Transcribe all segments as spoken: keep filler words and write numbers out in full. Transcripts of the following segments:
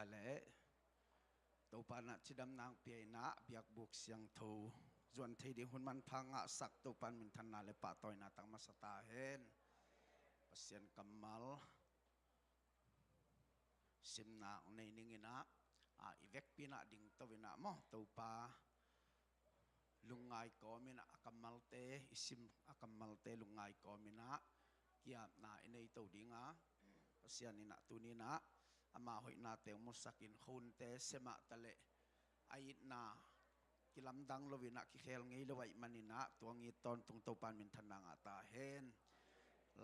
le Topa in ah cidamna hong pia in ah biakbuk siangtho zuan thei ding hun manpha ngahsak Topa in minthanna le pahtawina tang masa ta hen. Pasian kammal simna hong nei ning in ah, a, i vekpi in ah dingto in ah maw, Topa lungngai kawm in ah a kammalte, i sim a kammalte lungngai kawm in ah ki-apna i neito ding a, Pasian in ah tuni in ah ama hoihnate hong musak in, khuahunte sem ah ta leh a itna kilamdang lo in ah kikhel ngei lo ahih manin ah tua hong it tawntung Topa in minthanna ngah ta hen.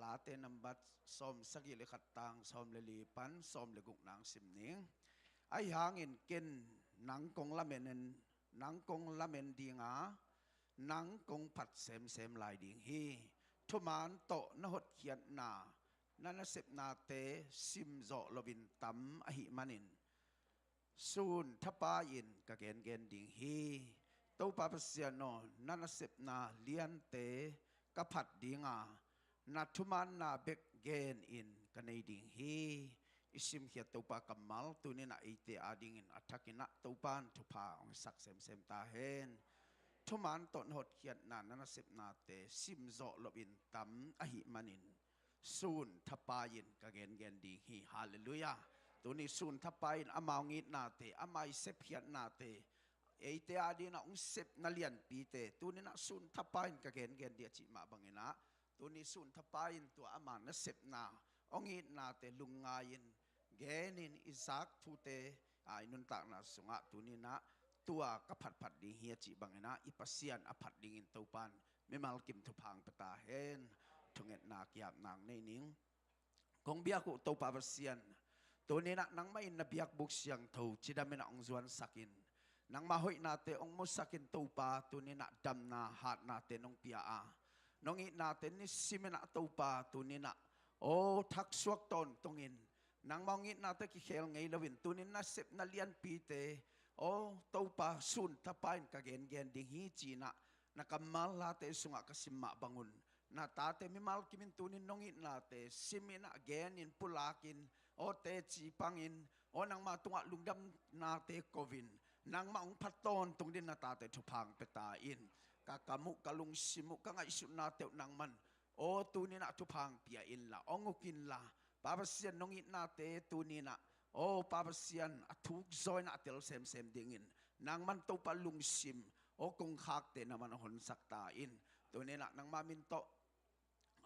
Late nambat sawm sagih le khat, tang sawm le li pan sawm le gukna hong sim ning. Ahi hangin ken nang kong lamen, nang kong lamen ding a, nang kong phat semsem lai ding hi. Thuman tawh na hotkhiatna, na nasepnate simzawh loin tam ahih manin sun thapai-in ka gengen ding hi. Topa Pasian aw, na nasepna liante ka phat ding a, na thumaanna bek genin ka nei ding hi. I simkhiat Topa kammal tuni in ah eite adingin a thak in ah Topa in thupha hong sak semsem ta hen. Thuman tawh na hotkhiatna, na nasepnate simzawh loin tam ahih manin sun thapai-in ka gengen ding hi. Halleluiah. Tuni sun thapai-in ama hong itnate, ama i sepkhiatnate, eite adingin ah hong sepna lianpite tuni in ah sun thapai-in ka gengen ding a cih mah bangin ah, tuni sun thapai-in tua ama nasepna, hong itnate lungngai-in genin i zak thute, a, i nuntakna sungah tuni in ah tua ka phatphat ding hi a cih bangin ah i Pasian a phat dingin Topa in mimal kim thupha hong pia ta hen. Thungetna ki-apna hong nei ning. Kong biak uh Topa Pasian, tuni in ah nangmah in na biakbuk siangtho cidam in ah hong zuansak in, nangmah hoihnate hong musak in Topa, tuni in ah damna hatnate nong pia a, nong itnate nisim in ah Topa tuni in ah, aw, thaksuak tawntungin, nangmah hong itnate kikhel ngei loin tuni in nasepna lianpite, aw Topa, sun thapai-in ka gengen ding hi ci-in ah na kammal late sungah ka sim mah bangun, na tate mimal kimin tuni in nong itnate sim in ah genin pulakin, aw teci pangin, aw nangma tungah lungdamnate ko-in, nangmah hong phat tawntung dingin na tate thupha hong pia ta in. Ka kam uh, ka lungsim uh, ka ngaihsutnate uh nangman, aw tuni in ah thupha hong pia inla, hong uk inla, Pa Pasian, nong itnate tuni in ah, aw Pa Pasian, a thuk zaw in ah a tel semsem dingin nangman Topa lungsim, aw, kong khakte nangman hong honsak ta in. Tuni in ah nangma min tawh,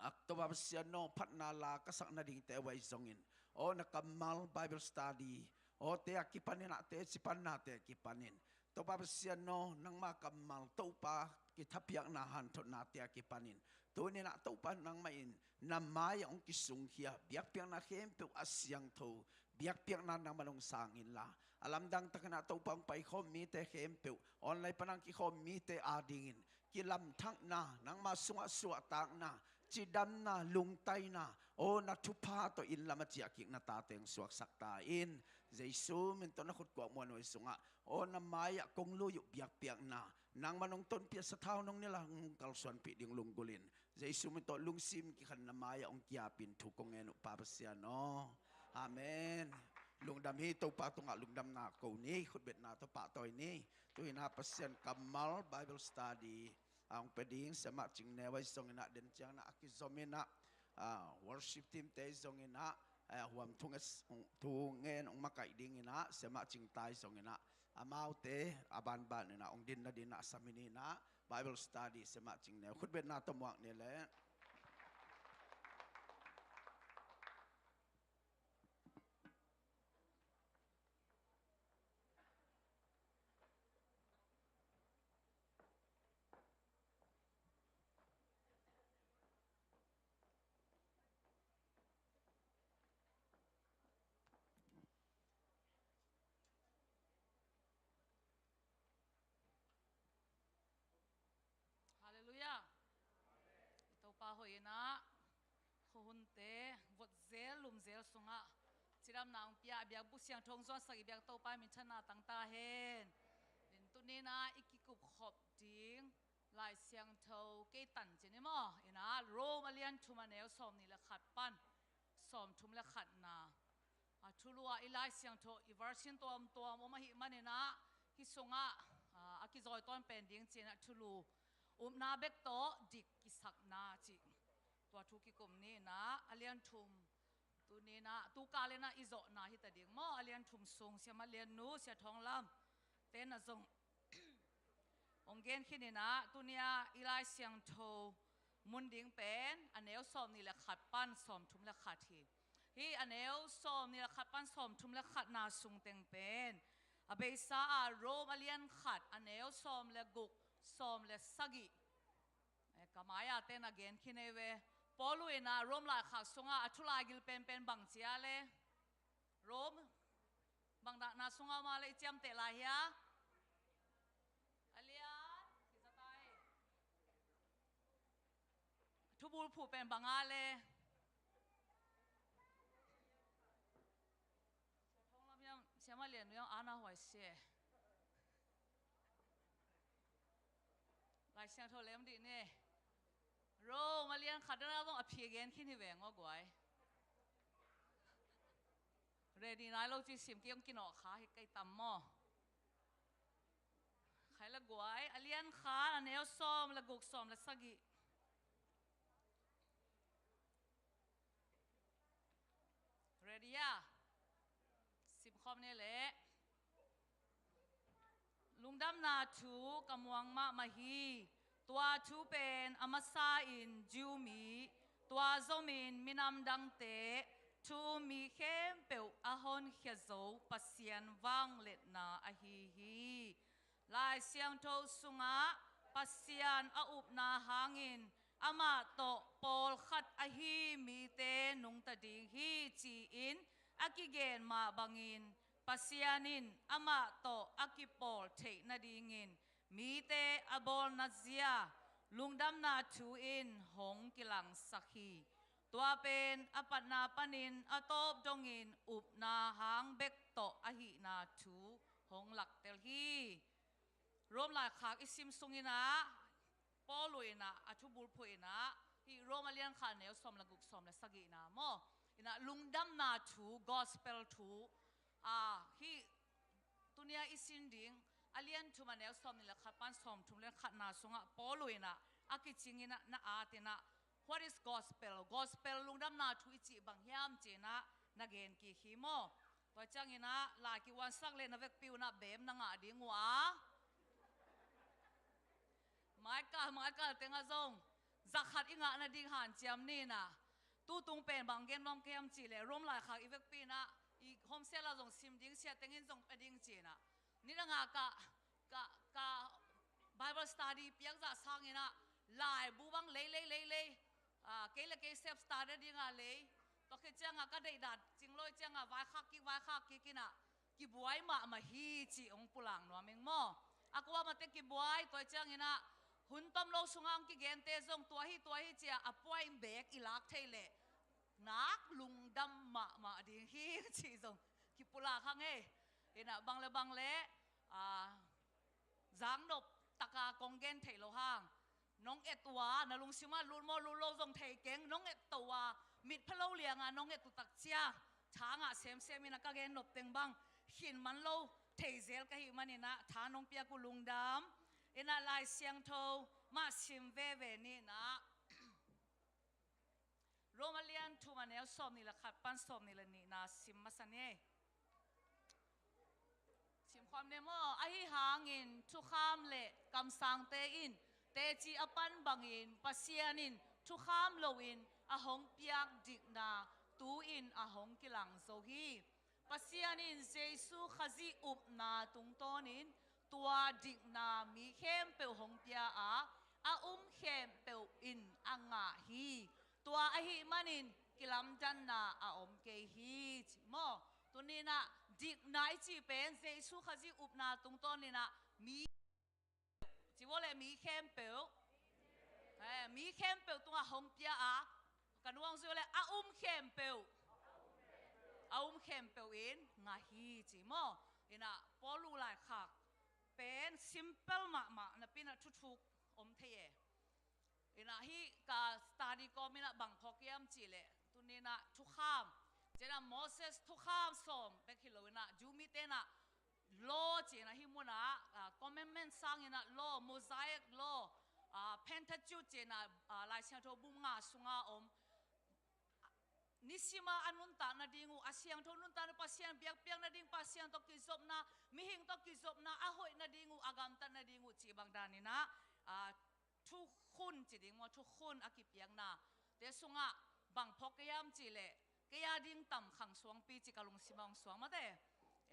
ak Topa Pasian aw, phatna la ka sak nadingte uh ahi zongin, aw, na kammal Bible study, aw, te a kipanin ah, teci pannate a kipanin, Topa Pasian aw, nangma kammal Topa kithapiakna hanthotnate a kipanin, tuni in ah Topa nangmah in na mai-ah hong kisungkhia biakpiakna khempeuh a siangtho biakpiakna nangman hong sang inla, a lamdang takin ah Topa hong paikhawm mite khempeuh, online pan hong kikhawm mite adingin kilamthakna, nangma sungah suahtakna, cidamna, lungtaina, aw, na thupha tawh inn lam a ciahkikna tate hong suaksak ta in. Jesu min tawh na khutkuak muanhuai sungah, aw, na mai-ah kong lui uh biakpiakna nangman hong tonpih a, sathau nong nilh a, hong kalsuanpih ding lunggulhin, Jesu min tawh lungsim kikhan na mai-ah hong ki-apin thu kong ngen uh Pa Pasian aw. Amen. Lungdam hi. Topa tungah lungdamna ko ni, khutbetna tawh pahtawi ni. Tu-in ah Pasian kammal Bible study a hong pia ding Siamah Cing Neu ahi zongin ah, den ciangin ah a kizom in ah, ah, worship team te ahi zongin ah, ah, huam thu nge-, thu ngen hong makaih dingin ah Siamah Cing Tai zongin ah, amaute a banban in ah hong din nadingin ah a sam hi ni in ah, Bible study Siamah Cing Neu, khutbetna tawh muak ni leh. Halleluiah. I Topa hoih in ah, khuahunte votzel lumzel sungah cidamna hong pia, a biakbuk siangtho hong zuansak i biak Topa in minthanna tang ta hen. Tuni in ah i kikupkhop ding Lai Siangtho kei tan cin i maw, in ah Rome a lian thum, a neu sawmnih le khat pan sawmthum le khatna. A thulu ah i Lai Siangtho i version tuamtuam om ahih manin ah, hih sungah, ah, a kizawi tawn pen ding ci-in ah thulu upna bek tawh dik kisakna cih tua thu kikum ni-in ah, a lian thum, tuni-in ah, tu kal in ah i zawhna hi ta ding maw, a lian thum sung, Siamah Lian Nu, Sia Thawng Lam te na zong hong gen khin in ah, tuni-a i Lai Siangtho mun ding pen a neu sawmnih le khat pan sawmthum le khat hi. Hih a neu sawmnih le khat pan sawmthum le khatna sung teng pen a beisa ah Rom a lian khat, a neu sawm le guk, sawm le sagih, eh, ka mai-a te na gen khin ei ve. Paulu in ah Rom laikhak sungah a thu laigil penpen bang ci a le? Rom, bang dahna sungah om a le i ciamteh lai hia? A lian, kizatai. Thubulphuh pen bang a le? Sia Thawng Lam hiam, Siamah Lian Nu hiam, ana huai se. Lai Siangtho lem dih ni. Rom a lian khat na zong a phi gen khin hi veng aw guai. Ready nai lo ci sim kei hong kinawh kha hi kei tam maw. Khai la guai, a lian khat, a neu sawm le guk, sawm le sagih. Ready a? Simkhawm ni leh. Lungdamna thu ka muang mahmah hi. Tua thu pen a masa-in Jew mi, tua zomin minam dangte, thu-um mi khempeuh a honkhia zo Pasian vangliatna ahi hi. Lai Siangtho sungah Pasian a upna hangin amah tawh pawlkhat ahi mite nungta ding hi ci-in a kigen mah bangin, Pasian in amah tawh a kipawl theih nadingin mite a bawlna zia lungdamna thu in hong kilangsak hi. Tua pen a patna panin a tawp dongin upna hang bek tawh ahihna thu hong laktel hi. Rom laikhak i sim sungin ah, Paulu in ah, a thubulphuh in ah, hih Rom a lian khat, a neu sawm le guk, sawm le sagihna maw, in ah, lungdamna thu, gospel thu, ah, hih tuni-a i sin ding a lian thum, a neu sawmnih le khat pan sawmthum le khatna sungah Paulu in ah a kicing in ah, na at in ah, "What is gospel? Gospel lungdamna thu i cih bang hiam?" ci-in ah na gen kik hi maw. Tua ciangin ah lai kiuansak leh na vekpi un ah beem na ngah ding uh a. Maikal, maikal teng ah zong zakhat i ngah nading hanciam ni in ah. Tutung pen bang gen nuam ka hiam cih leh, Rom laikhak i vekpi in ah, i home cell ah zong sim ding, sia teng in zong pia ding ci-in ah. Nidang ah ka, ka, ka Bible study piak zah sangin ah, laibu bang lei, lei, lei, lei. Ah, kei le kei self study ding ah lei. Tua khit ciang ah ka deihdan cing lo ciang ah vaikhak kik, vaikhak kik in ah, kibuai mahmah hi cih hong pulak nuam ing maw. A kuamah teh kibuai, tua ciangin ah hun tom lo sungah hong kigente zong tua hi, tua hi ci-a a point bek i lak thei leh nak lungdam mahmah ding hi cih zong kipulak hang ei. In ah bang le bang le, ah, zangnop tak a kong gen theih loh hang, nong et uh a, na lungsim ah lut maw lut lo zong thei keng, nong et to uh a, mitpha lo liang a nong et uh tak cia, tha ngah semsem in ah ka gen nop teng bang khin man lo thei zel ka hih manin ah, tha nong piak uh lungdam. In ah Lai Siangtho mah sim veve ni in ah. Rom a lian thum, a neu sawmnih le khat pan sawmnih le nihna sim masa ni. Sim khawm ni maw. Ahi hangin thukham le kamsangte in teci a pan bangin, Pasian in thukham loin a hong piak dikna tu-in a hong kilang zo hi. Pasian in Jesu Khazih upna tungtawnin tua dikna mi khempeuh hong pia a, a um khempeuh in a ngah hi. Tua ahih manin kilamdanna a om kei hi, ci maw. Tuni in ah dikna i cih pen Jesu Khazih upna tungtawnin ah mi, ci vo le, mi khempeuh, eh, mi khempeuh tungah hong pia a, ka nuang zui le, a um khempeuh, a um khempeuh in ngah hi, ci maw. In ah Paulu laikhak pen simple mahmah napi in ah thuthuk om thei e. In ah hih ka study kawm in ah bang phawk hiam cih leh, tuni in ah thukham, Cianah Moses thukham sawm bek hi lo inah, Jew mite inah law ci inah hih munah, ah, commandment sang inah law, Mosaic law, ah, Pentateuch ci inah, ah, Lai Siangtho bung nga sunga om. Nisima a nuntak nading uh, a siangtho nuntakna, Pasian biakpiak nading, Pasian tawh kizopna, mihing tawh kizopna, a hoih nading uh, a gamtat nading uh cih bang dan inah, ah, thukhun ci ding maw, thukhun a kipiakna te sungah bang phawk ka hiam cih leh, kei a ding tam khang suangpi ci ka lungsim ah hong suang mate.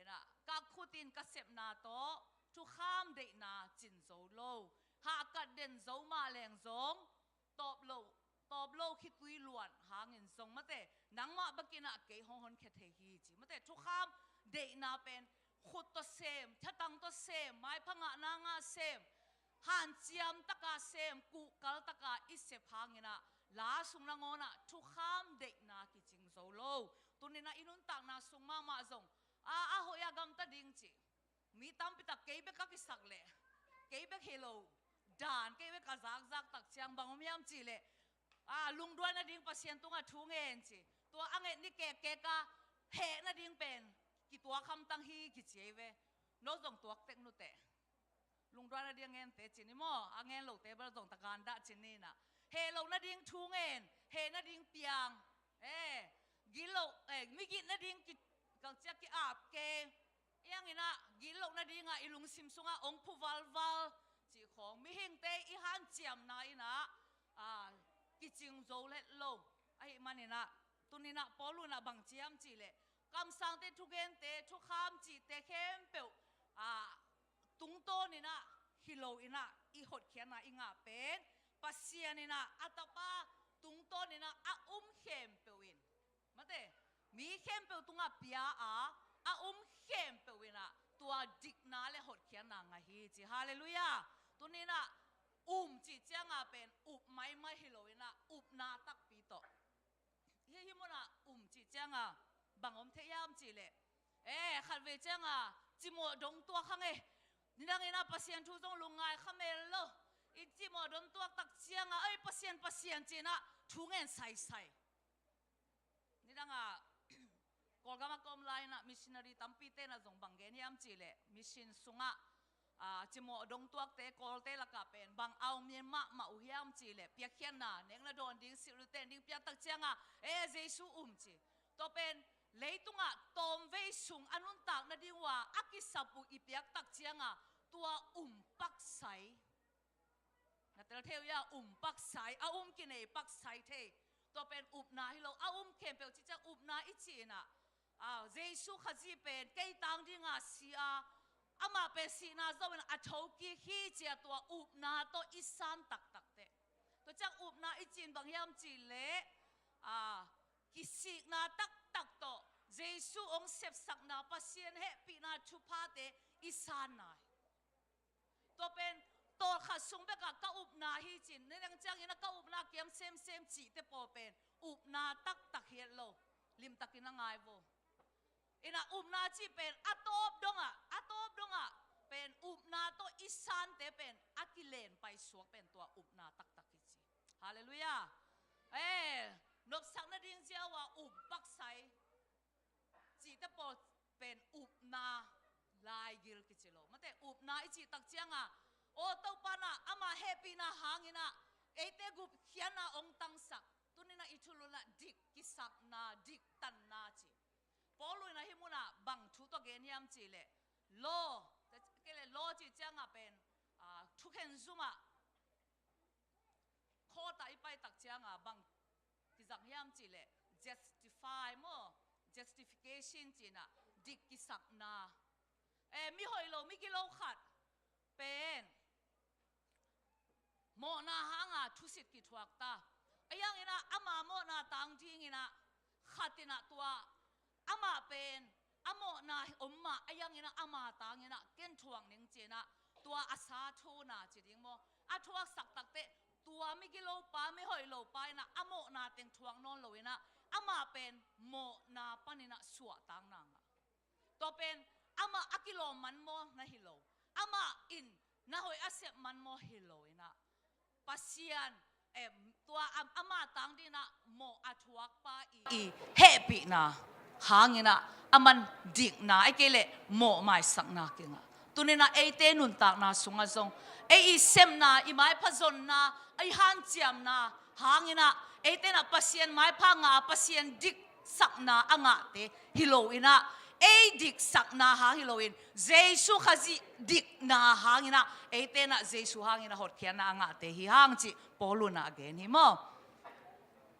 Inah, ka khut in ka sepna tawh thukham deihna cin zo lo, hahkat den zo mah leng zong, tawp lo, tawp lo khitui luan hangin zong mate, nangmah bek inah kei hong honkhia thei hi ci mate. Thukham deihna pen khut tawh sem, thatang tawh sem, maipha ngahna ngah sem, hanciam taka sem, kuhkal taka i sep hang inah, la sung nangawn ah thukham deihna kicing zo lo. Tuni inah i nuntakna sung mahmah zong, a, a hoih a gamta ding ci. Mi tampi tak kei bek ka kisak leh, kei bek hi lo dan, kei bek ka zakzak tak ciang bang om hiam cih leh, a, lungduai nading Pasian tungah thu ngen ci. Tua a nget ni kekkek a heh nading pen kituak hamtang hi kici ei ve. No zong tuak tek nuteh. Lungduai nading a ngente ci ni maw, a ngen lote bel zong takan dah ci ni inah. Heh loh nading thu ngen, heh nading piang. Eh, gil loh, eh, migit nading ki, kang ciak ki-ap ke. Iang inah, gil loh nadingah i lungsim sungah ong phu valval cih khawng, mihingte i hanciamna inah, ah, kicing zo let lo. Ahih man inah, tuni inah Paul inah bang ci hiam cih leh, kamsangte thugente, thukham cihte khempeuh, ah, tungtawn inah hi lo inah, i hotkhiatna i ngah pen Pasian inah a Tapa tungtawn inah a um khempeuh in, mate, mi khempeuh tungah pia a, a um khempeuh inah tua dikna le hotkhiatna ngah hi ci. Halleluiah. Tuni inah um cih cianga pen up maimai hi lo inah, upna takpi tawh. Hih, hih munah um cih cianga bang om thei hiam cih leh, eh, khatvei cianga cimawh dong tuak hang e. Nidang inah Pasian thu zong lungngai kha mel lo. I cimawh dong tuak tak cianga, oi, Pasian, Pasian ci inah thu ngen saisai. Nidangah Kawlgam a ka om lai inah missionary tampite inah zong bang gen hiam cih leh, mission sungah, ah, cimawh dong tuakte Kawlte lakah pen bang a om mahmah uh hiam cih leh, piakkhiatna, nekna dawn ding, silh uh ten ding piak tak cianga, eh, Jesu um ci. Tua pen leitungah tawmvei sung a nuntak nading uh a, a kisap uh i piak tak cianga, tua um paksai. Na tel thei uh hia, um paksai, a um kinei paksai thei. Tua pen upna hi lo, a um khempeuh cih ciang upna i cih inah, ah, Jesu Khazih pen kei tang dinga si a, amah pen sihna zo inah a thokik hi ci a, tua upna tawh i san taktak teh. Tua ciang upna i cih in bang hiam cih leh, ah, kisikna taktak tawh Jesu ong sepsakna, Pasian hehpihna thuphate i sanna hi. Tua pen tawlkhat sung bekah ka upna hi ci-in, nidang ciangin a ka upna kiam semsem cihte pawl pen upna taktak hi lo, limtakin a ngai vo. Inah upna cih pen a tawp dongah, a tawp dongah pen upna tawh i sante pen a kilen paisuak pen tua upna taktak hi ci. Halleluiah. Eh, nopsak nading ziau a um paksai cihte pawl pen upna laigil kici lo. Mate, upna i cih tak cianga, aw, Topa inah ama hehpihna hang inah eite gupkhiatna ong tangsak. Tuni inah i thulu inah dik kisakna, dik tanna ci. Paul inah hih munah bang thu tawh gen hiam cih leh, law, kei leh law cih cianga pen, ah, thukhen zumah court ah i pai tak cianga bang kizang hiam cih leh, justify maw, justification ci inah, dik kisakna. Eh, mi hoih lo, mi gilo khat pen mawhna hanga thusit kithuak ta. A iang inah ama mawhna tang ding inah khat inah tua amah pen a mawhna om mah a iang inah ama tang inah ken thuak ning ci inah, tua a sa thuna ci ding maw, a thuaksak tak teh, tua mi gilo pa, mi hoih lo pa inah a mawhna teng thuak nawn lo inah, amah pen mawhna pan inah suahtakna ngah. Tua pen amah a kilawm man maw, na hi lo. Amah in na hoih a sep man maw, hi lo inah, Pasian, em, tua am, ama tang ding inah mawh a thuakpa i, i hehpihna, hangin ah aman dikna, ahih kei leh mawhmaisakna kingah. Tuni-in ah eite nuntakna sungah zong ei i sepna, i maipha zonna, i hanciamna hangin ah eite in ah Pasian maipha ngah, Pasian diksakna a ngahte hi lo-in ah, ei diksakna hang hi loin, Jesu Khazih dikna hangin ah eite in ah Jesu hangin ah hotkhiatna a ngahte hi hang cih Paul in ah a gen hi maw.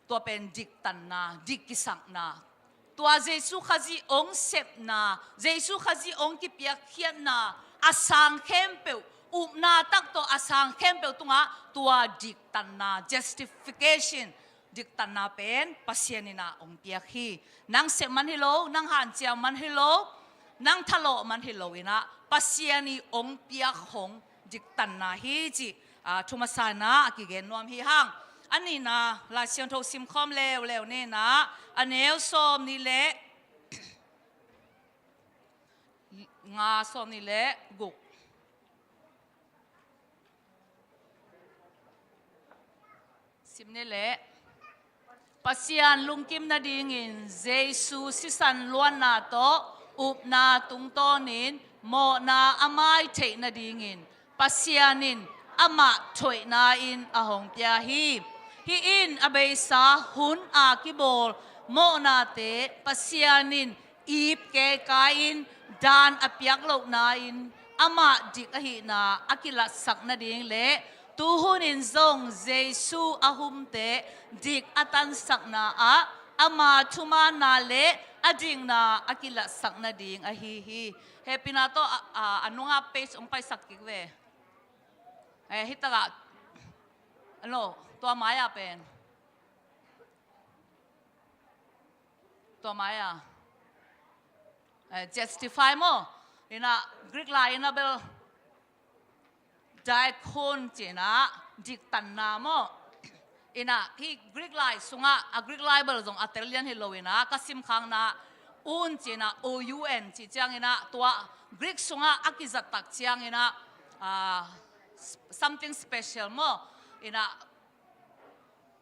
Tua pen diktanna, dik kisakna. Tua Jesu Khazih hong sepna, Jesu Khazih hong kipiakkhiatna, a sang khempeuh, upna tak tawh a sang khempeuh tungah tua diktanna, justification, diktanna pen Pasian in ah hong piak hi. Nang sep man hi lo, nang hanciam man hi lo, nang thalawh man hi lo-in ah Pasian ii hong piak hong diktanna hi cih, ah, thu masa-in ah a kigen nuam hi hang. A nihna, Lai Siangtho simkhawm leuleu ni-in ah, a neu sawm nih le nga, sawm nih le guk. Sim ni leh, Pasian lungkim nadingin Jesu sisan luanna tawh upna tungtawnin mawhna a mai theih nadingin Pasian in amah thoihna-in a hong pia hi. Hih in a beisa hun a kibawl mawhnate Pasian in ip keikai-in dan a piak lohna-in amah dik ahihna a kilatsak nading le, tu hunin zong Jesu a humte dik a tansakna ah ama thumaanna le a dikna a kilatsak nading ahi hi. Hehpihna tawh a, a, a nungah page hong paisak kik ve. Eh, hi takah, ano, tua mai-ah pen. Tua mai-ah, eh, justify maw? Ina Greek lai ina bel dikaion ci-in ah diktanna maw? Ina hih Greek lai sungah, a Greek lai bel zong a tel lian hi lo-in ah ka simkhakna un ci-in ah, O U N cih ciangin ah tua Greek sungah a kizat tak ciangin ah, ah, something special maw? Ina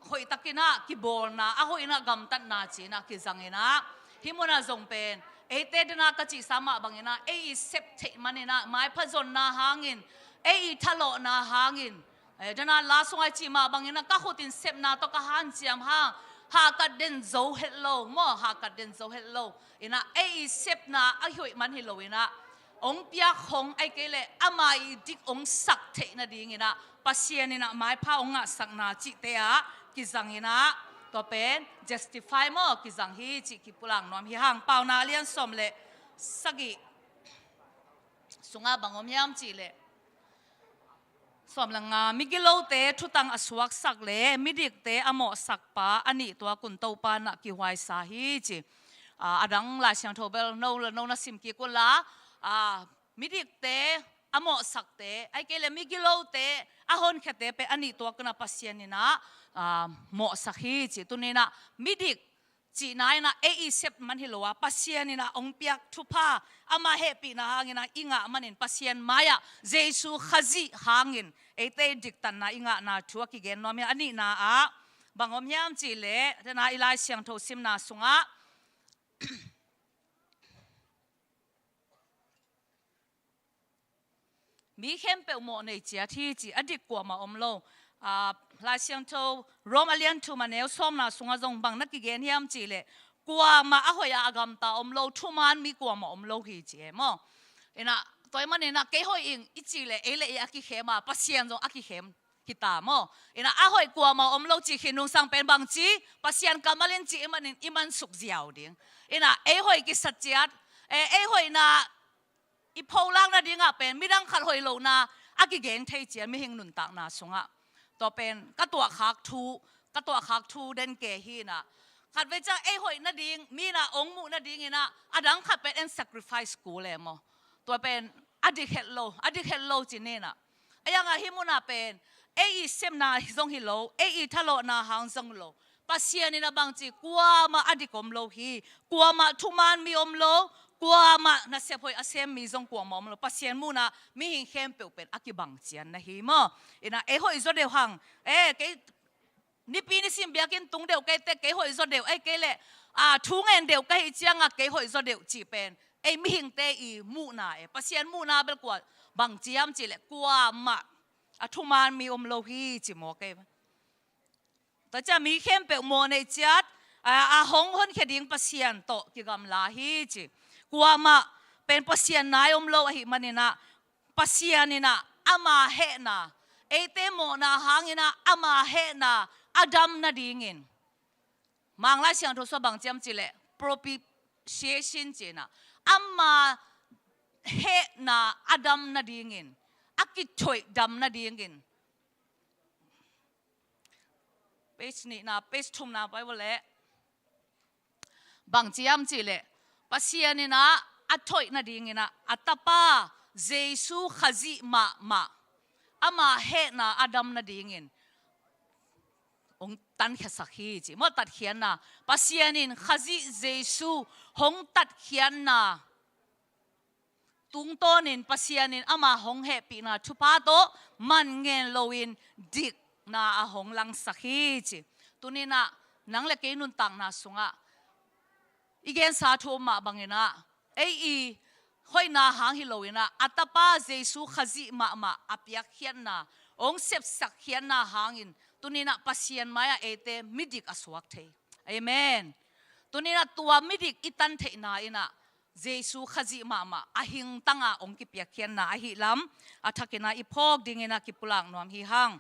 hoihtakin ah kibawlna, a hoih in ah gamtatna ci-in ah kizangin ah, hih munah zong pen eite dena ka cihsa mah bangin ah, ei i sep theih manin ah, maipha zonna hangin, ei i thalawhna hangin, eh, dena la sungah i cih mah bangin ah, ka khut in sepna tawh ka hanciam hang, hahkat den zo het lo maw, hahkat den zo het lo. Ina ei i sepna a hoih man hi lo-in ah, hong piak hong, ahih kei leh ama i dik hong sak theih nadingin ah Pasian in ah maipha hong ngahsakna cihte ah kizangin ah, tua pen justify maw, kizang hi cih kipulak nuam hi hang. Paunak a lian sawm le sagih sungah bang om hiam cih leh, sawm le nga, migilote thutang a suaksak le midikte a mawhsak pa a nih tuak un, Topa in ah kihuaisa hi ci. Ah, a dang Lai Siangtho bel no le no na sim kik un la, ah, midikte a mawhsakte, ahih kei leh migilote a honkhiate pen a nih tuak un ah Pasian in ah, ah, mawhsak hi ci. Tuni-in ah midik cihna in ah ei i sep man hi lo a, Pasian in ah hong piak thupha, ama hehpihna hangin ah i ngah manin, Pasian mai-ah Jesu Khazih hangin eite i diktanna i ngahna thu a kigen nuam hi. A nihna ah bang om hiam cih leh, dena i Lai Siangtho simna sungah mi khempeuh mawhnei ciat hi ci, a dik kuamah om lo. Ah, Lai Siangtho Rom a lian thum a neu sawmna sungah zong bang na kigen hiam cih leh, kuamah a hoih a, a gamta om lo, thuman mi kuamah om lo hi ci e maw? Ina tua ahih manin ah kei hoih ing i cih leh ei le ei a kikhem a, Pasian zong a kikhem hi ta maw? Ina a hoih kuamah om lo cih khin nungsang pen bangci, Pasian kammal in cih ahih manin i mansuk ziau ding. Ina ei hoih kisat ciat, eh, ei hoihna i pholak nadingah pen midang khat hoih lohna a kigen thei ciat mihing nuntakna sungah. Tua pen ka tuahkhak thu, ka tuahkhak thu den kei hi-in ah, khatvei ciang ei hoih nading, mi in ah hong muh nadingin ah a dang khat pen en sacrifice kul e maw? Tua pen a dik het lo, a dik het lo ci-in ah. A yang ah hih munah pen ei i sepna zong hi lo, ei i thalawhna hang zong hi lo, Pasian in ah bangci, kuamah a dik om lo hi. Kuamah thuman mi om lo, kuamah nasep hoih a sem mi zong kuamah om lo. Pasian muhna mihing khempeuh pen a kibang cian na hi maw? Ina ei hoih zaw deuh hang, eh, kei nipi nisim biakinn tung deuh kei teh, kei hoih zaw deuh, ahih kei leh a, thu ngen deuh ka hih ciangah kei hoih zaw deuh cih pen ei mihingte i muhna e. Pasian muhna bel kua bang ci hiam cih leh kuamah a thuman mi om lo hi ci maw kei. Tua ciah mi khempeuh mawhneih ciat a, a hong honkhia ding Pasian tawh kigamla hi ci. Kuamah pen Pasian nai om lo ahih maninah Pasian inah ama hehna, eite mawhna hanginah ama hehna a dam nadingin, Manglai Siangtho sua bang ci hiam cih leh propitiation ci inah ama hehna a dam nadingin, a kithoih dam nadingin. Page nihna, page thumna Bible leh bang ci hiam cih leh Pasian inah a thoih nadinginah a tapa Jesu Khazih mahmah ama hehna a dam nadingin hong tatkhiasak hi ci maw. Tatkhiatna, Pasian in Khazih Jesu hong tatkhiatna tungtawnin Pasian in ama hong hehpihna thupha tawh man ngen loin dikna a hong langsak hi ci. Tuninah nang le kei nuntakna sungah i gensa thu om mah banginah ei i hoihna hang hi loinah a tapa Jesu Khazih mahmah a piakkhiatna, hong sepsakkhiatna hangin tuninah Pasian mai-ah eite midik a suak thei. Amen. Tuninah tua midik i tan theihna inah Jesu Khazih mahmah a hingtanga hong kipiakkhiatna ahih lam a thakinah i phawk dinginah kipulak nuam hi hang.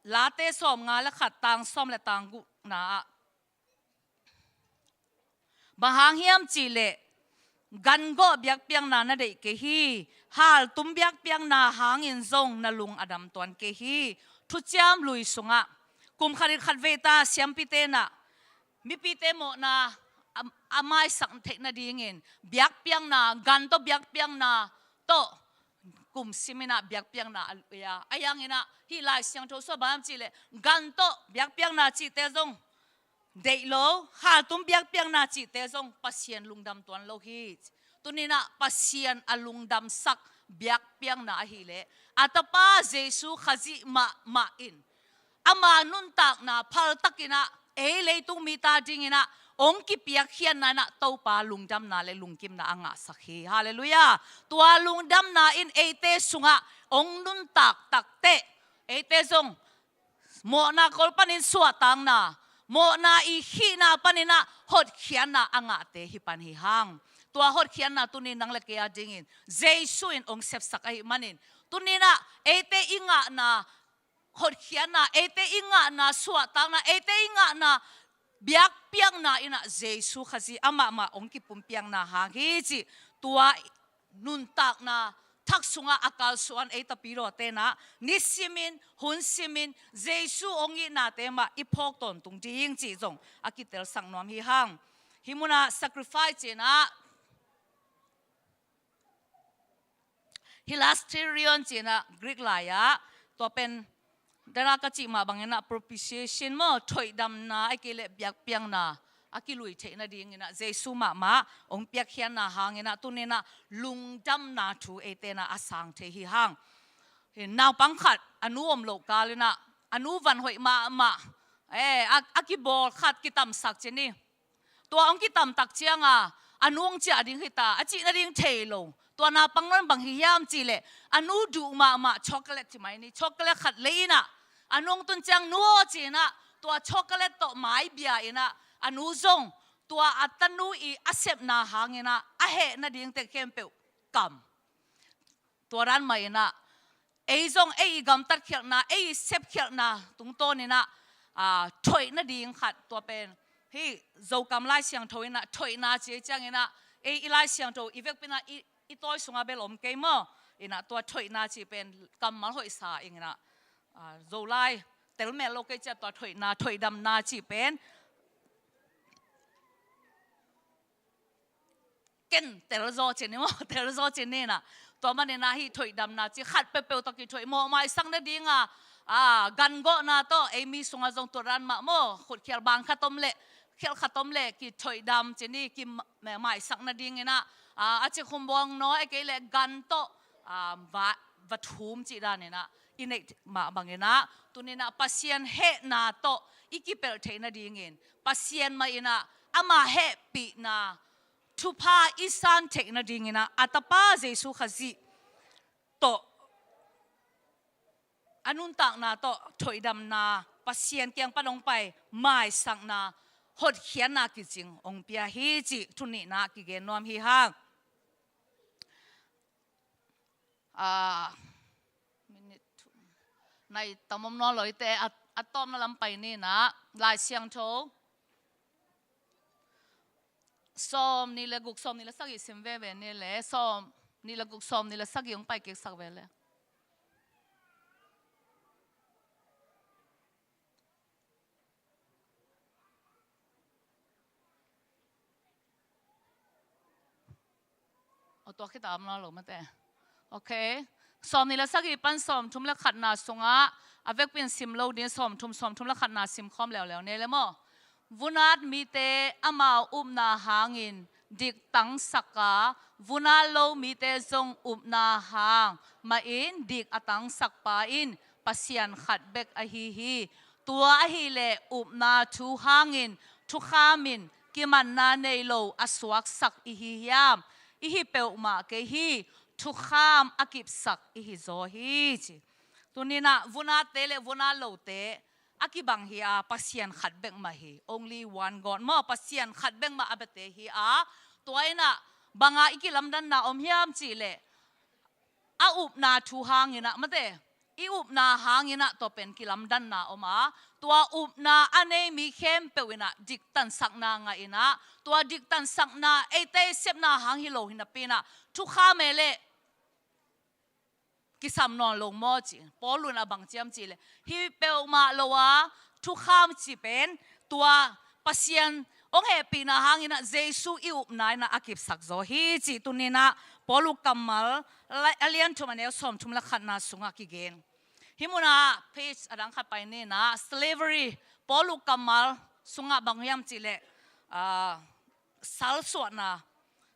Late sawmnga le khat, tang sawm le tang gukna ah bang hang hiam cih leh gangawh biakpiakna na deih kei hi. Haltum biakpiakna hangin zong na lung a dam tuan kei hi. Thuciam Lui sungah kum khatin khatvei ta siampite inah mipite mawhna a, a maisak theih nadingin biakpiakna, gan tawh biakpiakna tawh kum siminah biakpiakna a lui a, a yanginah hih Lai Siangtho sua bang hiam cih leh gan tawh biakpiakna cihte zong deih lo, haltum biakpiakna cihte zong Pasian lungdam tuan lo hi. Tuninah Pasian a lungdamsak biakpiakna ahih leh a tapa Jesu Khazih mahmah in ama nuntakna phaltakinah ei leitung mite adinginah hong kipiakkhiatna inah Topa lungdamna le lungkimna a ngahsak hi. Halleluiah. Tua lungdamna in eite sungah hong nuntak takteh eite zong mawhna kol panin suahtakna, mawhna i khihna paninah hotkhiatna a ngahte hi pan hi hang. Tua hotkhiatna tunin nang le kei adingin Jesu in hong sepsak ahih manin tuninah eite i ngahna hotkhiatna, eite i ngahna suahtakna, eite i ngahna biakpiakna inah Jesu Khazih amahmah hong kipumpiakna hang hi cih tua nuntakna thak sungah a kalsuan ei tapidawte inah nisimin hun simin Jesu hong itnate mah i phawk tawntung ding cih zong a kitelsak nuam hi hang. Hih munah sacrifice cinah hilasterion cinah Greek lai-ah tua pen dana ka cih mah banginah propitiation maw, thoihdamna ahih kei leh biakpiakna a kilui theih nadinginah Jesu mahmah hong piakkhiatna hanginah tuninah lungdamna thu eite inah a sang thei hi hang. Naupang khat a nu om loh kalinah a nu van hoih mahmah, eh, a, a kibawl khat kitamsak cin hi. Tua hong kitamtak cianga a nu hong ciah ding hita, a cih nading thei lo. Tua naupang nawn bang hi hiam cih leh a nu duh mahmah chocolate ci mai ni, chocolate khat lei inah a nu hong tun ciang nu aw cinah tua chocolate tawh maibia inah a nu zong tua a tanu i a sepna hanginah a heh nadingte khempeuh kam. Tua dan mah inah ei zong ei i gamtatkhialhna, ei i sepkhialhna tungtawninah, a, thoih nading khat tua pen hih Zokam Lai Siangtho inah thoihna ci ei cianginah ei i Lai Siangtho i vekpi inah i, i tawi sungah bel om kei maw? Inah tua thoihna cih pen kammal hoihsa inginah, a, Zolai telmel lo kei ciah tua thoihna, thoihdamna cih pen ken telzaw cin ni maw, telzaw cin ni inah. Tua maninah hih thoihdamna cih khat peuhpeuh tawh kithoih mawh maisak nadinga, a, gangawhna tawh ei mi sungah zong tua dan mah maw, khutkhial bang khat om leh, khial khat om leh kithoihdam cin ni, ki ma-, maisak nadinginah, a, a cikhum buang naw ahih kei leh gan tawh, a, va, va thum cih daninah i neih mah bangin ah, tuni-in ah Pasian hehna tawh i kipelh theih nadingin, Pasian mah in ah ama hehpihna thupha i san theih nadingin ah, a Tapa Jesu Khazih tawh, a nuntakna tawh thoidamna, Pasian kiang pan hong pai maisakna, hotkhiatna kicing hong pia hi cih thu nihna kigen nuam hi hang. Ah, minute two. Nai tam om nawn lo hi teh, a, a tawpna lam pai ni in ah, Lai Siangtho sawmnih le guk, sawmnih le sagih sim veve ni le, sawmnih le guk, sawmnih le sagih hong pai kiksak ve le. Aw, tua khit a om nawn lo mate. Ok. Sawmnih le sagih pan sawmthum le khatna sungah, a vekpi in sim lo ding, sawmthum, sawmthum le khatna sim khawm leuleu ni le maw. Vun-at mite amau upna hangin dik tangsak a, vun-at lo mite zong upna hang mah in dik a tangsak pa in Pasian khat bek ahi hi. Tua ahih leh upna thu hangin thukham in kimanna nei lo a suaksak i hi hiam? I hi peuhmah kei hi, thukham a kipsak i hi zaw hi, ci. Tuni-in ah vun-atte le vun-at lote a kibang hi a, Pasian khat bek mah hi. Only one God maw, Pasian khat bek mah a biate hi a. Tua in ah bang a i kilamdanna om hiam cih leh, a upna thu hangin ah mate, i upna hangin ah tua pen kilamdanna om a, tua upna a nei mi khempeuh in ah diktansakna ngah in ah, tua diktansakna eite i sepna hang hi lo hi napi in ah, thukham e leh kisam nawn lo maw ci. Paul in a bang ci hiam cih leh, hi peuhmah lo a, thukham cih pen tua Pasian hong hehpihna hangin ah Jesu i upna in ah a kipsak zaw hi, ci. Tuni-in ah Paul kammal a lian thum, a neu sawmthum le khatna sungah kigen. Hih munah page a dang khat pai ni in ah, slavery, Paul kammal sungah bang hiam cih leh, ah, salsuahna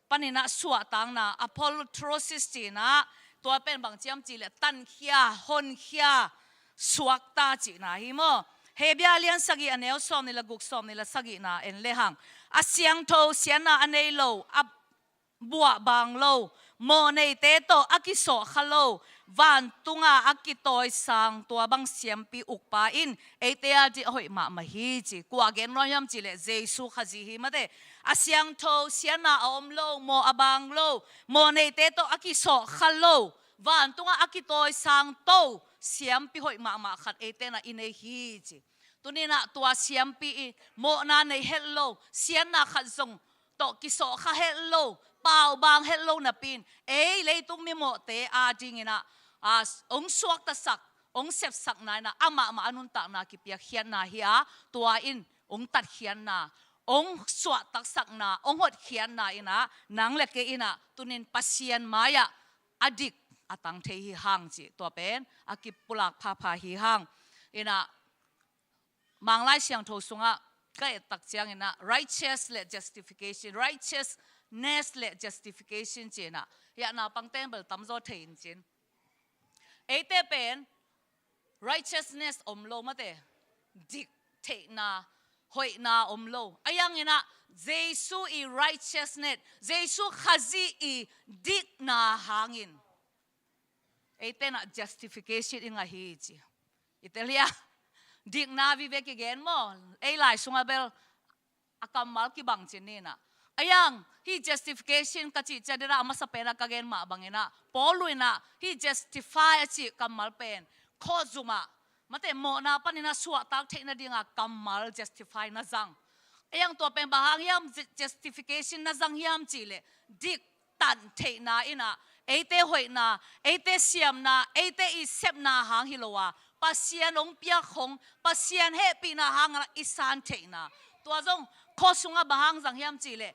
panin ah suahtakna, apolutrosis ci-in ah, tua pen bang ci hiam cih leh tankhia, honkhia, suakta cihna hi maw. Hebru a lian sagih, a neu sawmnih le guk, sawmnih le sagihna en le hang. A siangtho siatna a nei lo, a buahbang lo, mawhneite tawh a kisawhkha lo, vantunga a kitawisang tua bang siampi ukpa in eite a ding a hoih mahmah hi, ci. Kua gen nuam hiam cih leh Jesu Khazih hi mate. A siangtho siatna a om lo, mawh a bang lo, mawhneite tawh a kisawhkha lo, vantunga a kitawisang to siampi hoih mahmah khat eite in ah i nei hi, ci. Tuni-in ah tua siampi i mawhna nei het lo, siatna khat zong tawh kisawhkha het lo, paubang het lo napi in, ei leitung mimawhte a dingin ah, a, hong suaktasak, hong sepsakna in ah amah mah a nuntakna kipiakkhiatna hi a, tua in hong tatkhiatna, hong suahtaksakna, hong hotkhiatna in ah, nang le kei in ah tuni-in Pasian mai-ah a dik a tang thei hi hang, ci. Tua pen a kipulak phapha hi hang. In ah, Manglai Siangtho sungah ka et tak ciangin ah, righteous le justification, righteousness le justification ci-in ah, hiah naupangte in bel tamzaw thei in cin. Eite pen righteousness om lo mate, dik theihna, hoihna om lo. Ahih hangin ah Jesu i righteousness, Jesu Khazih i dikna hangin eite in ah justification i ngah hi, ci. I tel hia? Dikna vive kigen maw, ei lai sungah bel a kammal kibang ci-in ah. Ahih hang hih justification ka cih ciang in ah, a masa pen ah ka gen mah bangin ah, Paul in ah hih justify a cih kammal pen, khuazum ah mate, mawhna panin ah suahtak theih nading a kammal justify na zang. Ahih hang tua pen bang hang hiam, ju-, justification na zang hiam cih leh, dik tan theihna in ah, eite hoihna, eite siamna, eite i sepna hang hi lo a, Pasian hong piak hong, Pasian hehpihna hangin ah i san theihna. Tua zong khua sungah bang hang zang hiam cih leh,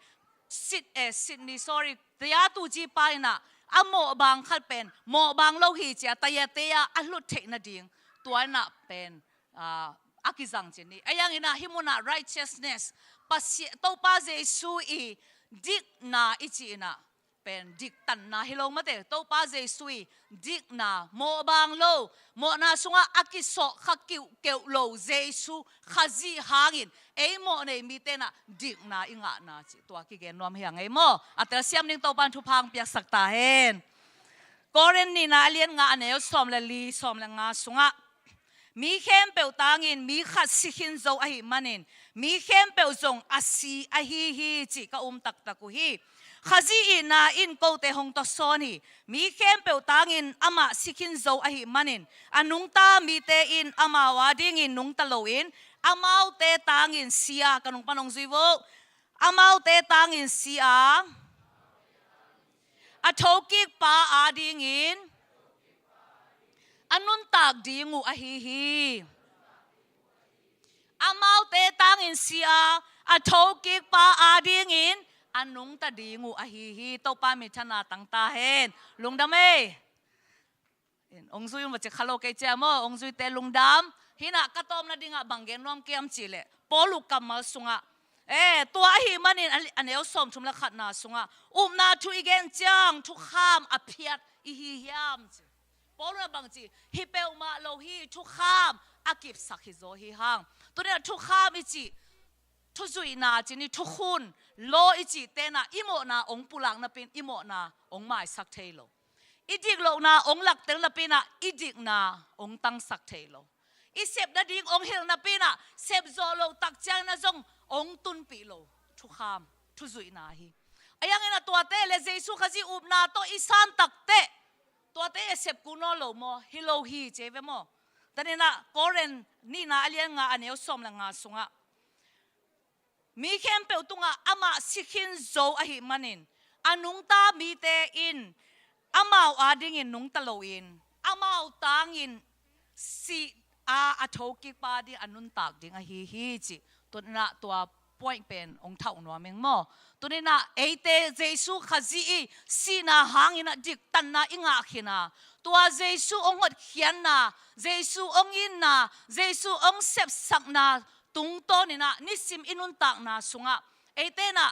Sid-, eh, Sydney, sorry, Taya Tuji pa in ah, a mawhbang khat pen mawhbang lo hi ci-a, Taya te ah a lut theih nading, tua in ah pen, ah, a kizang ci-in hi. Ahih hangin ah hih munah righteousness, Pasi-, Topa Jesu i dikna i cih in ah, pen diktanna hi lo mate. Topa Jesu i dikna, mawhbang lo, mawhna sungah a kisawh kha kiuhkeuh lo Jesu Khazih hangin ei mawhnei mite nah dikna i ngahna cih tua kigen nuam hi hang ei maw. A telsiam ding Topa in thupha hong piaksak ta hen. Korin nihna a lian nga a neu sawm le li, sawm le nga sungah, mi khempeuh tangin mi khat si khin zo ahih manin mi khempeuh zong a si ahi hi cih ka um taktak uh hi. Khazih itna in kote hong tawsawn hi. Mi khempeuh tangin amah si khin zo ahih manin a nungta mite in amau adingin nungta loin amaute tangin si a, ka nung pan hong zui vo, amaute tangin si a, a thokikpa adingin a nuntak ding uh ahi hi. Amaute tangin si a, a thokikpa adingin a nungta ding uh ahi hi. Topa minthanna tang ta hen. Lungdam ei. Ong zui un va ci kha lo kei cia maw, ong zuite lungdam. Hi nah ka tawpna dingah bang gen nuam ka hiam cih leh Paul' kammal sungah, eh, tua ahih manin a, a neu sawmthum le khatna sungah upna thu i gen ciang thukham a phiat i hi hiam ci. Paul in a bang ci, hi peuhmah lo hi, thukham a kipsak hi zaw hi hang. Tuni nah thukham i cih, thuzuihna ci ni, thukhun, law i cihte nah i mawhna ong pulak napi in i mawhna ong maisak thei lo. I diklohna ong laktel napi in ah i dikna ong tangsak thei lo. I sep nading ong hilh napi in ah sep zawh loh tak ciangin ah zong ong tunpih lo. Thukham, thuzuihna hi. Ahi hangin ah tuate le Jesu Khazih upna tawh i san takteh tuate i sep kul nawn lo maw? Hi lo hi ci ei ve maw? Tuni nah Korin nihna a lian nga a neu sawm le nga sungah, mi khempeuh tungah amah si khin zo ahih manin a nungta mite in amau adingin nungta loin amau tangin si a, a thokikpa ding a nuntak ding ahi hi cih tuni nah tua point pen ong thauh nuam ing maw. Tuni nah eite Jesu Khazih i sihna hangin ah diktanna i ngah khin a, tua Jesu ong hotkhiatna, Jesu ong itna, Jesu ong sepsakna tungtawnin ah nisim i nuntakna sungah eite nah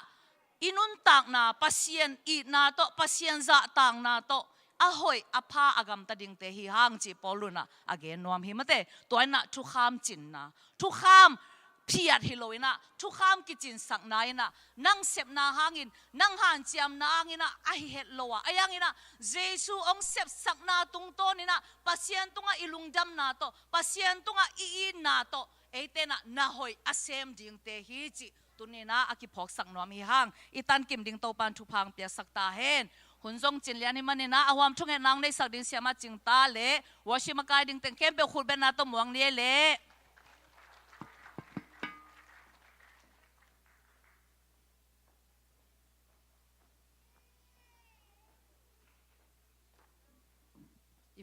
i nuntakna Pasian itna tawh, Pasian zahtakna tawh a hoih a pha a gamta dingte hi hang cih Paul in ah a gen nuam hi mate. Tua in ah thukham cinna, thukham phiat hi lo in ah thukham kicinsakna in ah nang sepna hangin, nang hanciamna hangin ah ahi het lo a, ahi hangin ah Jesu ong sepsakna tungtawnin ah Pasian tungah i lungdamna tawh, Pasian tungah i itna tawh eite nah na hoih a sem dingte hi cih tuni nah a kiphawksak nuam hi hang. I tankim ding Topa in thupha hong piaksak ta hen. Hun zong cin lian hi manin ah a huam thungetna hong neihsak ding siamah Cing ta le worship a kai ding teng khempeuh khut betna tawh muang ni ei leh.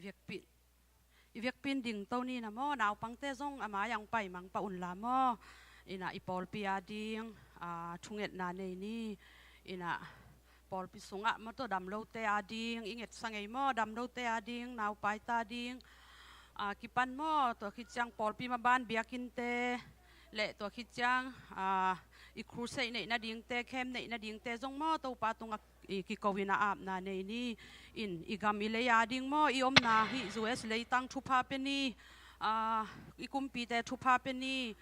I vekpi, i vekpi in dingto ni na maw, naupangte zong a mai-ah hong paimang pah un la maw. In ah i pawlpi ading, ah, thungetna nei ni. In ah pawlpi sungah maw, tua damlote ading i ngetsa ngei maw, damlote ading, naupaite ading, ah, kipan maw, tua khit ciang pawlpi maban biakinnte le tua khit ciang, ah, i crusade neih nadingte, camp neih nadingte zong maw, Topa tungah i kiko in ah apna nei ni. In i gam i lei ading maw, i omna hih U S leitang thupha pia ni. Ah, i kumpite thupha pia ni.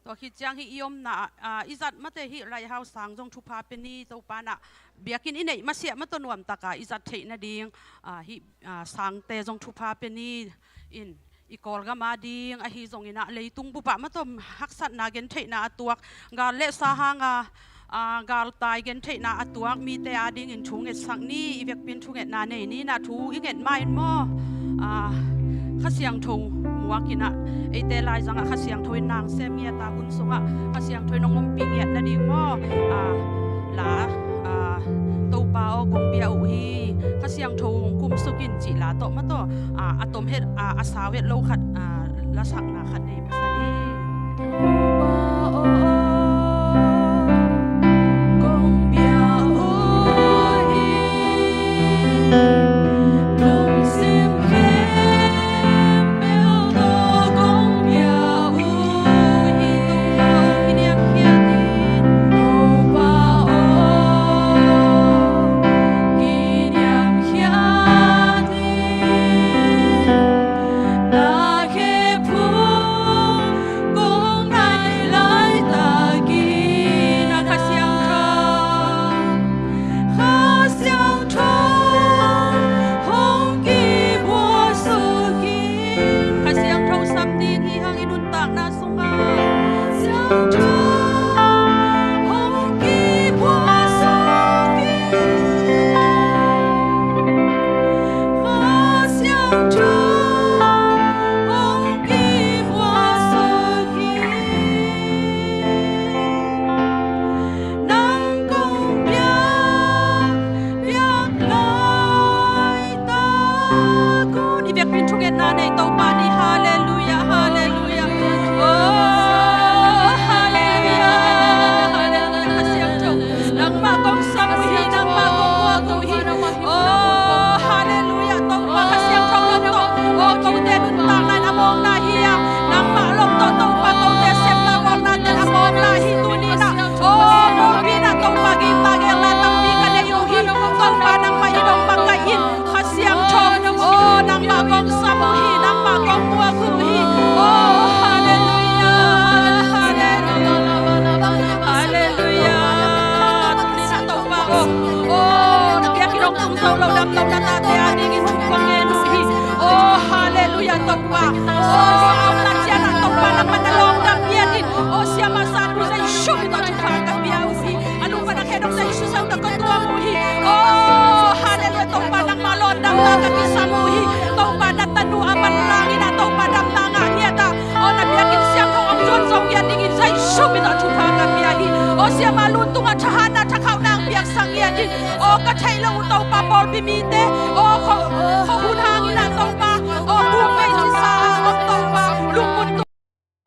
Tua khit ciang hih i omna, ah, i zat mate hih Lighthouse sang zong thupha pia ni. Topa in ah biakinn i neih masiah maw tawh nuamtaka i zat theih nading, ah, hih, ah, sangte zong thupha pia ni. In i Kawlgam ading ahi zongin ah leitung bupah maw tawh haksatna gentheihna a tuak, gal le sa hanga, ah, galtai gentheihna a tuak mite adingin thu ngetsak ni. I vekpi in thungetna nei ni. In ah thu i nget ma-in maw, ah, Kha Siangtho muak in ah, eite laizangah Kha Siangtho in nang sem ngiat a, hun sungah Kha Siangtho in hong ompih ngiat nading maw, ah, la, ah, Topa aw kong bia uh hi, Kha Siangtho hong kumsuk in cih la tawh maw tawh, ah, a tom het, ah, a sau het lo khat, ah, lasakna khat nei masa ni. Thungetna nei Topa ni. Halleluiah, halleluiah. Oh, halleluiah, halleluiah. Kha Siangtho, nangmah kong sam uh hi, nangmah kong muak uh hi. Oh, halleluiah, Topa Kha Siangtho lawm tawh. Oh, kote nuntakna in a mawkna hi a, nangmah lawm tawh Topa kote sepna bawlnate a mawkna hi tuni in ah. Oh, mawlpi in ah Topa gimna gelna tampi ka nei uh hi. Topa nangmah in hong makaih in. Kha Siangtho, oh, nangmah kong sam uh hi, nangmah kong muak uh hi. Oh, halleluiah, halleluiah, halleluiah. Tuni in ah Topa, oh, oh, na biakinn hong tung zo lo, dam lo na tate a dingin thupha ngen uh hi. Oh, halleluiah, Topa. Oh, a omna ciang ah Topa nangmah na lawngdam ngiat in. Oh, siamah sa pu Jesu min tawh thupha ka pia uh hi. A lungpan a khe dong Jesu sau tawh ka tuam uh hi. Oh, halleluiah, Topa nangmah lawndamna ka kisam uh hi. Topa na tanu a manlang in ah Topa damna ngah ngiat a, oh, na biakinn siangtho hong zuan zo ngiat dingin Jesu min tawh thupha ka pia hi. Oh, siamah lun tungah thahatna thakhauhna hong piaksak ngiat ding. Oh, ka theih loh uh Topa pawlpi mite, oh, kho, kho hun hang in ah Topa, oh, bu pei cisa a om Topa lungput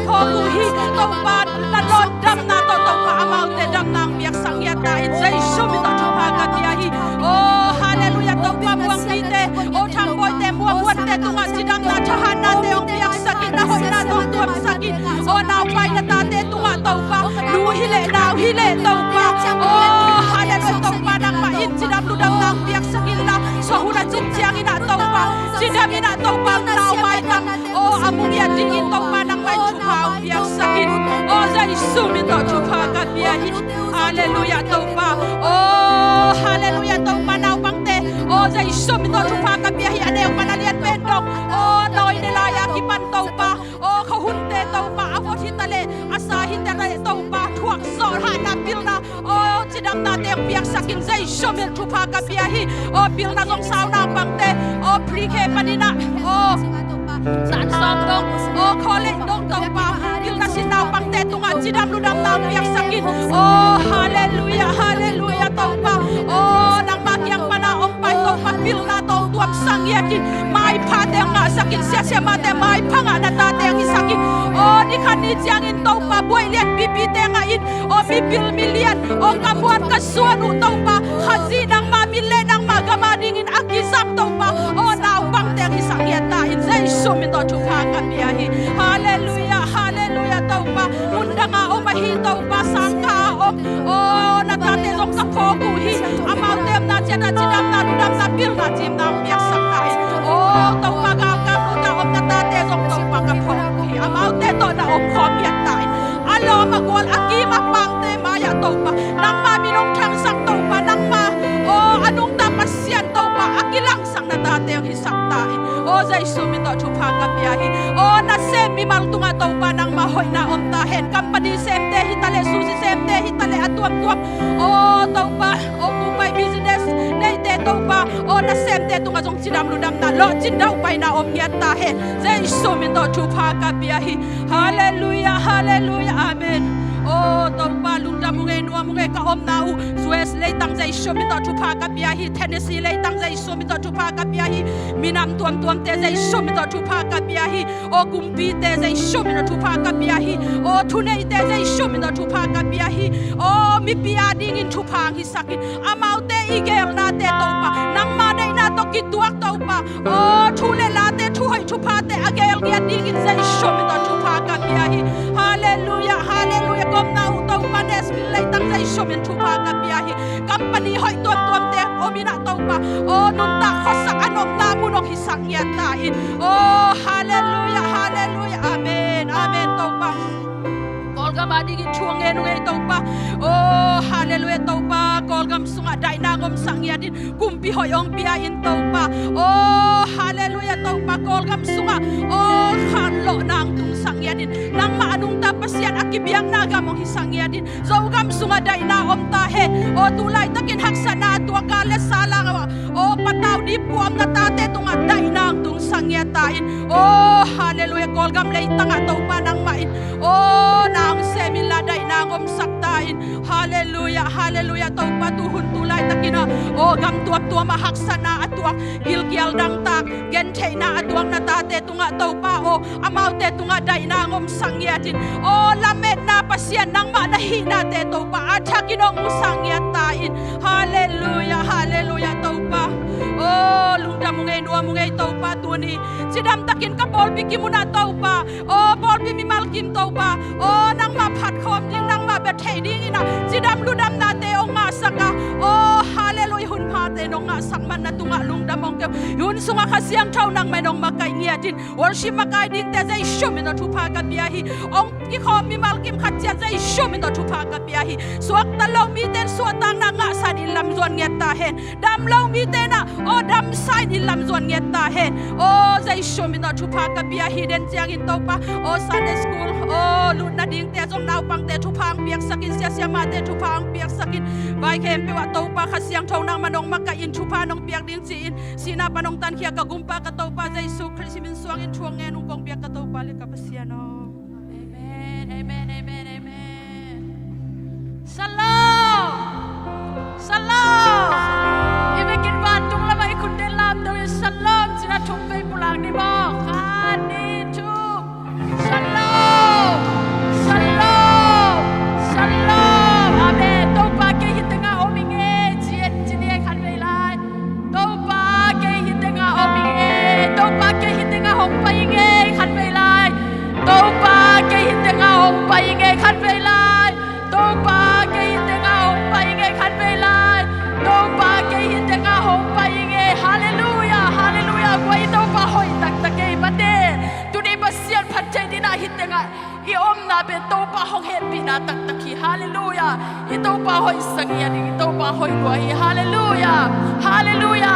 phawk uh hi. Topa na lawndamna tawh Topa amaute damna hong piaksak ngiat ta in Jesu min tawh thupha ka pia hi. Oh, halleluiah, Topa muangpite, oh, thangbawite, muanghuante tungah cidamna thahatnate hong piaksak in, na hoihna tawh tuamsak in. Oh, naupai na tate tungah Topa, nu hi leh nau hi leh Topa, oh, halleluiah, Topa nangmah in cidam ludamna hong piaksak inla, suah hun a cin ciangin ah Topa, cidam in ah Topa nau mailam, oh, a mu ngiat dingin Topa nangmah in thupha hong piaksak in. Oh, Jesu min tawh thupha ka pia hi. Halleluiah, Topa. Oh, halleluiah, Topa naupangte, oh, Jesu min tawh thupha ka pia hi. A neu pan a lian pen dong, oh, nawi ne lai a kipan Topa, oh, khuahunte Topa, a vot hi ta leh, a sa hi ta leh Topa, thuak zawh hahna pilna, oh, cidamnate hong piaksak in Jesu min thupha ka pia hi. Oh, pilna zong sau naupangte, oh, pre-K panin ah, oh, zan sawm dong, oh, college dong Topa, pilna sin naupangte tungah cidam ludamna hong piaksak in. Oh, halleluiah, halleluiah, Topa. Oh, nangmah kiang pan a hong pai Topa pilna tawh tuamsak ngiat in. Maiphate hong ngahsak in, siasiamate maipha ngah na tate hong hisak in. Oh, ni khat ni ciangin Topa buaih lian pipite ngah in. Oh, mipil milian, oh, ka muan ka suan uh Topa, Khazih nangmah min leh nangmah gam a dingin a kizang Topa, oh, naupangte hong hisak ngiat ta in Jesu min tawh thupha ka pia hi. Halleluiah, halleluiah, Topa. Mundang a om ahi Topa, sangkah a om, oh, na tate zong ka phawk uh hi. Amaute omna ciat ah cidamna ludamna pilna cimna hong piaksak ta in. Oh, Topa galkap lut a om na tate zong Topa ka phawk uh hi. Amaute tawh na omkhawm ngiat ta in. A lawm a gual a kim a pangte mai-ah Topa, nangmah min hong thangsak Topa, nangmah, oh, a nungta Pasian Topa, a kilangsak na tate hong hisak ta in. Oh, Jesu min tawh thupha ka pia hi. Oh, nasem mimal tungah Topa nangmah hoihna om ta hen. Company semte hi ta leh, susi semte hi ta leh, a tuamtuam, oh, Topa, oh, kumpai business neite Topa, oh, nasemte tungah zong cidam ludamna, lawhcin dauhpaina om ngiat ta hen. Jesu min tawh thupha ka pia hi. Halleluiah, halleluiah, amen. Oh, Topa lungdam ung ei, nuam ung ei, ka omna uh U S leitang Jesu min tawh thupha ka pia hi. Tennessee leitang Jesu min tawh thupha ka pia hi. Minam tuamtuamte Jesu min tawh thupha ka pia hi. Oh, kumpite Jesu min tawh thupha ka pia hi. Oh, thuneite Jesu min tawh thupha ka pia hi. Oh, mipi a dingin thupha hong hisak in. Amaute i geelnate Topa, nangma deihna tawh kituak Topa, oh, thu leh late, thuhoih thuphate a geel ngiat dingin Jesu min tawh thupha ka pia hi. Halleluiah, halleluiah. Ka omna uh Topa Nashville leitang Jesu min thupha ka pia hi. Company hoih tuamtuamte om in ah Topa, oh, nuntak khuasak a nopna mun hong hisak ngiat ta in. Oh, halleluiah, halleluiah, amen, amen, Topa. Kawlgam a dingin thu hong ngen ung ei Topa. Oh, halleluiah, Topa. Kawlgam sungah daihna hong omsak ngiat in, kumpi hoih hong pia in Topa. Oh, halleluiah, Topa. Kawlgam sungah, oh, khanlawhna hong tungsak ngiat in, nangmah a nungta Pasian a kibiakna gam hong hisak ngiat in. Zogam sungah daihna om ta hen. Oh, tu laitakin haksatna a tuak a leh sala, oh, patau dip pua om na tate tungah daihna hong tungsak ngiat ta in. Oh, halleluiah. Kawlgam leitangah Topa nangmah in, oh, na hong sem inla daihna hong omsak ta in. Halleluiah, halleluiah, Topa. Tuhun tu laitakin ah, oh, gam tuamtuam ah haksatna a tuak, gilkial dangtak, gentheihna a tuak na Topa aw, amaute tungah daihna hong omsak ngiatin, aw lametna Pasian nangmah na hihnate Topa a thakin hong musak ngiat ta in. Halleluia, halleluia Topa. Aw lungdam ung ei, nuam ung ei Topa tuni. Cidamtakin ka pawlpi kim un ah Topa, aw pawlpi mimal kim Topa, aw nangmah phatkhawm ding, nangmah bia thei dingin ah cidam ludamnate hong ngahsak a, aw halleluia, hun phate nong ngahsak man na tungah lungdam hong keu. Hun sungah Kha Siangtho nangmah in hong makaih ngiatin, worship makai dingte Jesu min tawh thupha ka pia hi. Hong kikhawm mimal kim khat ciat Jesu min tawh thupha ka pia hi. Suakta lo mite in suahtakna ngahsa in inn lam zuan ngiat ta hen. Dam lo mite in ah aw damsa in inn lam zuan ngiat ta hen. Aw Jesu min tawh thupha ka pia hi. Den ciangin Topa, aw Sunday school aw lutna dingte zong naupangte thupha hong piaksak in, siasiamate thupha hong piaksak in. Vai khempeuh ah Topa Kha Siangtho nangmah in hong makaih in, thupha nong piak ding ci-in, sihna pan hong tankhia ka gumpa ka Topa Jesu Khrist min suangin thu hong ngen ung kong biak ka Topa le ka Pasian aw. Amen, amen, amen, amen. Shalom! Shalom! I vekin vantung lamah i khut den lamto in shalom cih a thum vei pulak ni maw. Khat, nih, thum. Shalom! Shalom! Shalom! Amen. Topa kei hi tengah om ing ei, ci-in ci ni ei khat vei lai. Topa kei hi tengah om ing ei. Topa kei hi tengah hong pai ing ei khat vei lai. Topa kei hi tengah hong pai ing ei khat vei lai. Topa kei hi tengah hong pai ing ei khat vei lai. Topa kei hi tengah hong pai ing ei. Halleluia, halleluia. Kua i Topa hoih taktak ei mate. Tuni Pasian phat thei dingin ah hi tengah i omna pen Topa hong hehpihna taktak hi. Halleluia. I Topa hoihsak ngiat ding, i Topa hoih lua hi. Halleluia. Halleluia.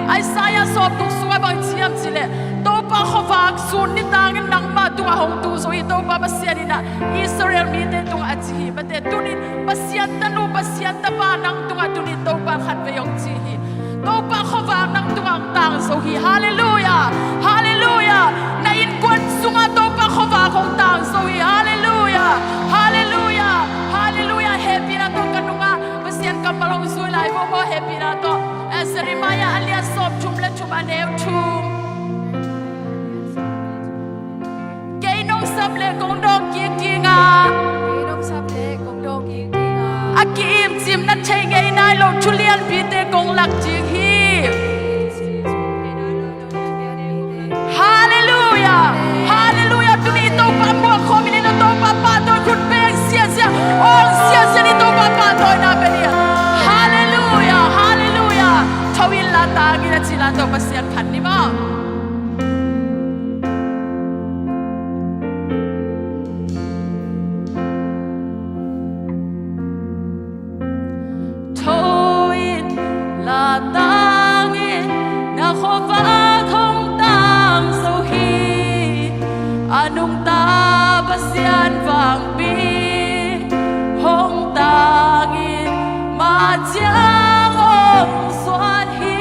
Isaiah sawmthum sungah bang ci hiam cih leh, Topa khuavak sun nitangin nangmah tungah hong tu zo hi. Topa Pasian in ah Israel mite tungah a ci hi. Mate, tunin Pasian tanu, Pasian tapa nang tungah tunin Topa khat vei hong ci hi. Topa khuavak nang tungah hong tang zo hi. Halleluia. Halleluia. Na innkuan sungah Topa khuavak hong tang zo hi. Halleluia. Halleluia. Halleluia. Hehpihna tawh ka nungah Pasian kammal hong zui lai maw, hehpihna tawh. Eh, Jeremiah a lian sawmthum le thum, a neu thum. Kei nong sap leh kong dawng kik ding a, kei nong sap leh kong dawng kik ding a, a ki-imcim na thei ngei nai lo thu lianpite kong lak ding hi. Halleluia. Halleluia. Tuni Topa muak khawm in, i Topa pahtawi khut beng ziahziah, awng ziahziah in i Topa pahtawina pe ding. Halleluia. Halleluia. Tho in la, tang in, a ci la, Topa Pasian phat ni maw. Tho in la, tang in, na khuavak hong tang zo hi. A nungta Pasian vangpi hong tang in, mah ciang hong zuan hi.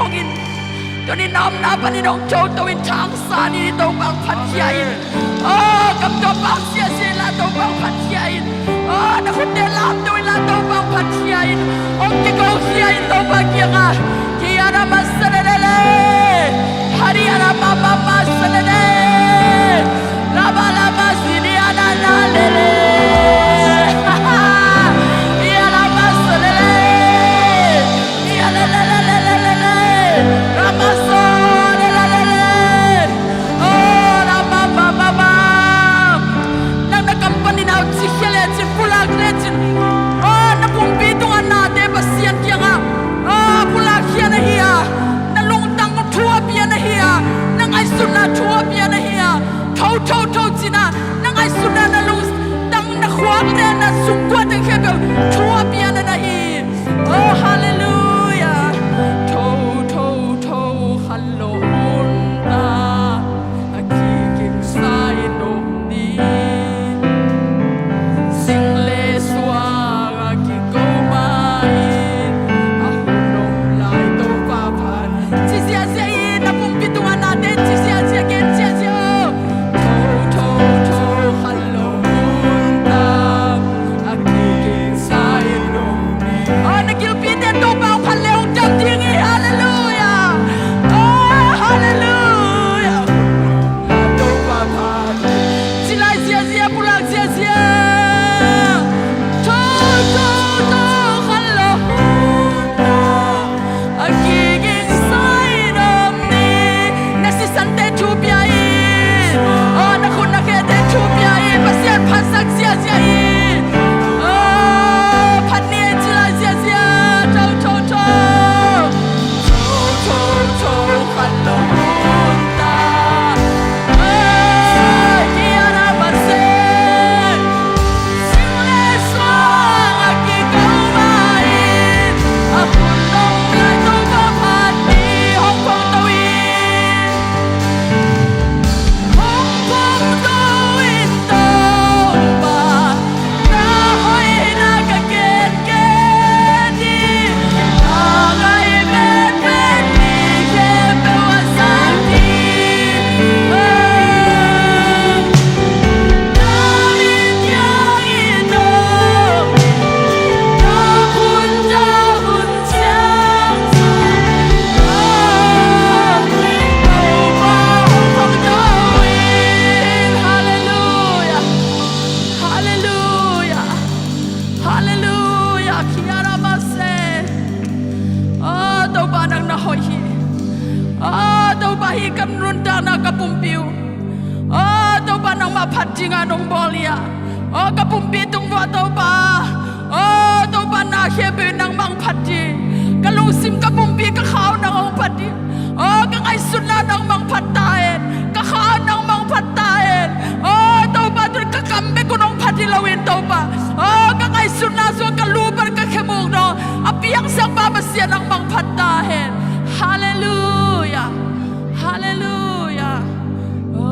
Hong in, tuni na omna panin hong toto in, thangsa ni Topa hong phatkhia in. Aw, kam tua pau siasia in la Topa hong phatkhia in. Aw, na khutte lamto in la Topa hong phatkhia in. Hong kikokhia in Topa kiangah. Kiara masalelele. Hariara mama masalele. Laba laba sini anana lele. Iara masalele. Nang na kam panin au cikhia lecin, pulak lecin. Aw, na pumpi tungah nate Pasian kiangah, aw, pulakkhia na hi a, na lungtang thu a pia na hi a, na ngaihsutna thu a pia na hi a, tho tho tho cina, na ngaihsutna, na lungtang, na khuakte, na sungkuate khempeuh thu a pia na na hi. Oh, halleluiah. Tho, tho, tho, khanlawh hun ta, a kikingsa in om ni. Sing le suang a kiko ma in, a hun om lai Topa phat. Ci ziahziah in, na pumpi tungah nate ci ziahziah, gen ziahziah aw. Tho, tho, tho, khanlawh hun ta, a kikingsa in om ni. Aw, na gilpite Topa hong phat le hong dam ding hi. Halleluiah. Aw, halleluiah. Topa phat. Ci lai ziahziah, pulak ziahziah. Tho, tho, tho, khanlawh hun ta, a kikingsa in om ni. Na sisante thu pia in. Aw, na khut na khete thu pia in. Pasian phatsak ziahziah in. Aw, phat ni e, ci lai ziahziah. Tho, tho, tho. Tho, tho, tho, khanlawh hun ta. Aw, kiara masalele. Sing le suang a kiko ma in, a hun om lai Topa phat ni. Hong phongto in, hong phongto in Topa, na hoihna ka gengen hi. Na ngai penpen ni khempeuh a zang hi. Halleluiah. Halleluiah. Halleluiah. Kiara mase. Aw, Topa nang na hoih hi. Aw, Topa hih ka nuntakna ka pumpi uh. Aw, Topa nangmah phat dinga nong bawl hi a. Aw, ka pumpi tung vua Topa. Aw, Topa na khempeuh nangmah hong phat ding. Ka lungsim ka pumpi ka kha uh nang hong phat ding. Aw, ka ngaihsutna nangmah hong phat ta hen. Ka kha uh nangmah hong phat ta hen. Aw, Topa tun ka kam bek un hong phat hi loin Topa. Aw, ka ngaihsutna sung ka lu pan ka khe muk dong a piangsak pa Pasian nangmah hong phat ta hen. Halleluiah. Halleluiah. Aw.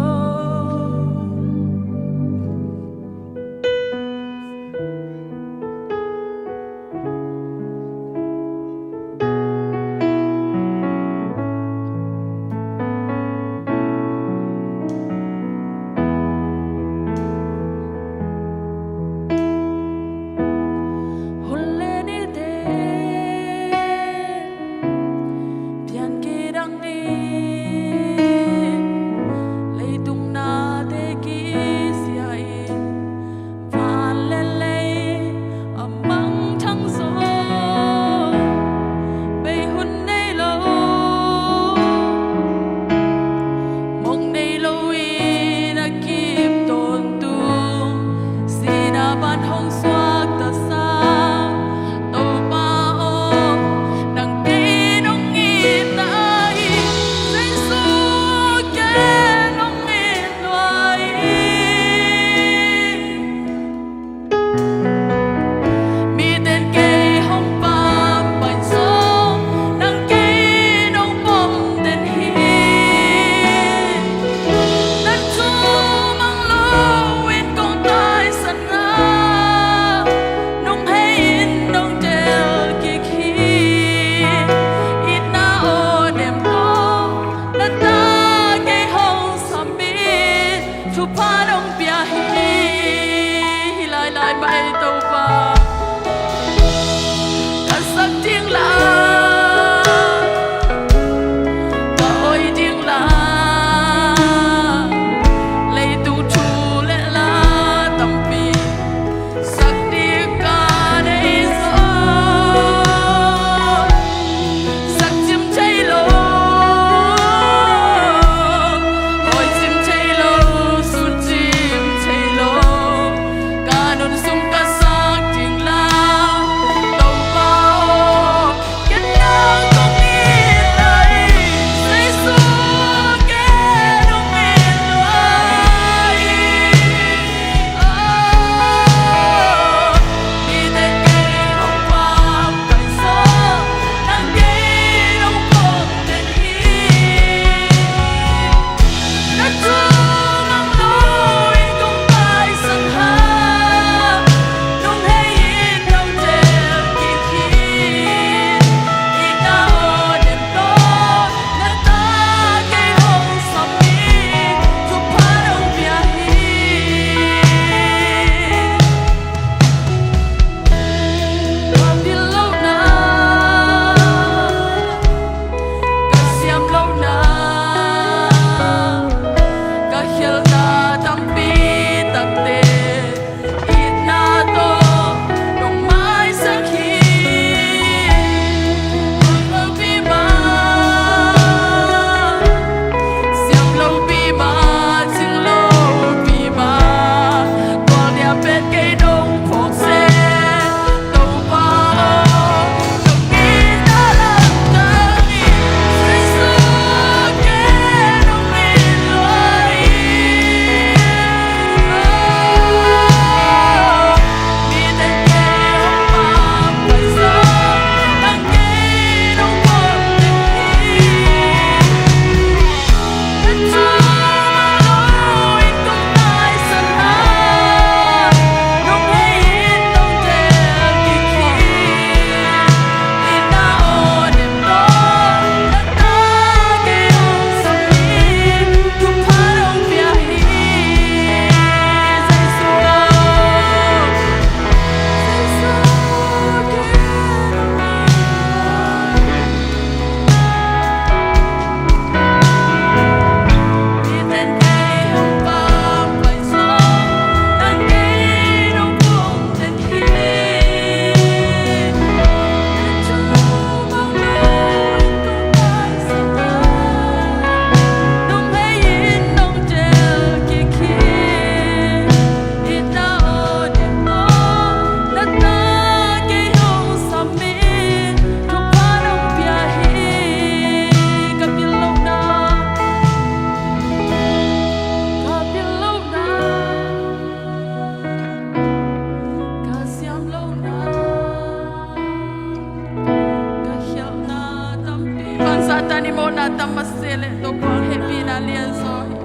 Na tam mah se leh Topa hehpihna lian zaw hi.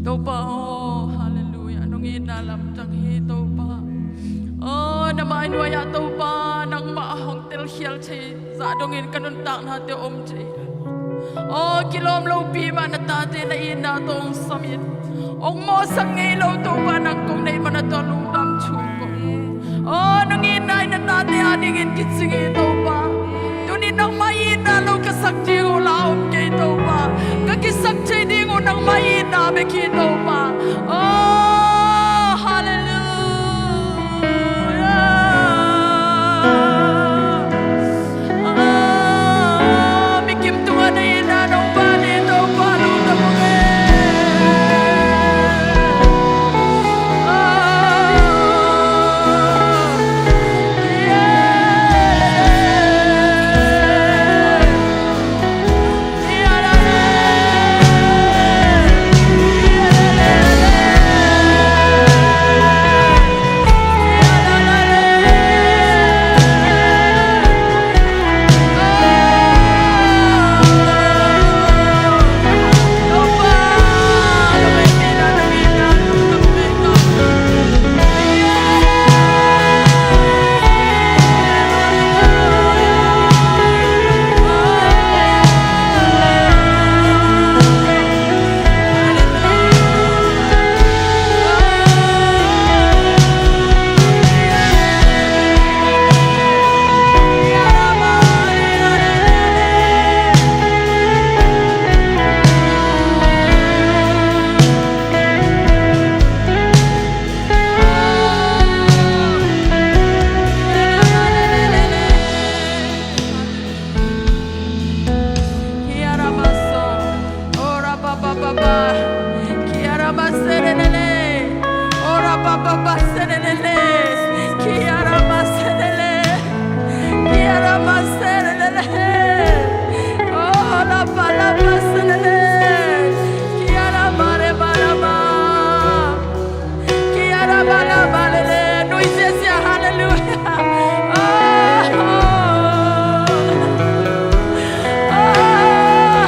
Topa aw, halleluiah, nong itna lamdang hi Topa. Aw, na mai nuai-ah Topa nangmah a hong telkhial thei zah dongin ka nuntaknate om thei. Aw, kilawm lopi mah na tate na itna tawh hong sam in, hong mawhsak ngei lo Topa nang kong neih man a tua lungdam thu kong. Aw, nong itna in na tate adingin kicing hi Topa. Tuni nangmah itna lo ka sak ding uh la om kei Topa. Ka kisak thei ding uh nangmah itna bek hi Topa. Aw, halleluiah. Aw, mi kim tungah na itna nong pan hi Topa, lungdam ung e. Aw, yeah. Kiara maso, ora pa pa pa pa. Kiara maserelele, ora pa pa pa serelele. Kiara maserele, kiara maserelele. Ora pa la pa serele. Kiara mare mare ma. Kiara bala balele, nuisiasia, hallelujah. Ah, oh. Ah.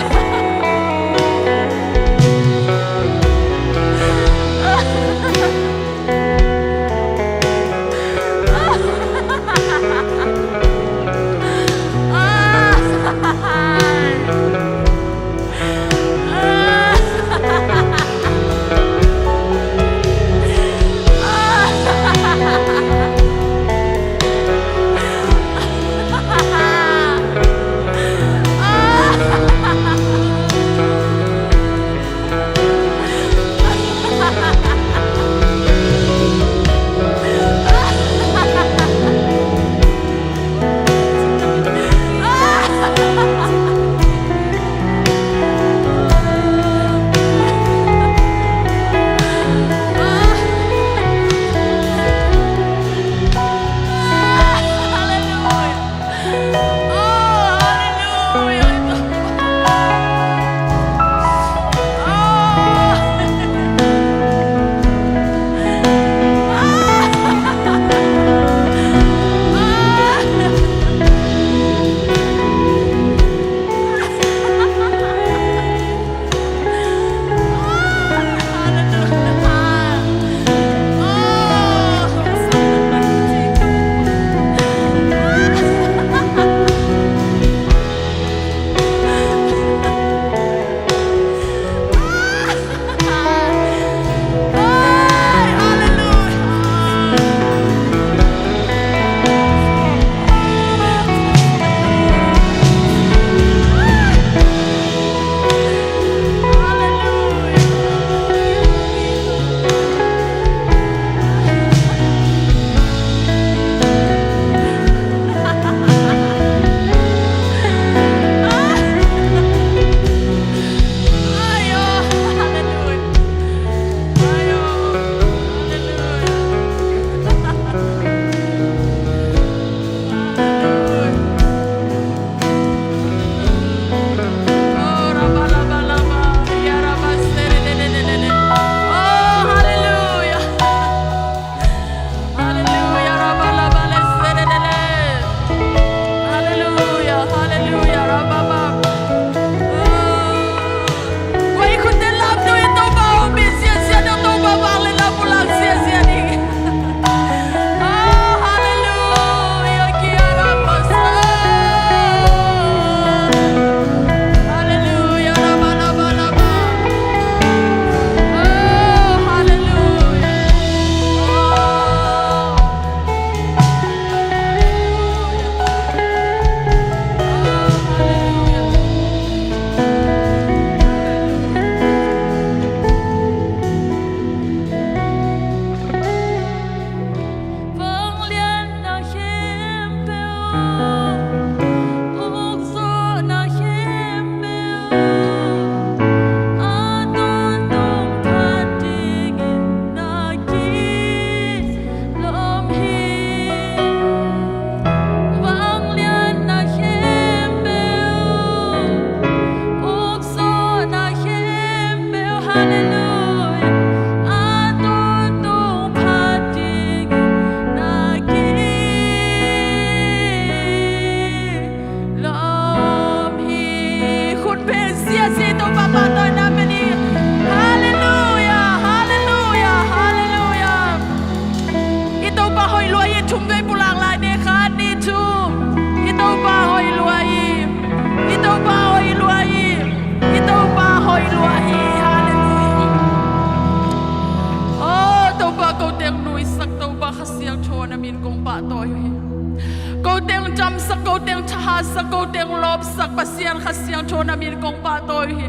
Sa kote hong lawpsak Pasian Kha Siangtho na min kong pahtawi hi.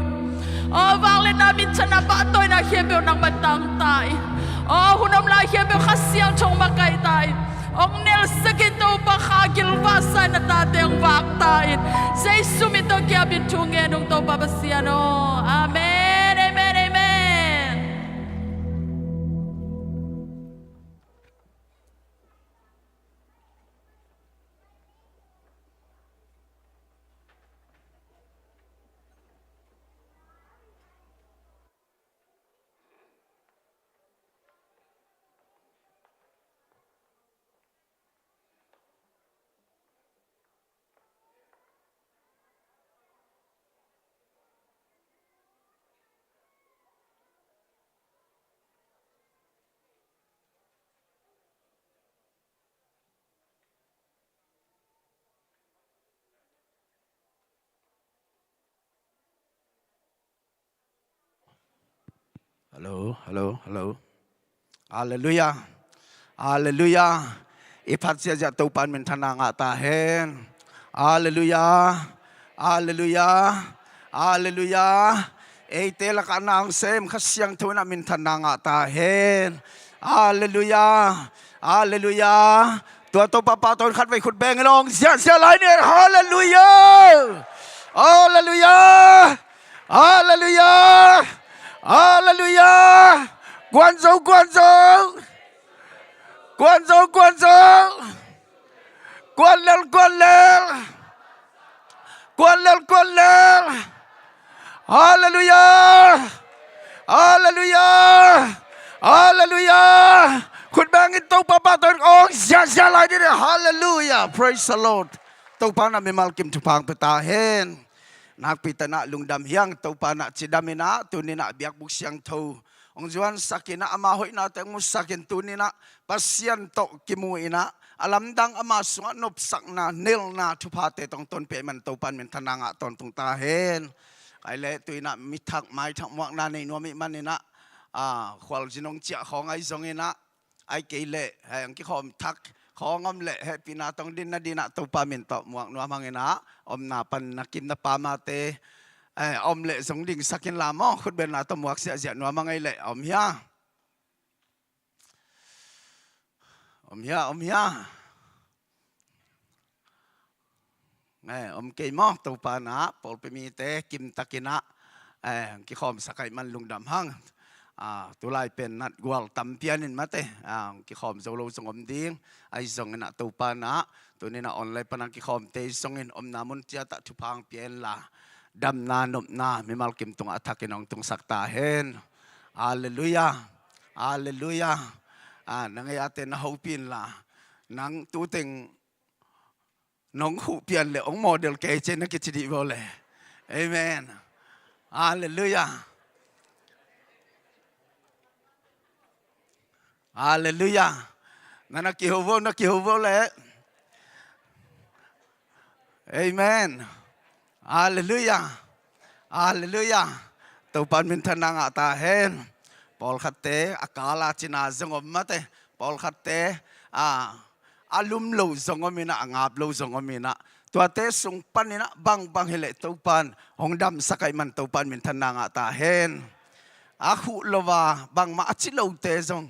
Aw vangliatna minthanna pahtawina khempeuh nangmah tangta in. Aw hun om lai khempeuh Kha Siangtho hong makaihta in. Hong nelsak in Topa, Kha Gil vahsa in na tate hong vakta in. Jesu min tawh kiapin thu ngen ung Topa Pasian aw. Amen, amen, amen. Hallo, hallo, hallo. Halleluiah. Halleluiah. I phat ziahziah Topa in minthanna ngah ta hen. Halleluiah. Halleluiah. Halleluiah. Eite lakah na hong sem Kha Siangtho in ah minthanna ngah ta hen. Halleluiah. Halleluiah. Tua Topa pahtawi in khatvei khut beng in hong ziahziah lai ni. Halleluiah. Halleluiah. Halleluiah. Halleluiah. Guanzo, guanzo. Guanzo, guanzo. Guanlel, guanlel. Guanlel, guanlel. Halleluiah. Halleluiah. Halleluiah. Khut beng in Topa pahtawi in hong ziahziah lai ni. Halleluiah. Praise the Lord. Topa in ah mimal kim thupha hong pia ta hen. Nakpi takin ah lungdam hi hang. Topa in ah cidam in ah tuni in ah biakbuk siangtho hong zuansak in ah ama hoihnate hong musak in tuni in ah Pasian tawh kimu in ah a lamdang ama sungah nopsakna nelna thuphate tawh hong tonpih ahih manin Topa in minthanna ngah tawntung ta hen. Kei leh tu in ah mi thak mai thak muakna nei nuam ahih manin ah, a, khualzin hong ciah khawng ahi zongin ah, ahih kei leh hong kikhawm thak khawng om leh hehpihna tawh hong din nadingin ah Topa min tawh muak nuam hang in ah, omna pan na kim na pamte, eh, om leh zong dingsak inla maw, khutbetna tawh muak ziahziah nuam hang ei leh om hia? Om hia, om hia? Eh, om kei maw? Topa in ah pawlpi mite kimtakin ah, eh, kikhawmsak ahih man lungdam hang. Ah, tulai pen natgual tam pian in mate, ah, kikhawm zo lo zong om ding. Ahi zongin ah Topa in ah tuni in ah online pan a kikhawmte zongin omna mun ciat ah thupha hong pia inla, damna nopna mimal kim tungah a thakin hong tungsak ta hen. Halleluiah. Halleluiah. Ah, na ngei ate na hopih inla, nang tuteng nong khuh pian le hong model kei ci na kici dih bawl le. Amen. Halleluiah. Halleluiah. Na na kiho bawl, na kiho bawl le. Amen. Halleluiah. Halleluiah. Topa in minthanna ngah ta hen. Pawlkhatte a kal a cina zong om mate. Pawlkhatte a, a lum lo zong om in ah, a ngap lo zong om in ah, tuate sung pan in ah bangbang hi leh Topa in hong damsak ahih man Topa in minthanna ngah ta hen. A khuh lo a bangmah a ci lote zong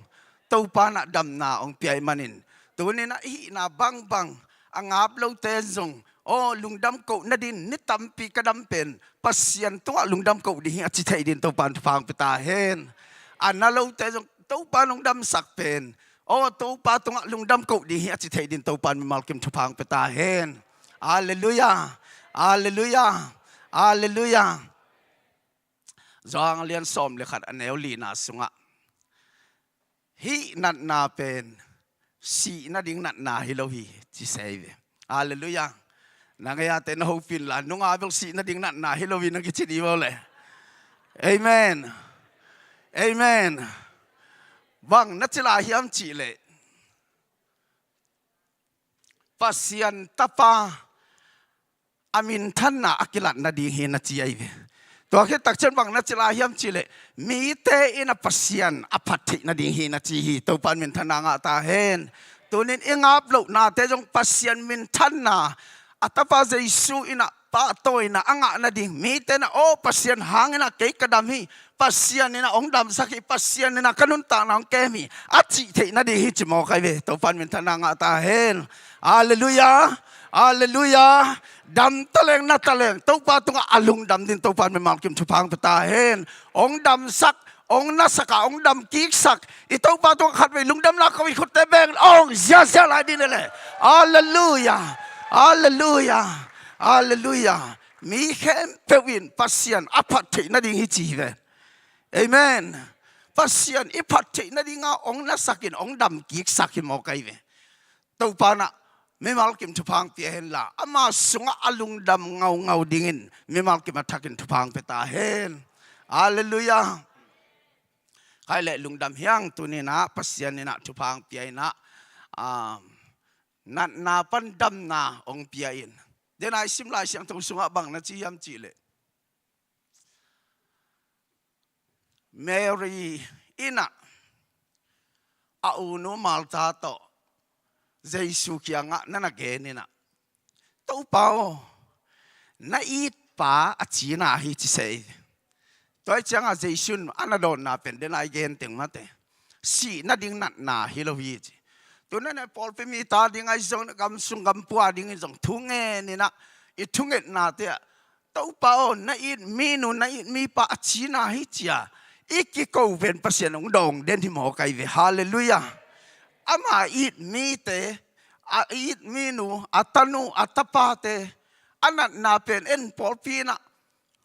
Topa in ah damna hong pia ahih manin, tuni in ah i hihna bangbang a ngap lote zong, aw, lungdam koh nading, ni tampi ka dam pen Pasian tungah lungdam koh ding hi a ci thei dingin Topa in thupha hong pia ta hen. A na lote zong Topa in hong damsak pen, aw, Topa tungah lungdam koh ding hi a ci thei dingin Topa in mimal kim thupha hong pia ta hen. Halleluiah. Halleluiah. Halleluiah. Johan a lian sawm le khat, a neu lina sungah, hih natna pen sih nading natna hi lo hi, ci sei ve. Halleluiah. Na ngei ate na hopih inla, nunga bel sih nading natna hi lo hi na kici dih bawl le. Amen. Amen. Bang na ci lai hiam cih leh, Pasian Tapa a minthanna a kilat nading hi na ci ahi ve. Tua khit takciang bang na ci lai hiam cih leh, mite in a Pasian a phat theih nading hi na ci hi. Topa in minthanna ngah ta hen. Tunin i ngap lohnate zong Pasian minthanna a Tapa Jesu in ah pahtawina a ngah nading, mite in ah, "Aw, Pasian hangin ah kei ka dam hi, Pasian in ah hong damsak hi, Pasian in ah ka nuntakna hong kem hi," a cih theih nading hi ci mawk ahi ve. Topa'n minthanna ngah ta hen. Halleluiah. Halleluiah. Dam taleng, na taleng, Topa tungah a lungdam ding Topa'n mimal kim thupha hong pia ta hen. Hong damsak, hong nasak a, hong dam kiksak i Topa tungah khatvei lungdamna ko i khutte beng hong ziahziah lai ding hi leh. Halleluiah. Halleluiah. Halleluiah. Mi khempeuh in Pasian a phat theih nading hi ci hi ve. Amen. Pasian i phat theih nadinga hong nasak in hong dam kiksak hi mawk ahi ve. Topa'n ah mimal kim thupha hong pia hen la, ama sungah a lungdam ngaungau dingin mimal kim a thakin thupha hong pia ta hen. Halleluiah. Khaile lungdam hi hang, tuni in ah Pasian in ah thupha hong pia in ah, ah, natna pan damna hong pia in. Dena i sim Lai Siangtho sungah bang na ci hiam cih leh, Mary in ah a unu Martha tawh Jesu kiangah na na gen in ah, "Topa aw, na itpa a cina hi," ci se hi. Tua hi ciangah Jesu in a na dawnna pen dena i gen teng mate, "Sih nading natna hi lo hi," ci. Tuni in ah pawlpi mite ading ahi zong, gam sung gam pua dingin zong thu ngen in ah, i thungetnate ah, "Topa aw, na it minu, na it mipa a cina hi," ci-a i kiko pen Pasian hong dawng den hi mawk ahi ve. Halleluiah. Ama it mite, a it minu, a tanu, a tapate a natna pen en pawlpi in ah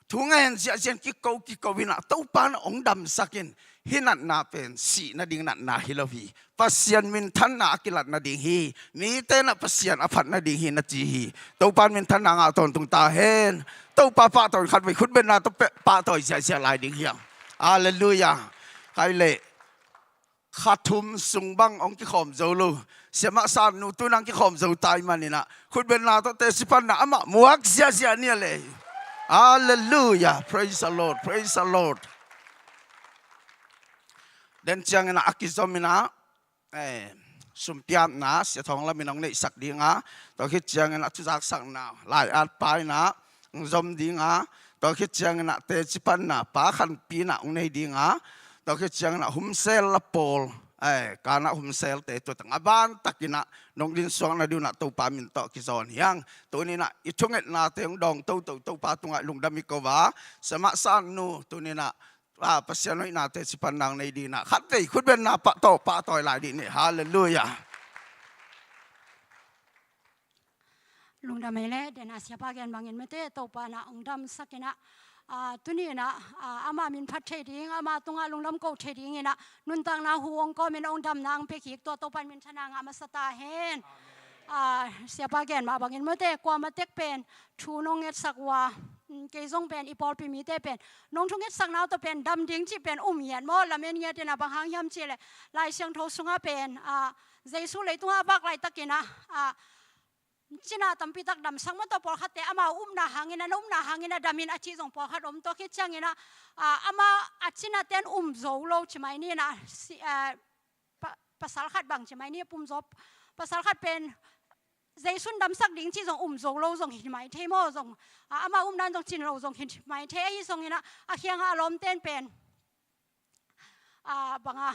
thu ngen ziahziah in kiko kiko in ah Topa'n hong damsak in, hih natna pen sih nading natna hi lo hi. Pasian minthanna a kilat nading hi. Mite in ah Pasian a phat nading hi na ci hi. Topa'n minthanna ngah tawntung ta hen. Topa pahtawi khatvei khutbetna tawh pahtawi ziahziah lai ding hi hang. Halleluiah. Khaile kha thum sung bang hong kikhawm zo lo. Siamah San Nu tu in hong kikhawm zo ta ahih manin ah, khutbetna tawh teci panna amah muak ziahziah ni a leh. Halleluiah. Praise the Lord. Praise the Lord. Den ciangin ah a kizom in ah, eh, sumpiatna Sia Thawng Lam in hong neihsak ding a, tua khit ciangin ah thuzaksakna Lai At pa in ah hong zom ding a, tua khit ciangin ah teci panna Pa Khan Pi in ah hong nei ding a, tua khit ciangin ah Hun Sel la pawl, eh, Kanan Hun Sel te tua teng a ban takin ah nong din suak nading un ah Topa min tawh kizawn hi hang. Tuni in ah i thungetnate hong dawng toto Topa tungah lungdam i ko a, Siamah San Nu tuni in ah, ah, Pasian hoihnate teci panna hong nei ding in ah khatvei khutbetna pahtawi pahtawi lai ding ni. Halleluiah. Lungdam ei leh, den a siapa gen bangin mate, Topa'n ah hong damsak in ah, ah, tuni in ah, ah, ama min phat thei ding, ama tungah lungdam ko thei dingin ah nuntakna hu hong kawmin hong damna hong pia kik, tua Topa'n minthanna ngah masa ta hen. Ah, siapa gen mah bangin mate, kuamah tek pen thu nong ngetsak uh a, mm, kei zong pen i pawlpi mite pen nong thungetsakna uh tawh pen dam ding cih pen um ngiat maw, lamen ngiat in ah, bang hang hiam cih leh Lai Siangtho sungah pen, ah, Jesu leitungah a vak laitakin ah, ah, cina tampitak damsak maw, tua pawlkhatte amau upna hangin ah, na upna hangin ah dam in a cih zong pawlkhat om. Tua khit ciangin ah, ah, ama a cinate in um zo lo ci mai ni in ah, si, ah, pa, pasal khat bang ci mai ni, pum zo, pasal khat pen Jesu in damsak ding cih zong um zo lo zong hi mai thei maw, zong, ah, ama upna in zong cin lo zong hi mai thei. Ahi zongin ah a kiangah a lawmte in pen, ah, bang a,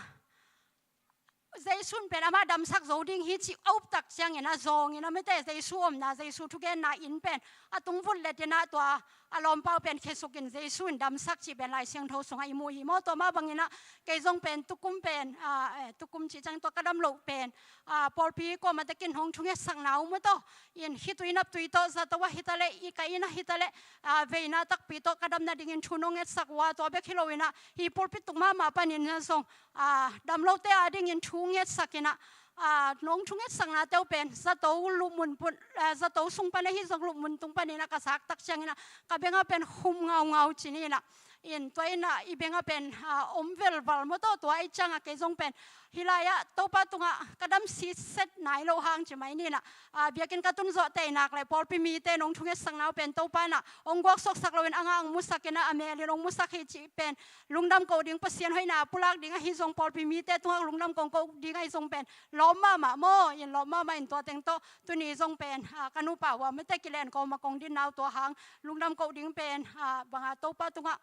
Jesu in pen amah damsak zo ding hi cih a up tak ciangin ah zawngin ah mate, Jesu omna, Jesu thugenna inn pen a tung vut let in ah tua a lawmpa uh pen khesuk in Jesu in damsak cih pen Lai Siangtho sungah i mu hi maw. Tua mah bangin ah kei zong pen tukum pen, ah, eh, tukum cih ciang tua ka dam loh pen, ah, pawlpi kuamah tekin hong thungetsakna uh maw, tua in khitui naptui tawh, zato ah hi ta leh, i ka inn ah hi ta leh, ah, veina takpi tawh ka dam nadingin thu nong ngetsak uh a, tua bek hi lo in ah hih pulpit tung mahmah panin ah zong, ah, damlote adingin thu ngetsak in ah, ah, nong thungetsaknate uh pen zato lupmun pun, ah, zato sung pan ahi zong lupmun tung panin ah ka zak tak ciangin ah ka bengah pen khum ngaungau ci ni in ah, In tua in ah i bengah pen, ah, om velval maw tawh, tua ahih ciangah kei zong pen hih lai-ah Topa tungah ka dam sitset nai loh hang ci mai ni in ah, ah, biakinn ka tun zawh teh nak leh pawlpi mite nong thungetsakna uh pen Topa in ah hong guaksuaksak loin a ngah hong musak in ah, a mel in hong musak hi cih pen lungdam koh ding, Pasian hoihna pulak ding ahi zong pawlpi mite tungah lungdam kong koh ding ahi zong pen lawp mahmah maw, in lawp mahmah in tua teng tawh tuni zong pen, ah, ka nupa uh a mate kilen kawm a kong dinna uh tua hang lungdam koh ding pen, ah, bang a Topa tungah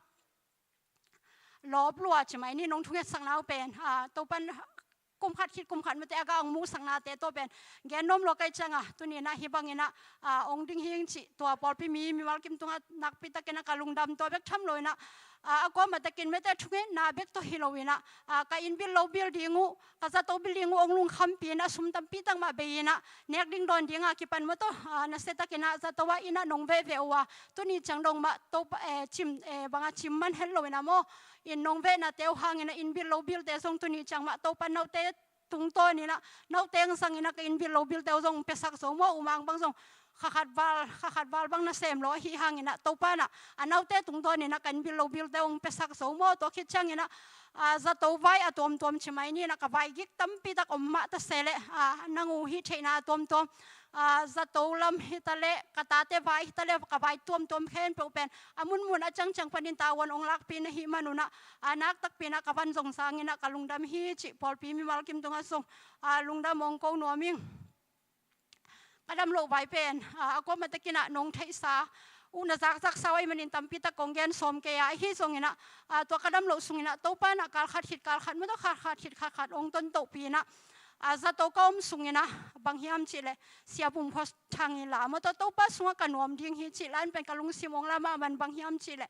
lawp lua ci mai ni, nong thungetsakna uh pen, ah, Topa in kum khat khit kum khat mate a gah hong muhsaknate tawh pen gen nuam lua ka hih ciangah tuni in ah hih bangin ah, ah, hong ding hing cih tua pawlpi mi mimal kim tungah nakpi takin ah ka lungdam, tua bek tham lo in ah, ah, a kuamah takin mate thungetna bek tawh hi lo in ah, ah, ka inn bil lo bil ding uh, ka zato bil ding uh hong lungkhampi in ah sum tampi tak mah bei in ah nek ding dawn ding a kipan maw tawh, ah, nasia takin ah zato ah inn ah nong vehveh uh a tuni ciang dong mah Topa, eh, cim, eh, bang a cim man het lo in ah maw, in nong vehnate uh hangin ah inn bil lo bilte zong tuni ciang mah Topa in note tungtawn in ah, note hong zang in ah ka inn bil lo bilte uh zong hong piasak zo maw, U Mang bang zong kha khat val, kha khat val bang nasem lo ahih hangin ah Topa in ah a note tungtawn in ah ka inn bil lo bilte uh hong piasak zo maw, tua khit ciangin ah, ah, zato vai a tuamtuam ci mai ni in ah ka vai gik tampi tak om mah ta se leh, ah, nang uh hih theihna a tuamtuam, ah, zato lam hi ta leh, ka tate vai hi ta leh, ka vai tuamtuam khempeuh pen a munmun a ciangciang panin tavuan hong lakpih na hih man un ah, ah, nak takpi in ah ka van zong zang in ah ka lungdam hi cih pawlpi mimal kim tungah zong, ah, lungdam hong ko nuam ing. Ka dam loh vai pen, ah, a kuamah takin ah nong theihsa uh na zakzaksa uh ahih manin tampi tak kong gen sawm kei a, ahi zongin ah, ah, tua ka dam loh sungin ah Topa in ah kal khat khit kal khat maw tawh, kal khat khit kal khat hong tontohpih in ah, ah, zato ka om sungin ah bang hiam cih leh Sia Bum Khua Thang i la maw tawh, Topa sungah ka nuam ding hi cih la in pen ka lungsim hong la mahmah in bang hiam cih leh,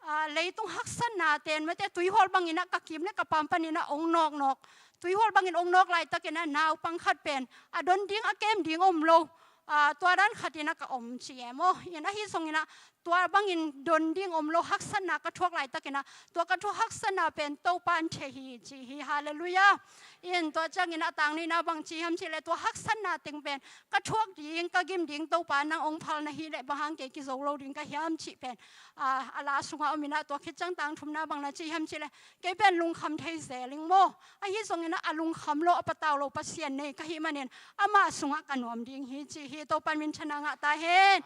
ah, leitung haksatna ten mate tuihual bangin ah ka kim leh ka paam panin ah hong nawknawk, tuihual bangin hong nawk laitakin ah naupang khat pen a don ding a kem ding om lo, ah, tua dan khat in ah ka om ci e maw. In ahi zongin ah tua bangin don ding om lo haksatna ka thuak laitakin ah tua ka thuak haksatna pen Topa in thei hi ci hi. Halleluiah. In tua ciangin ah tang nihna bang ci hiam cih leh tua haksatna teng pen ka thuak ding, ka gim ding Topa nang hong phal na hih leh bang hang kei kizo lo ding ka hiam cih pen, ah, a la sungah om in ah tua khit ciang tang thumna bang na ci hiam cih leh kei pen lungkham thei zel ing maw. Ahi zongin ah a lungkham lo a patau lo Pasian nei ka hih manin amah sungah ka nuam ding hi ci hi. Topa in minthanna ngah ta hen. Amen.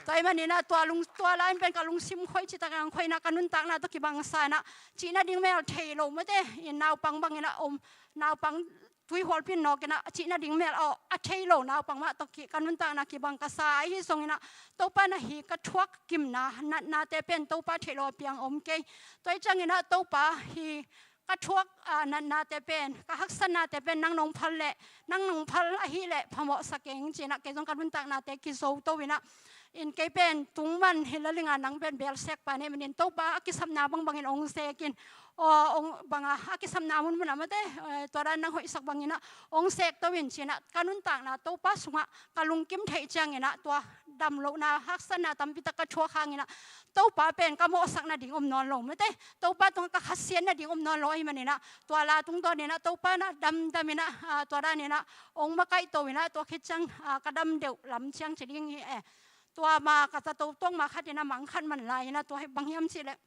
Tua ahih manin ah tua lung, tua lai in pen ka lungsim khoi cih tak ang khoi in ah ka nuntakna tawh kibang sa in ah cih nading mel thei lo mate, in naupang bangin ah om, naupang tuihualpi in nawk in ah cih nading mel a, a thei lo naupang mah tawh ki, ka nuntakna kibang ka sa. Ahi zongin ah Topa in ah hih ka thuak gimna natnate pen Topa theih lo a piang om kei. Tua ahih ciangin ah Topa hih ka thuak, ah, natnate pen, ka haksatnate pen nang nong phal leh, nang nong phal ahih leh phamawh sa keng ci in ah kei zong ka nuntaknate kizo to in ah, in kei pen tung man hi la ling a, nang pen bel sek pa na hih manin Topa a kisapna bangbangin hong sek in, aw, hong bang a, a kisapna munmun ah mate, eh, tua dan nang hoihsak bangin ah hong sek to in ci in ah ka nuntakna Topa sungah ka lungkim theih ciangin ah tua dam lohna haksatna tampi tak ka thuak hangin ah Topa pen ka mawhsak nading om nawn lo mate, Topa tungah ka khasiat nading om nawn lo ahih manin ah tua la tungtawn in ah Topa in ah damdam in ah, ah, tua dan in ah hong makaih to in ah tua khit ciang, ah, ka dam deuh lam ciang ci ding hi e. Tua ma ka zato tuak ma khat in ah mang khat man lai in ah tua hi bang hiam cih leh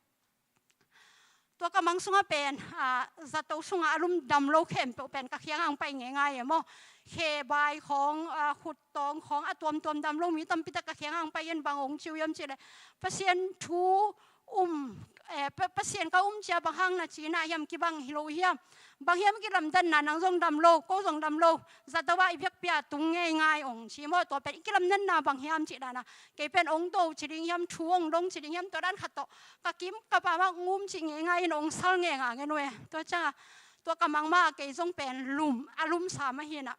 tua ka mang sungah pen, ah, zato sungah a lum dam lo khempeuh pen ka kiangah hong pai ngeingai e maw. Khe bai khawng, ah, khut tawng khawng a tuamtuam dam lo mi tampi tak ka kiangah hong pai in bang hong ci uh hiam cih leh Pasian thu um, eh, Pa-, Pasian ka um ci a bang hang na cihna hiam, kibang hi lo hiam. Bang hiam kilamdanna, nang zong dam lo, ko zong dam lo, zato ah i biakpi-a tung ngeingai hong ci maw, tua pen i kilamdanna bang hiam cih dan a. Kei pen hong to ci ding hiam, thu hong dong ci ding hiam, tua dan khat tawh ka kim ka paam ah hong um cih ngeingai in hong sal ngeingai ngen uh e. Tua ciang a, tua ka mang ma kei zong pen lum, a lumsa mah hi in ah.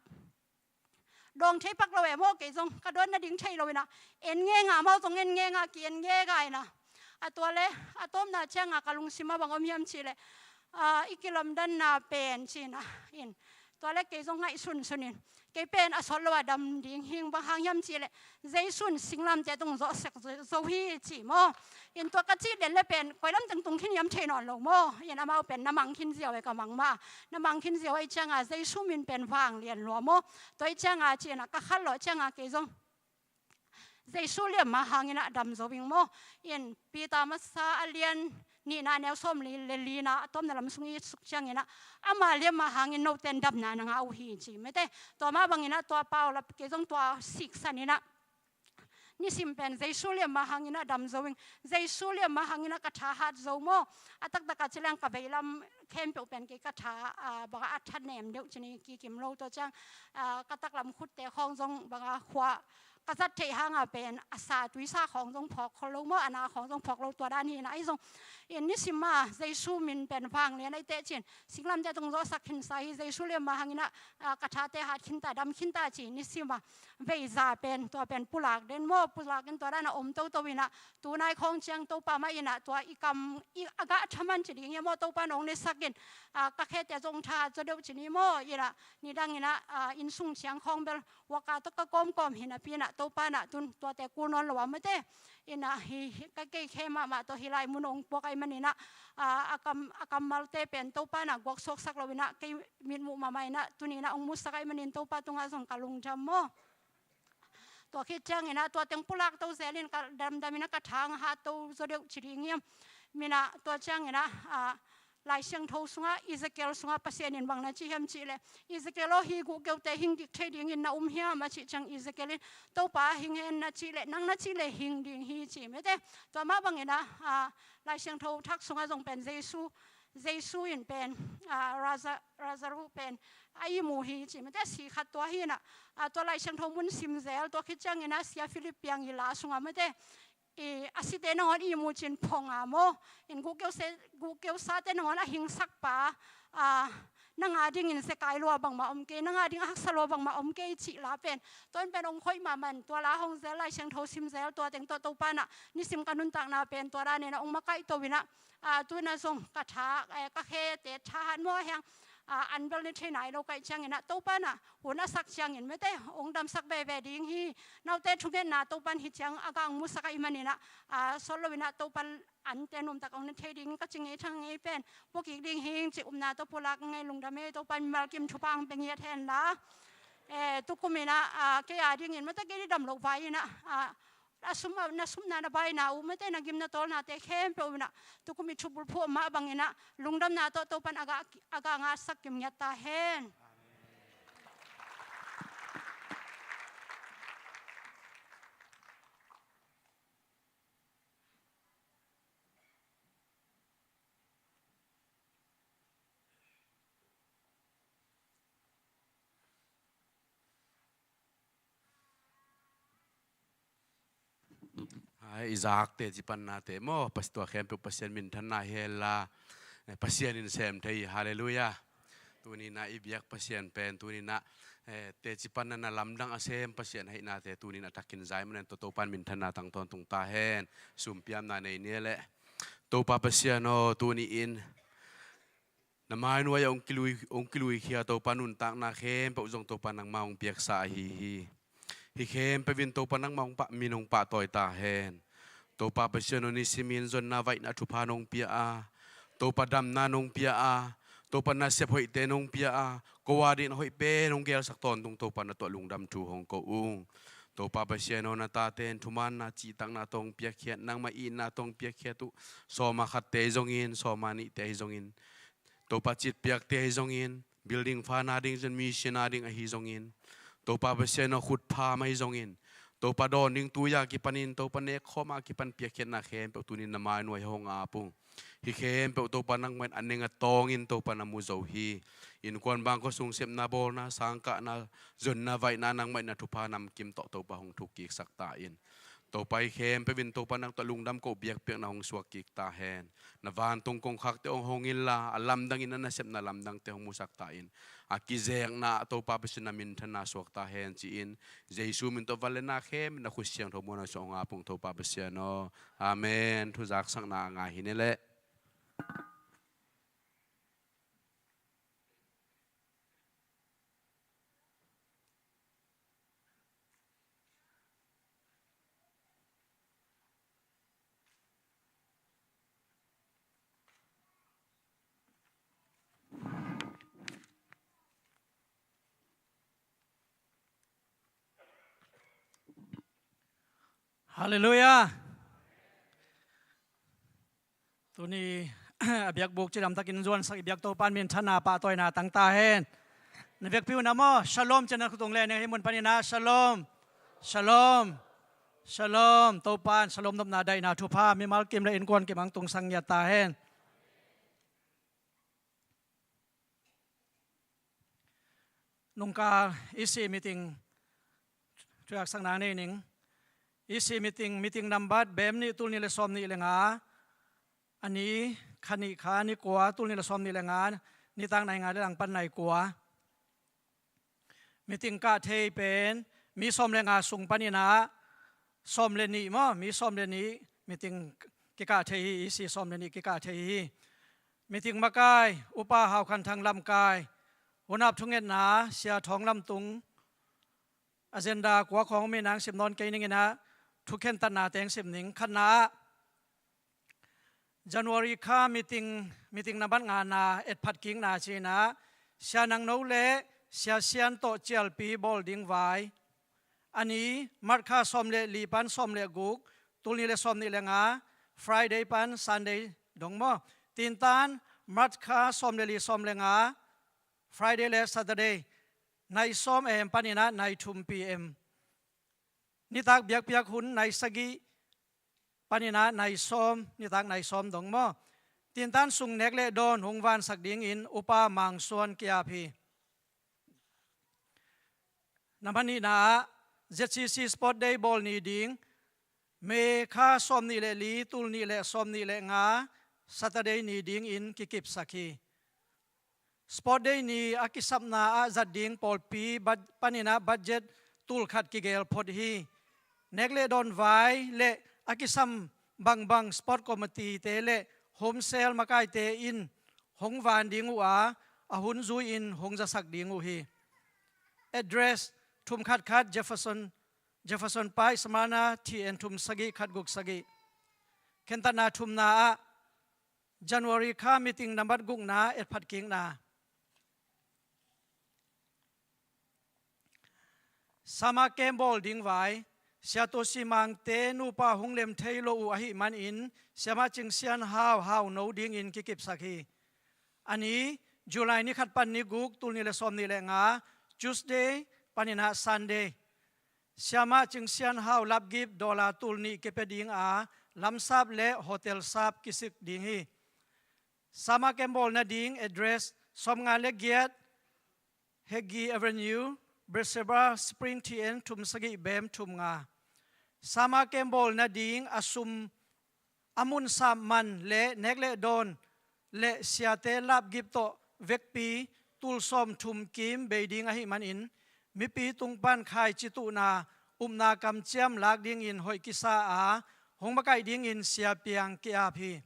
Dawng thei pak lo e maw, kei zong ka dawn nading thei lo in ah. En ngeingai maw, zong en ngeingai, ki-en ngeingai in ah. A tua leh, a tawpna ciang a ka lungsim ah bang om hiam cih leh, ah, i kilamdanna pen ci in ah. In. Tua leh kei zong ngaihsunsun in. Kei pen a sawt lo a dam ding hing, bang hang hiam cih leh Jesu in singlamteh tung zawh sek zo, zo hi ci maw. In tua ka cih den leh pen koi lam teng tung khin hiam thei nawn lo maw. In amau pen na mang khin ziau e ka mang ma. Na mang khin ziau ahih ciang a Jesu min pen vanglian lua maw. Tua ahih ciang a ci in ah ka khat lawh ciang a kei zong Jesu liamma hangin ah dam zo ing maw. In Peter masa a lian nihna neu sawm li le lina a tawpna lam sung i suk ciangin ah, ama liamma hangin note in damna na ngah uh hi ci mete. Tua mah bangin ah tua Paul a kei zong tua siksan in ah, nisim pen Jesu liamma hangin ah dam zo ing. Jesu liamma hangin ah ka tha hat zo maw. A taktak a ci leng ka veilam khempeuh pen kei ka tha, ah, bang a tha nem deuh ci ni, kikim lo. Tua ciang, ah, ka taklam khutte khawng zong bang a khua ka zat theih hanga pen a sa, tuisa khawng zong phawk khol lo maw, a na khawng zong phawk lo, tua dan hi in ah. Ahi zong in nisim a Jesu min pen vanglian ahi teh cin singlamteh tung zawhsak khinsa hi. Jesu liamma hangin ah, ah, ka thate hat khinta, dam khinta ci nisim a vei za pen, tua pen pulak den maw, pulak den, tua dan a om toto in ah, tunai khawng ciang Topa mah in ah tua i kam i a gah thaman ci ding hi maw, Topa in hong nesak in, ah, ka khete zong tha zaw deuh ci ni maw. In ah nidang in ah, ah, inn sung ciang khawng bel waka tawh ka kawmkawm hi napi in ah, Topa in ah tun tuate kul nawn lo a mete. In ah hi, hi, ka kei khe mahmah tawh hih lai mun hong puak ahih manin ah, ah, a kam, a kammalte pen Topa in ah guak suaksak lo in ah, kei mitmuh mahmah in ah, tuni in ah hong musak ahih manin Topa tungah zong ka lungdam maw. Tua khit ciangin ah tua teng pulak to zelin ka damdam in ah ka tha hong hat to zaw deuh ci ding hiam. Min ah tua ciangin ah, ah, Lai Siangtho sungah, Ezekiel sungah Pasian in bang na ci hiam cih leh, Ezekiel aw, hih guhkeute hing dik thei dingin na um hiam a cih ciang Ezekiel in, Topa hing hen na cih leh, nang na cih leh hing ding hi ci mete. Tua mah bangin ah, ah, Lai Siangtho thak sungah zong pen Jesu, Jesu in pen, ah, Laza-, Lazarus pen a ihmu hi ci mete, si khat tua hi in ah, ah, tua Lai Siangtho mun sim zel, tua khit ciangin ah Sia Philip Piang i la sungah mete, i, a site nangawn ihmu cin phong a maw. In guhkeu se, guhkeu sate nangawn a hingsak pa, a, nang a dingin zekai lua bangmah om kei, nang a ding a haksa lua bangmah om kei cih la pen, tua in pen hong khoih mahmah in, tua la hong zel, Lai Siangtho sim zel, tua teng tawh Topa in ah nisim ka nuntakna pen tua dan in ah hong makaih to in ah, a, tu in ah zong ka tha, eh, ka khete thahat maw, a hiang, a, an bel ne thei nai lo ka hih ciangin ah, Topa in ah hun a sak ciangin mete hong damsak veve ding hi. Note thungetna Topa in hih ciang a gah hong musak ahih manin ah, a, sawt lo in ah Topa in ante nuamtak hong ne thei ding ka ci ngei, thang ngei pen pua kik ding hing ci upna tawh pulak ngei, lungdam ei. Topa in mimal kim thupha hong pia ngiat hen la. Eh, tukum in ah, a, kei a dingin mete kei dam loh vai in ah, a, a sum, a, na sumna, na baina uh mete, na gimna tawlnate khempeuh in ah tukum i thubulphuh mah bangin ah lungdamna tawh Topa in a gah, a gah ngahsak kim ngiat ta hen. Hai, i zak teci pannate maw, Pas-, tua khempeuh Pasian minthanna hi hen la, eh, Pasian in sem thei hi. Halleluiah. Tuni in ah i biak Pasian pen, tuni in ah, eh, teci panna na lamdang a sem Pasian ahihnate tuni in a thakin zai manin, Topa in minthanna tang tawntung ta hen. Sumpiamna nei ni leh. Topa Pasian aw, tuni in na mainuai ah hong kilui, hong kiluikhia Topa, nuntakna khempeuh zong Topa nangmah hong piaksa ahi hi. Hih khempeuh in Topa nangmah hong pah, min hong pahtawi ta hen. Topa Pasian aw, nisimin zonna vaihna thupha nong pia a, Topa damna nong pia a, Topa nasep hoihte nong pia a, ko a dingin a hoih pen hong gelsak tawntung Topa na tungah lungdam thu hong ko ung. Topa Pasian aw, na tate in thumanna cihtakna tawh hong piakkhiat, nangmah itna tawh hong piakkhiat uh, sawma khatte hi zongin, sawma nihte hi zongin, Topa citpiakte ahi zongin, building fund a ding zong, mission a ding ahi zongin, Topa Pasian aw, khutpham ahi zongin, Topa dawn ding tui a kipanin, Topa nekkhawm a kipan piakkhiatna khempeuh tuni in na mainuai hong ap ung. Hih khempeuh Topa nangmah in a neng a tawngin Topa na mu zo hi. Innkuan bangkua sung sepna bawlna, sangkahna, zonna vaihna, nangmah in na thupha namkim tawh Topa hong thukkiksak ta in. Topa, hih khempeuh in Topa nang tungah lungdam ko biakpiakna hong suak kik ta hen. Na vantung kongkhakte hong hong inla, a lamdangin na nasepna lamdangte hong musak ta in. A kizekna ah Topa Pasian na minthanna suak ta hen ci-in, Jesu min tawh van le na khempeuh na khut siangtho muanna sungah hong ap ung Topa Pasian aw. Amen. Thuzaksakna a ngai hi ni leh. Halleluiah. Tuni a biakbuk cidamtakin zuansak i biak Topa'n minthanna pahtawina tang ta hen. Na biakpi uh na maw, shalom ci-in na khutung le ning, hih mun panin ah shalom. Shalom. Shalom. Topa'n shalom nopna, daihna, thupha mimal kim le innkuan kim ah hong tungsang ngiat ta hen. Nungkal E C meeting thuaksakna nei ning. E C meeting, meeting nambat bem nih, tul nih le sawm nih le nga, a ni kha nih kha, ni kua, tul nih le sawm nih le nga, nitak nai nga le lang pan nai kua. Meeting kah thei pen mi sawm le nga sung panin ah sawm le nih maw, mi sawm le nih meeting kikah thei hi, E C sawm le nih kikah thei hi. Meeting makai, Upa Hau Khan Thang lamkai, hunap thungetna Sia Thawng Lam Tung, agenda kua khawng om in hong sim nawn kei ning in ah, thu khentatna teng sim ning. Khatna ah, January kha meeting, meeting nambat ngana etphat kikna ci-in ah, Sia Nang No le Sia Sian tawh cialpi bawl ding vai. A ni, March kha sawm le li pan sawm le guk, tul nih le sawm nih le nga, Friday pan Sunday dong maw. Tintan, March kha sawm le li, sawm le nga, Friday le Saturday, nai sawm A M panin ah nai thum P M. Nitak biakpiak hun nai sagih panin ah nai sawm, nitak nai sawm dong maw. Tintan sung nek le dawn hong vansak dingin Upa Mang Suan ki-ap hi. Nambat nihna ah, Z C C Sport Day bawl ni ding, May kha sawm nih le li, tul nih le sawm nih le nga, Saturday ni dingin kikipsak hi. Sport Day ni a kisapna ah zat ding pawlpi bud-, panin ah budget tul khat kigel phot hi. Nek le dawn vai le a kisam bangbang sport committee te le home cell makaite in hong van ding uh a, a hun zui-in hong zasak ding uh hi. Address: thum khat khat Jefferson, Jefferson Parish, Smyrna, T N thum sagih khat guk sagih. Khentatna thumna ah, January kha meeting nambat gukna etphat kikna. Summer camp bawl ding vai, Sia Tosi Mangte nupa hong lem thei lo uh ahih manin, Siamah Cing Sian Hau, Hau No dingin kikipsak hi. A ni, July ni khat pan ni guk, tul nih le sawm nih le nga, Tuesday panin ah Sunday. Siamah Cing Sian Hau lapgip dollar tul nih kipia ding a, lamsap le hotel sap kisik ding hi. Summer camp bawl nading address: sawmnga le giat Heggie Avenue, Beersheba Spring, T N thum sagih bem thum nga. Summer camp bawl nading a sum a mun sap man le nek le dawn le siate lapgip tawh vekpi tul sawm thum kim bei ding ahih manin, mipi tung pan khaici tuhna, upna kamciam lak dingin hoih kisa a, hong makaih dingin Sia Piang ki-ap hi.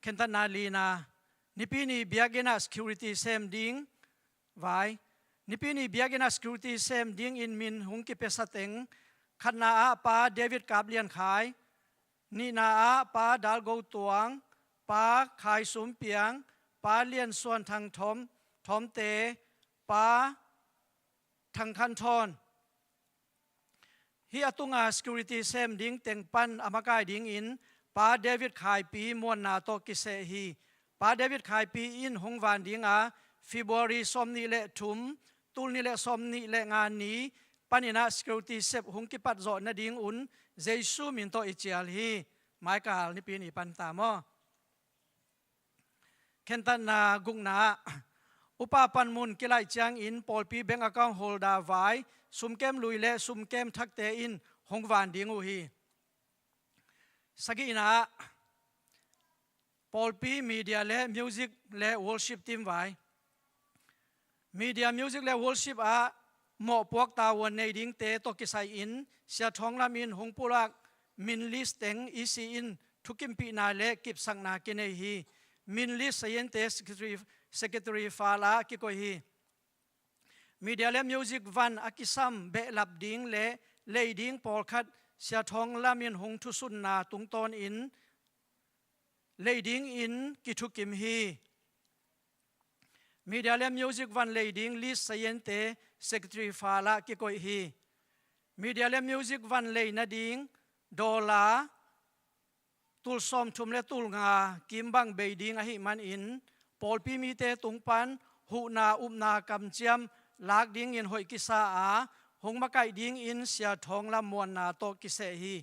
Khentatna lina, Nipi ni biakinn ah security sem ding vai. Nipi ni biakinn ah security sem dingin min hong kipiasa teng, khatna ah Pa David Kap Lian Khai, nihna ah Pa Dal Go Tuang, Pa Khai Sum Piang, Pa Lian Suan Thang Thawm, Thawmte, Pa Thang Khan Thawn. Hih a tunga security sem ding teng pan a makai dingin Pa David Khaipi muanna tawh kiseh hi. Pa David Khaipi in hong van ding a, February sawm nih le thum, tul nih le sawm nih le nga ni panin ah security sep hong kipat zawh nadingun Jesu min tawh i cial hi. Maikal Nipi ni pan ta maw? Khentatna gukna ah, upa panmun kilaih ciangin pawlpi bank account holder vai, sumkem lui le sumkem thakte in hong van ding uh hi. Sagihna ah, pawlpi media le music le worship team vai. Media, music le worship ah mawhpuak tavuan nei dingte tawh kisai-in Sia Thawng Lam in hong pulak min list teng E C in thukimpihna le kipsakna kinei hi. Min list saziante secretary, secretary file ah kikoih hi. Media le music van a kisam behlap ding le lei ding pawlkhat Sia Thawng Lam in hong thusunna tungtawnin lei dingin kithukim hi. Media le music van lei ding list saziante secretary file ah kikoih hi. Media le music van lei nading dollar tul sawmthum le tul nga kim bang bei ding ahih manin, pawlpi mite tung pan huhna upna kamciam lak dingin hoih kisa a, hong makaih dingin Sia Thawng Lam muanna tawh kiseh hi.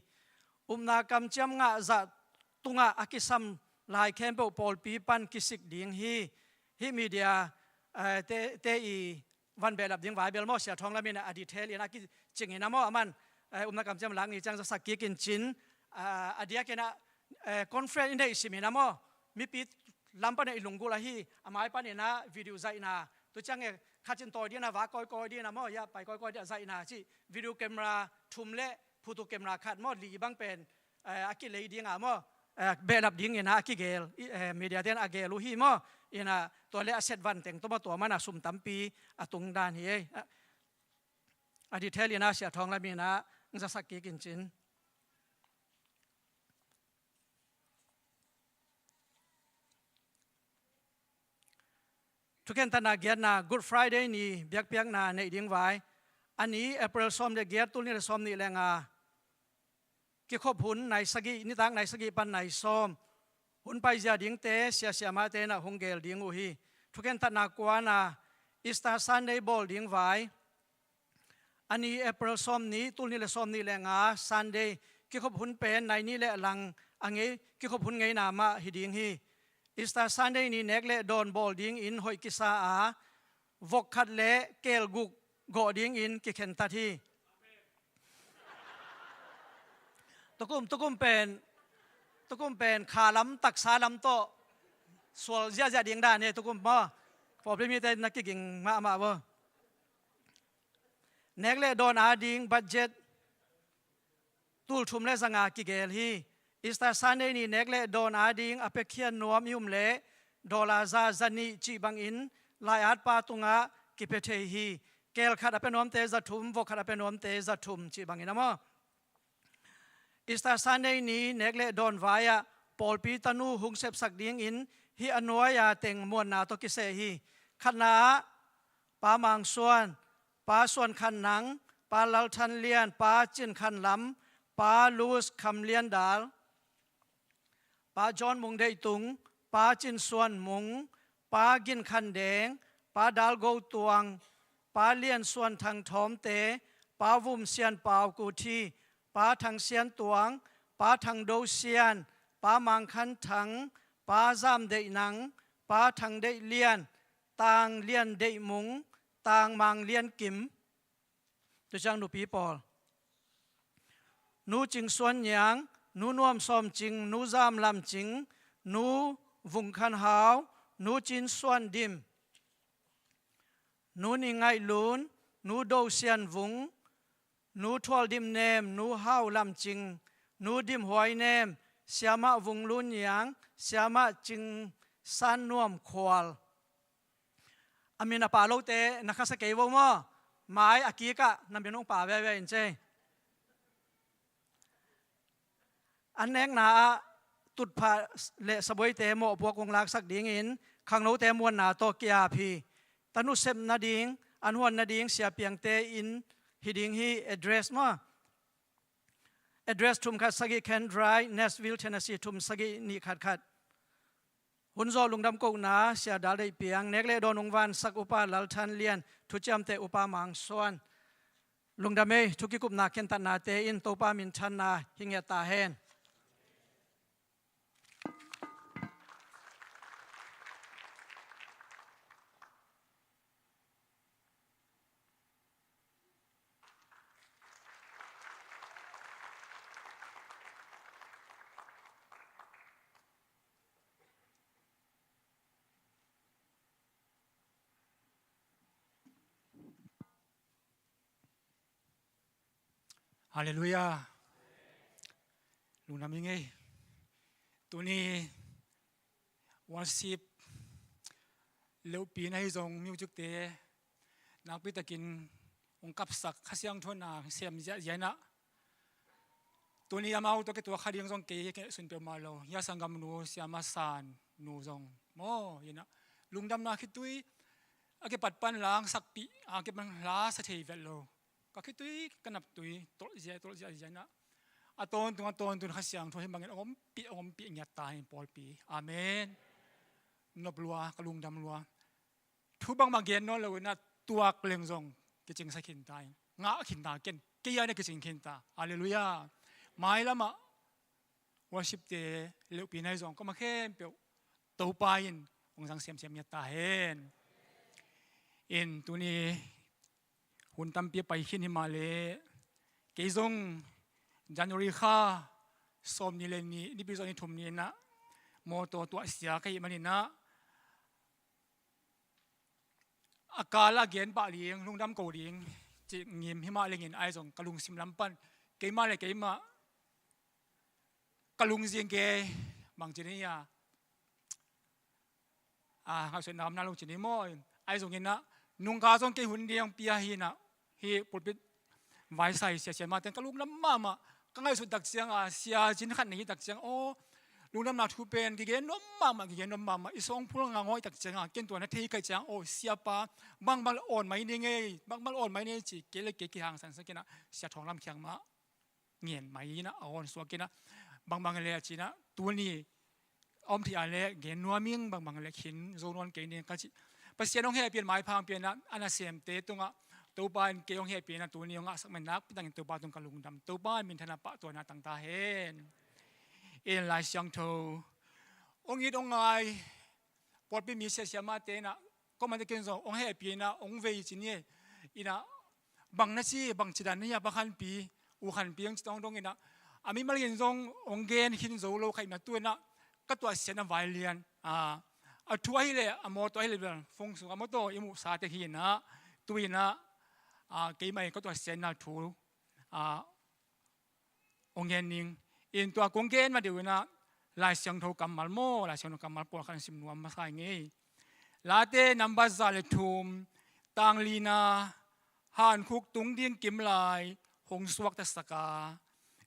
Upna kamciam ngah zah tungah a kisam lai khempeuh pawlpi pan kisik ding hi. Hih media, eh, te, te i van behlap ding vai bel maw, Sia Thawng Lam in a detail in a kicing in a maw, aman, eh, upna kamciam lak ni ciang zasak kik in cin, ah, a diakin a, eh, conference in deih sim in a maw, mipi lam pan a i lunggulh ahi, a mai pan in a video zaihna, tu ciang e khat cin tawi ding a va kawikawi ding a maw, ya pai kawikawi ding a zaihna cih video camera thum le photo camera khat maw, li bang pen, eh, a kilei ding a maw, eh, behlap ding in a kigel, i, eh, media ten a gel uh hi maw, in a tua le a set van teng tawh maw, tua man a sum tampi a tung dan hi ei. A, a detail in a Sia Thawng Lam in a zasak kik in cin. Thukhentatna giatna, Good Friday ni biakpiakna neih ding vai. A ni April sawm le giat, tul nih le sawm nih le nga. Kikhop hun nai sagih, nitak nai sagih pan nai sawm. Hun paizia dingte, sia siamahte in a hong gel ding uh hi. Thukhentatna kuana, Easter Sunday bawl ding vai. A ni April sawm nih, tul nih le sawm nih le nga, Sunday, kikhop hun pen nai nih le a lang a ngei, kikhop hun ngeina mah hi ding hi. Easter Sunday ni nek le dawn bawl dingin hoih kisa a, vok khat le keel guk gawh dingin kikhentat hi. Tukum, tukum pen, tukum pen kha lam, taksa lam tawh sual ziahziah ding dan hi, tukum maw. Pawlpi mite na kiging mahmah bo. Nek le dawn ading budget tul thum le zanga kigel hi. Easter Sunday ni nek le dawn ading a piakhian nuam i um leh dollar za, za nih cih bangin lai-at pa tungah kipia thei hi. Keel khat a pia nuamte za thum, vok khat a pia nuamte za thum cih bangin a maw. Easter Sunday ni nek le dawn vai-ah pawlpi tanu hong sepsak dingin hih a nuai-a teng muanna tawh kiseh hi. Khatna ah Pa Mang Suan, Pa Suan Khan Nang, Pa Lal Than Lian, Pa Cin Khan Lam, Pa Louis Kham Lian Dal, Pa John Mung Deih Tung, Pa Cin Suan Mung, Pa Gin Khan Deng, Pa Dal Go Tuang, Pa Lian Suan Thang Thawmte, Pa Vum Sian Pau Ku Thi, Pa Thang Sian Tuang, Pa Thang Do Sian, Pa Mang Khan Thang, Pa Zam Deih Nang, Pa Thang Deih Lian, Tang Lian Deih Mung, Tang Mang Lian Kim. Tua ciang nupi pawl. Nu Cing Suan Niang, Nu Nuam Sawm Cing, Nu Zam Lam Cing, Nu Vung Khan Hau, Nu Cin Suan Dim, Nu Ni Ngaih Lun, Nu Do Sian Vung, Nu Thual Dim Nem, Nu Hau Lam Cing, Nu Dim Huai Nem, Siamah Vung Lun Niang, Siamah Cing San Nuam Khual. A min a pa lote na khasa kei vo maw? Mai a kikah na min hong pa veve in cei. An nekna ah tutphah le sabuaite mawhpuak hong laksak dingin khangnote muanna tawh ki-ap hi. Tanu sep nading, an huan nading siapiangte inn hi ding hi. Address maw? Address thum khat sagih Kendrick, Nashville, Tennessee thum sagih nih khat khat. Hun zawh lungdam kohna, Sia Dal Deih Piang, nek le dawn hong vansak Upa Lal Than Lian, thuciamteh Upa Mang Suan. Lungdam ei, thu kikupna khentatnate in Topa minthanna hi ngiat ta hen. Halleluiah. Lungdam ing ei. Tuni worship leuhpi na hi zong music te nakpi takin hong kapsak Kha Siangtho na sem ziahziah in ah, tuni amau tawh kituak kha ding zong kei hi, kei sun peuhmah lo. Hia sanggamnu Siama San nu zong maw, in ah lungdamna khitui a kipat pan langsakpih a kipan la sa thei vet lo. ka khitui, ka naptui tolh zia, tolh zia, zia na. A tawntung, a tawntung Kha Siangtho hih bangin a ompih, a ompih ngiat ta hi pawlpi. Amen. Nop lua, ka lungdam lua. Thu bangbang gen nawn lo inah tuak leng zong kicingsa khinta in, ngah khinta, ken kei a na kicing khinta. Halleluiah. Mailamah worship-te leuhpi nai zong koma khempeuh Topa in hong zang semsem ngiat ta hen. In tuni hun tampi a pai khin hi mah leh kei zong January kha sawmnih le nih, Nipi zong ni thum ni inah mawtaw tuahsia ka hih maninah a kal a gen pah ding, lungdam ko ding cih ngim hi mah lengin ai zong ka lungsim lam pan keimah le keimah ka lungzing kei bangci ni a, a ngaihsutna om na lungci ni maw? Ai zong inah nungka zong kei hun ding pia hi inah, hih pulpit vaisai sia sia mah ten ka lungdam mahmah. Ka ngaihsut tak ciang a, sia cin khat nei hi tak ciang, aw, lungdamna thu pen kigen nuam mahmah, kigen nuam mahmah. I sawngphul ngangawh i tak ciang a, ken tua na thei kaih ciang, aw, siapa bangbang le awn mai ni ngei, bangbang le awn mai ni ci, kei le kei kihangsansak inah sia Thawng Lam Khiang mah ngen mai inah a awn suak inah, bangbang le a cinah tuni a om thei a le gen nuam ing, bangbang le khin zo nawn kei ning ka ci. Pasian hong hehpih in maipha hong pia inah a nasemte tungah Topa in kei hong hehpih inah tuni hong ngahsak man nakpi takin Topa tung ka lungdam. Topa in minthanna, pahtawina tang ta hen. In Lai Siangtho hong it hong ngai pawlpi mi siasia mahte inah, kawmante ken zong hong hehpih inah hong vei ci ni inah, bang na ci, bang ci dan na hia, Pa Khanpi, U Khanpi hong ci tawng dong inah, a mimal in zong hong gen khin zo lo kha inah tu inah ka tuahsiatna vai lian a, a thu ahih leh a mawtaw ahih leh bel phone sung a mawtaw i muhsate hi inah, tu inah a, keimah in ka tuahsiatna thu a, hong gen ning. In tua kong gen ma deuh inah Lai Siangtho kammal maw, Lai Siangtho kammal pawlkhat hong sim nuam masa ing ei. Late nambat za le thum, tang lina, hankhuk tung ding kimlai hong suaktasak a,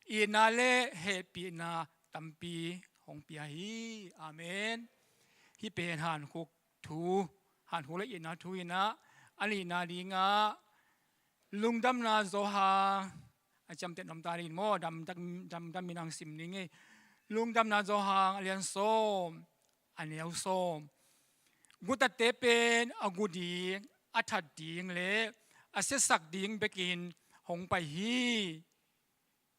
itna le hehpihna tampi hong pia hi. Amen. Hih pen hankhuk thu, hankhuk le itna thu inah, a nihna dingah Lungdamna Johan, a ciamteh nuam ta ding maw, damdam, damdam in ang sim ning ei. Lungdamna Johan a lian sawm, a neu sawm. Gutatte pen a gu ding, a that ding le a siasak ding bekin hong pai hi.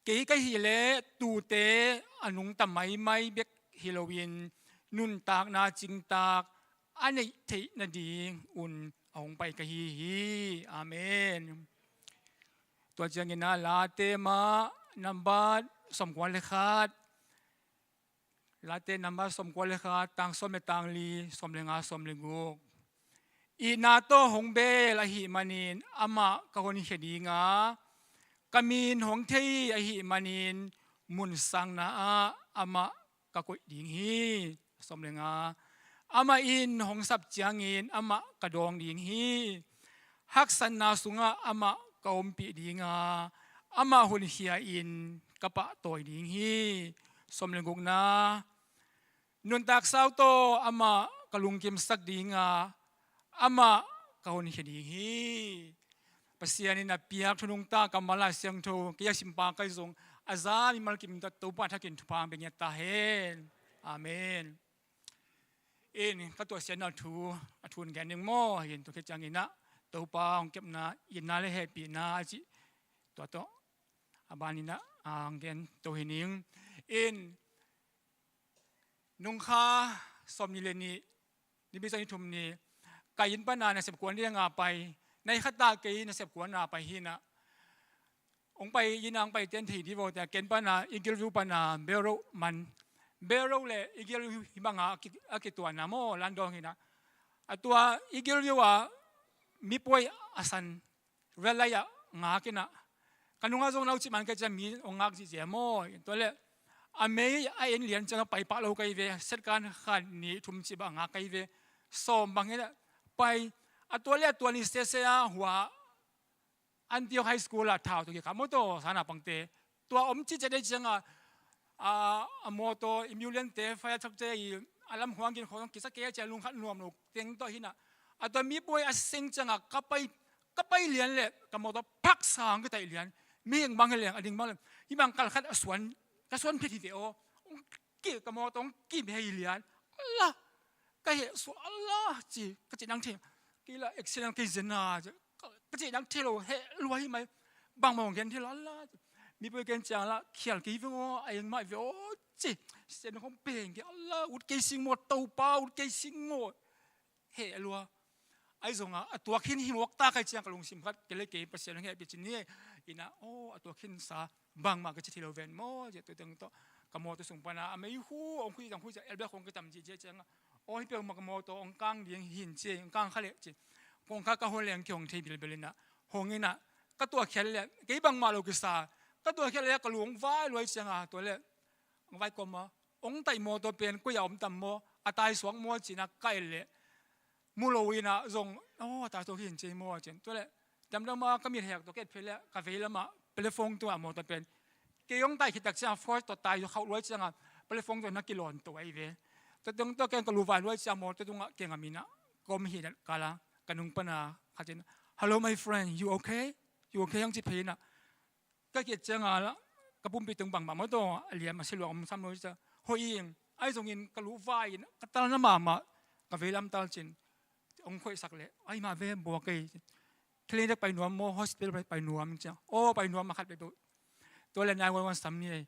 Kei ka hih leh tuute a nungta maimai bek hi loin nuntakna cingtak a neih theih nadingun a hong pai ka hi hi. Amen. Tua ciangin ah Late mah nambat sawmkua le khat, Late nambat sawmkua le khat, tang sawm le tang li, sawm le nga, sawm le guk. Itna tawh hong bel ahih manin amah ka honkhia ding a, ka min hong thei ahih manin mun sangna ah amah ka koih ding hi. Sawm le nga. Amah in hong sap ciangin amah ka dawng ding hi. Haksatna sungah amah ka ompih ding a, amah honkhia in ka pahtawi ding hi. Sawm le gukna. Nuntak sau tawh amah ka lungkimsak ding a, amah ka honkhia ding hi. Pasian in a piak thu nungta kammal Lai Siangtho kei a simpa kai zong a za mimal kim ta Topa thakin thupha beng ngiat ta hen. Amen. In ka tuahsiatna thu a thun gen ding maw, in tua khit ciangin ah Topa hong kepna, itna le hehpihna a cih tua tawh a banin ah hong gen to hi ning. In nungkha sawmnih le nih, Nipi sawmnih thum ni, ka inn pana nasep kuan ding a pai, nai khat ah kei nasep kuan a pai hi inah. Hong pai inn ah hong pai ten thei dih vaw tia, ken pana i gilview pana belroh man, belroh le i gilview hi banga a ki, a kituahna maw, landawng hi inah. A tua i gilview ah mipuai a san red light ah ngak inah. Ka nungah zong naucip man ka ciah mi hong ngak zihziah maw. Tua le a mei a en lian ciang a pai pah lo ka hi ve. Second khat nih thum cip ah ngak ka hi ve. Sawm bang hi inah pai. A tua le a tua ni sese a hua Antioch High School ah thau tawh kikha mawtaw sana pangte. Tua om cihciat dei ciangah a, a mawtaw i miuliante, fire truckte i a lam huang gin khawng kisa kei a cia lungkhat nuam lo teng tawh hi inah. A tua mipuai a seng ciangah ka pai, a pai lian leh ka mawtaw phak sang ka taih lian. Mihing bang hi leng, a ding bang leh, hih bang kal khat a suan, ka suan phet hi ve aw. Hong ki, ka mawtaw hong ki beh hi lian. Allah, ka heh suak Allah ci, ka cih nang thei. Kei lah accident kei zen a ci, ka cih nang thei lo, heh lua hi mai. Bangmah hong gen thei lo Allah ci. Mi poi ken ciang lah khial kei ve aw, a eng mah ve aw ci. Sen hong peng kei Allah, ut kei sing maw Topa, ut kei sing maw. Heh lua. Ahi zongah a tuak khin hi mawk ta kai ciang ka lungsim khat, kei le kei Pasian hong hehpih ci ni. Inah, aw, a tuak khinsa bangmah ka ci thei lo ven maw, ci a tua teng tawh. Ka mawtaw sung pana a mei hu hong khui, hong khui ciang, elbek hong ka tam ci, ci ciangah, aw, hi peuhmah ka mawtaw hong kang ding hin ci, hong kang kha leh ci. Kong kha ka hon leng kei hong thei bilbil inah. Hong inah, ka tuak khial leh, kei bangmah lo kisa. Ka tuak khial leh ka lu hong vai luai ciangah, tua leh hong vai kawm maw, hong taih mawtaw pen koi a om tam maw, a tai suak maw cinah ka et leh, mu lo inah zong, aw, a tai suak hi in ci maw cin. Tua leh damdam a ka mit hek tawh ka et phei leh ka vei lamah platform tungah mawtaw pen kei hong taih khit tak ciangah force tawh tai khauh luai ciangah platform tawh na kilawn to ahi ve. Tua teng tawh ken ka lu vai luai ciang mawtaw tungah kei ngam inah ka om hi inah kala ka nung pana khat in, "Hello my friend, you okay? You okay?" hong ci phei inah. Ka kiat ciangah lah ka pumpi tung bangmah maw tawh a liam a siluang om sam lo cia. Hoih ing, ahi zongin ka luhvai in ka talna mahmah, ka veilam tal cin hong khoihsak leh, ahi mah ve bua kei. Clinic pai nuam maw, hospital pai nuam cia. Aw, pai nuam a khat peuhpeuh. Tua leh nine one one sam ni ei.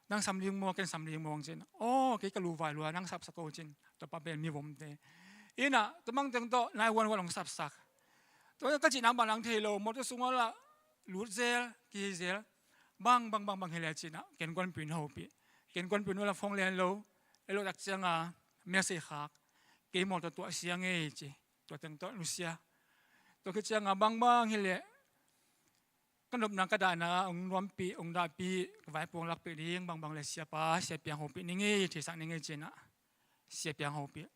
Nang sam ding maw, ken sam ding maw hong cin. Aw, kei ka luhvai lua, nang sapsak o cin. Tua pa pen mi vomte. Inah, tua bang teng tawh nine one one hong sapsak. Tua ka cih nang bang nang thei lo, mawtaw sungah lah lut zel, kihei zel. Bang, bang, bang, bang hi leh cinah, ken kuanpih in hopih. Ken kuanpih in uh lah phone lian lo, ei lo tak ciangah message khak. Kei mawtaw tuah sia ngei ci. Tua teng tawh nusia. Tua khit ciangah bang, bang hi leh ka nopna ka dahna hong nuampih, hong dahpih, ka vaipuang lakpih ding, bang, bang leh siapa, Sia Piang hopih ning ei, theisak ning ei cinah. Sia Piang hopih.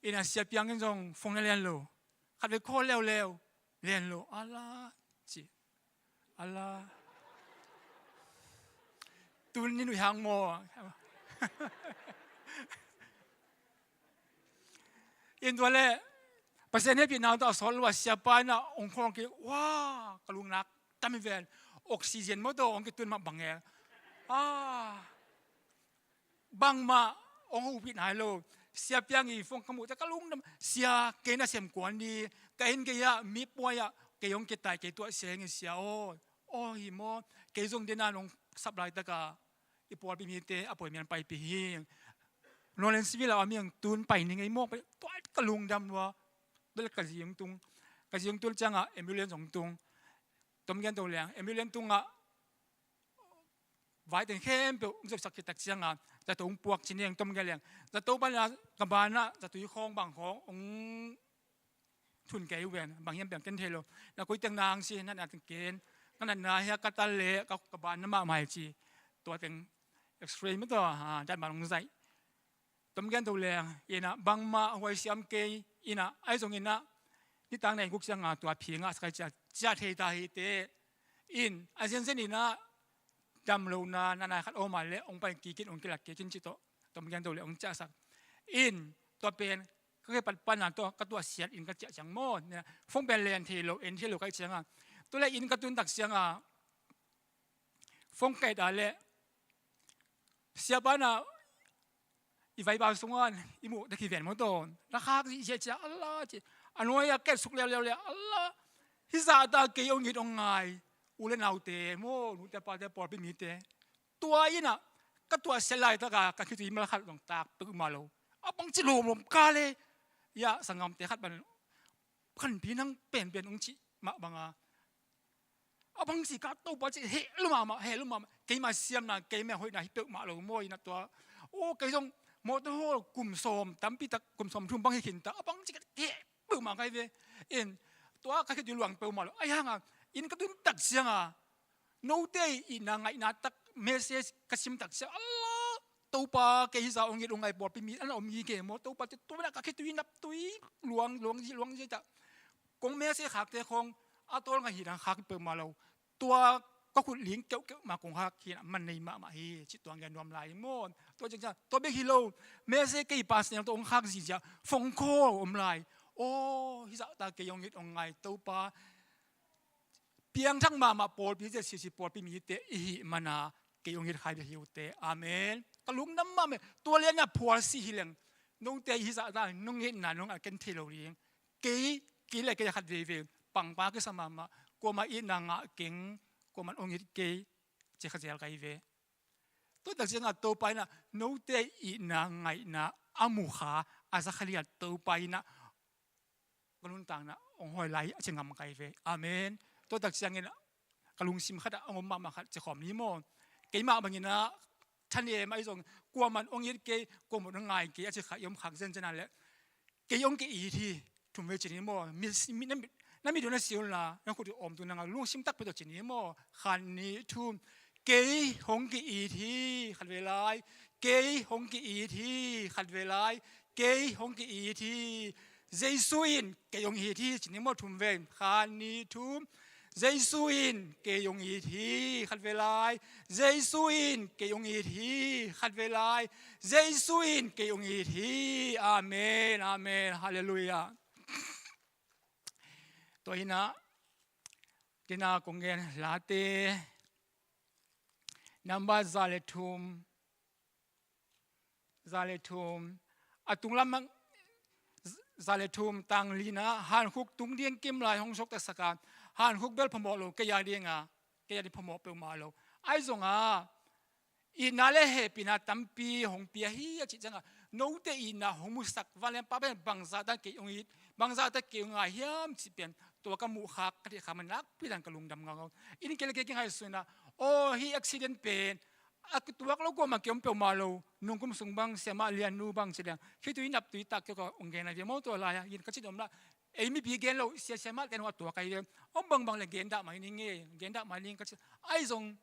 Inah Sia Piang in zong phone na lian lo. Khat vei call leuleu. Lian lo. Allah ci. Allah. Tun ni nuih hang maw. In tua leh Pasian hehpihna tawh a sawt lua siapa inah hong khawng kei, wa, ka lungnak tam hi ven. Oxygen maw tawh hong kitun mah bang el. Ah. Bangmah hong hopih nai lo. Sia Piang i phone ka muh teh ka lungdam. Sia, kei nasem kuan ni, ka inn kei ah, mi puai ah, kei hong kitai, kei tuah sia ing e sia aw. Aw hi maw, kei zong dena nong sap laitak a i pawlpi mite a poi mian paipih hi. Nolen civil a om hi ang, tun pai ning ei mawk pai, tua ka lungdam lua. Tua leh ka zi hong tung. Ka zi hong tung ciangah ambulance hong tung. Tom gen to leng, ambulance tungah vai teng khempeuh hong zepsak khit tak ciangah zato hong puak ci ni ang, tom gen leng. Zato banah ka banah zatui khawng bang khawng hong thun kei uh ven, bang hiam piang ken thei lo. Na koi teng nang si, na natna ken, ka natna hia ka tal leh ka, ka banna mahmah hi ci. Tua teng X-ray mah tawh, ha, dat man hong zaih. Tom gen to leng, inah bangmah huai siam kei, inah ahi zong inah nitak nei guk ciangah tua phi ngahsak ai cia, ciah thei ta hi teh. In a zenzen inah dam lohna na nai khat om a leh hong pai kik in, hong kilak kik in ci tawh. Tom gen to leh hong ciahsak. In tua pen ka kipat pana tawh ka tuah siat in ka ciah ciang maw, phone pen len thei lo, en thei lo ka hih ciangah. Tua leh inn ka tun tak ciangah phone ka et a leh siapa na i vaipa sungah i muh tek hi ven maw tawn. Na khak zihziah cia, Allah ci. A nuai a ketsuk leuleu leh, Allah, hih zahta kei hong it hong ngai u le naute maw, nute pate, pawlpi mite. Tua inah ka tuahsiat laitaka ka khitui mal khat zong tak peuhmah lo. A bangci lomlom ka le. Ia, sanggamte khat pan khanpi nang penpen hong cih mah banga, a bangci ka Topa cih heh lo mahmah, heh lo mahmah. Keima siamna, keima hoihna hi peuhmah lo maw inah tua. Aw, kei zong mawtaw hawl kum sawm, tampitak kum sawm thum bang hi khinta, a bangci ka heh peuhmah ka hi ve. In tua ka khitui luang peuhmah lo. Ahi hanga inn ka tun tak cianga note itna ngaihna tak message ka sim tak ciang, Allah, Topa kei hih zah hong it hong ngai pawlpi mi ana om hi kei maw, Topa te, tua mah ka khitui naptui luang, luang zih, luang zih tak. Kong message khakte khong a tawl ngaih hi dan khak peuhmah lo. Tua ka khut ling keuhkeuh mah kong khak hi a man nei mahmah hi cih tua ngen nuam lai maw. Tua ciang ciang tua bek hi lo, message kei personal tawh hong khak zihziah, phone call om lai. Aw, hih zahta kei hong it hong ngai Topa, piangthak mahmah pawlpi, Z C C pawlpi mite i hih mana kei hong it kha hi ve hi ute. Amen. Ka lungdam mahmah. Tua lian a phual si hi leng, note i hih zahta nong itna nong a ken thei lo ding. Kei, kei le kei a khat veivei pangpa kisa mahmah. Kuamah itna ngah keng, kuamah hong it kei, ci kha zel ka hi ve. Tua tak ciangah Topa in ah note itna ngaihna a mu kha a za kha lian Topa in ah ka nuntakna hong hawi lai a ci ngam ka hi ve. Amen. Tua tak ciangin ka lungsim khatah hong om mahmah khat ci khawm ni maw? Keimah bangin ah thanem ahi zong kuamah hong it kei, kuamah hong ngai kei a ci kha i om khak zenzen a leh kei hong ki-it hi. Thum vei ci ni maw? Mi, mi, na, na mit uh na si unla, na khut uh awmtu nangah lungsim takpi tawh ci ni maw? Khat, nih, thum. Kei hong ki-it hi. Khat vei lai. Kei hong ki-it hi. Khat vei lai. Kei hong ki-it hi. Jesu in kei hong it hi ci ni maw? Thum vei. Khat, nih, thum. Jesu in kei hong it hi. Khat vei lai. Jesu in kei hong it hi. Khat vei lai. Jesu in kei hong it hi. Amen. Amen. Halleluiah. Tua hi-in ah, tua hi-in ah kong gen Late number za le thum. Za le thum. A tunglam ah za le thum, tang lina, hankhuk tung ding kim lai hong suaktasak a, hankhuk bel phamawh lo, kei a ding a, kei a ding phamawh peuhmah lo. Ahi zongah itna le hehpihna tampi hong pia hi a cih ciangah, note itna hong musak, vanleng Pa pen bangzahta kei hong it, bangzahta kei hong ngai hiam cih pen tua ka muh khak, ka theih khak man nakpi dan ka lungdam ngaungau. Inn kei le kei kingaihsun ah, aw, hih accident pen a kituak lo kuamah kei om peuhmah lo. Nungkum sung bang, siamah liannu bang ci leng, khitui naptui tak kei ka hong gen a ve maw tua lai-ah, in ka cin om lah. Ei mipi gen lo, sia siamah ten hong a tuak ahi ve. Om bangbang le gen dah mai ning e, gen dah mai ning ka ci. Ahi zong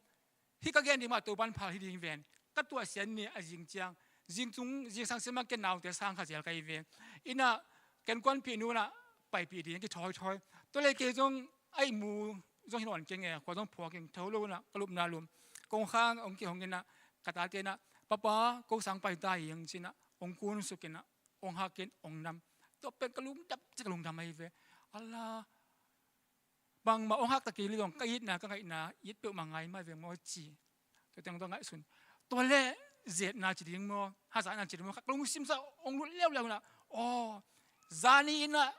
hih ka gen ding mah Topan phal hi ding ven. Ka tuah sian ni a zing ciang, zing cung, zingsang siamah ken naute sang kha zel ka hi ve. Inn ah ken kuanpih nu in ah paipih ding kithawithawi. Tua le kei zong a ihmu zong hi nawn keng e, khua zong phuak keng, tho lo in ah ka lupna lum. Kong khang hong kihong in ah ka tate in ah, "Papa, ko sang pai ta ing," ci-in ah hong kunsuk in ah hong hak in hong nam. Tua pen ka lungdam, ci ka lungdam ahi ve. Allah, bangmah hong hak ta kei leh zong ka itna, ka ngaihna it peuhmah ngai mah veng maw ci. Tua teng tua ngaihsun. Tua leh zetna ci ding maw, hazatna ci ding maw, ka lungsim sungah hong lut leuleu in ah, aw, zani in ah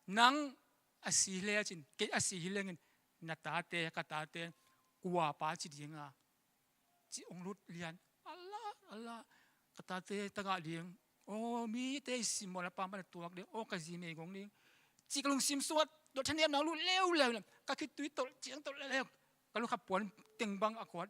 nang a si le a cin, kei a si hi lengin na tate, ka tate, kuapa ci ding a, ci hong lut lian. Allah, Allah, ka tate tagah ding. Aw, mite i simmawhna pampan a tuak ding. Aw, ka zi meigong ding, ci ka lungsim sungah tua thanemna hong lut leuleu in ah ka khitui tolh ciang tolh leuleu. Ka lungkham puan teng bang a kuat.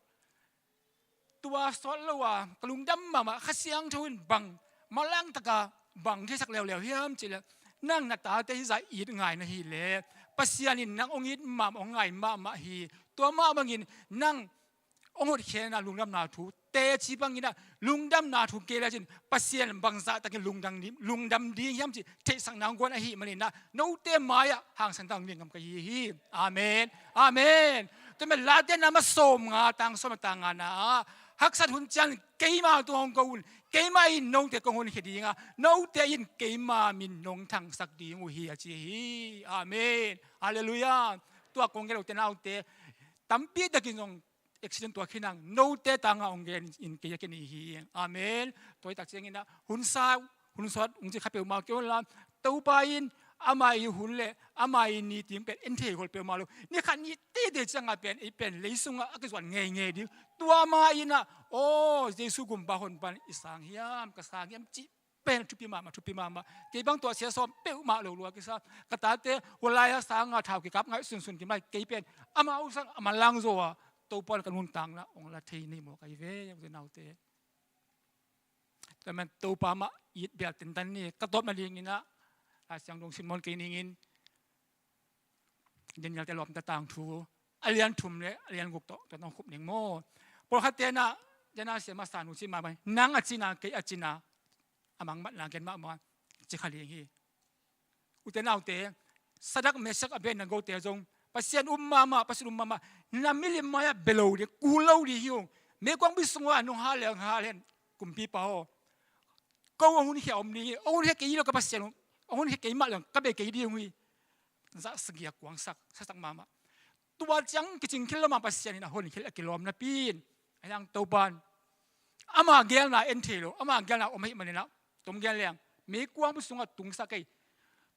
Tua sawt lo a ka lungdam mahmah, Kha Siangtho in bang manlang takin bang theisak leuleu hiam cih leh, nang na tate hih zah it ngai na hih leh Pasian in nang hong it mahmah, hong ngai mahmah hi. Tua mah bangin nang hong hotkhiatna, lungdamna thu teci bangin ah lungdamna thu kei le cin Pasian bangzah takin lungdam ding, lungdam ding hiam cih theihsakna hong guan ahih manin ah note mai-ah hangsan ta hong ding ngam ka hi hi. Amen. Amen. Tua manin Late number sawmnga, tang sawm a tang ngana ah, haksat hun ciang keima tung hong ko un, keima in note kong honkhia ding a, note in keima min nong thangsak ding uh hi, a ci hi. Amen. Halleluiah. Tua kong gen, ute naute, tampi takin zong accident tuak hi nang, note tangah hong gen in kei a ken hi hi. Amen. Tua hi tak ciangin ah hun sa, hun sawt hong ci kha peuhmah kei un la, Topa in ama i hun le ama i ni ding pen en thei khol peuhmah lo. Ni khat ni teitei ciangah pen ei pen lei sungah a kizuan ngeingei ding. Tua mah in ah, aw, Jesu gumpa honpa in i sang hiam, ka sang hiam cih pen thupi mahmah, thupi mahmah. Kei bang tuahsia sawm peuhmah lo lua kisa. Ka tate hua lai-a sang a thau kikap ngaihsunsun kim lai, kei pen amau sang a manlang zaw a, Topa in ka nuntakna hong la thei nei mawk ahi ve, ute naute. Tua manin Topa mah it bel tentan ni. Ka tawp nadingin ah, Lai Siangtho simmawh kei ning in, Daniel te lawmta tangthu a lian thum le a lian guk tawh, tua tawh khup ning maw. Pawlkhat te in ah, Daniel siamah sanu cih mah bang, nang a cina, kei a cina, a mangmatna gen mahmah, ci kha ding hi. Ute naute, Sadrak, Mesak, Abednego te zong Pasian um mahmah, Pasian um mahmah. Na milim mai-ah bia lo ding, kul lo ding hi ung. Meikuang bui sungah nong hal leng hal hen, kumpipa aw, ko hong hunkhia om ding hi. Hong hunkhia kei lo ka Pasian, hong hunkhia kei mah leng ka bia kei ding hi. Zah sagih a kuangsak, sasak mahmah. Tua ciang kicing khel lo mah Pasian in a honkhia a kilawm napi in, a hiang Topa in ama geelna en thei lo, ama geelna om ahih manin ah, tom gen leng, meikuangpi sungah tungsak ei.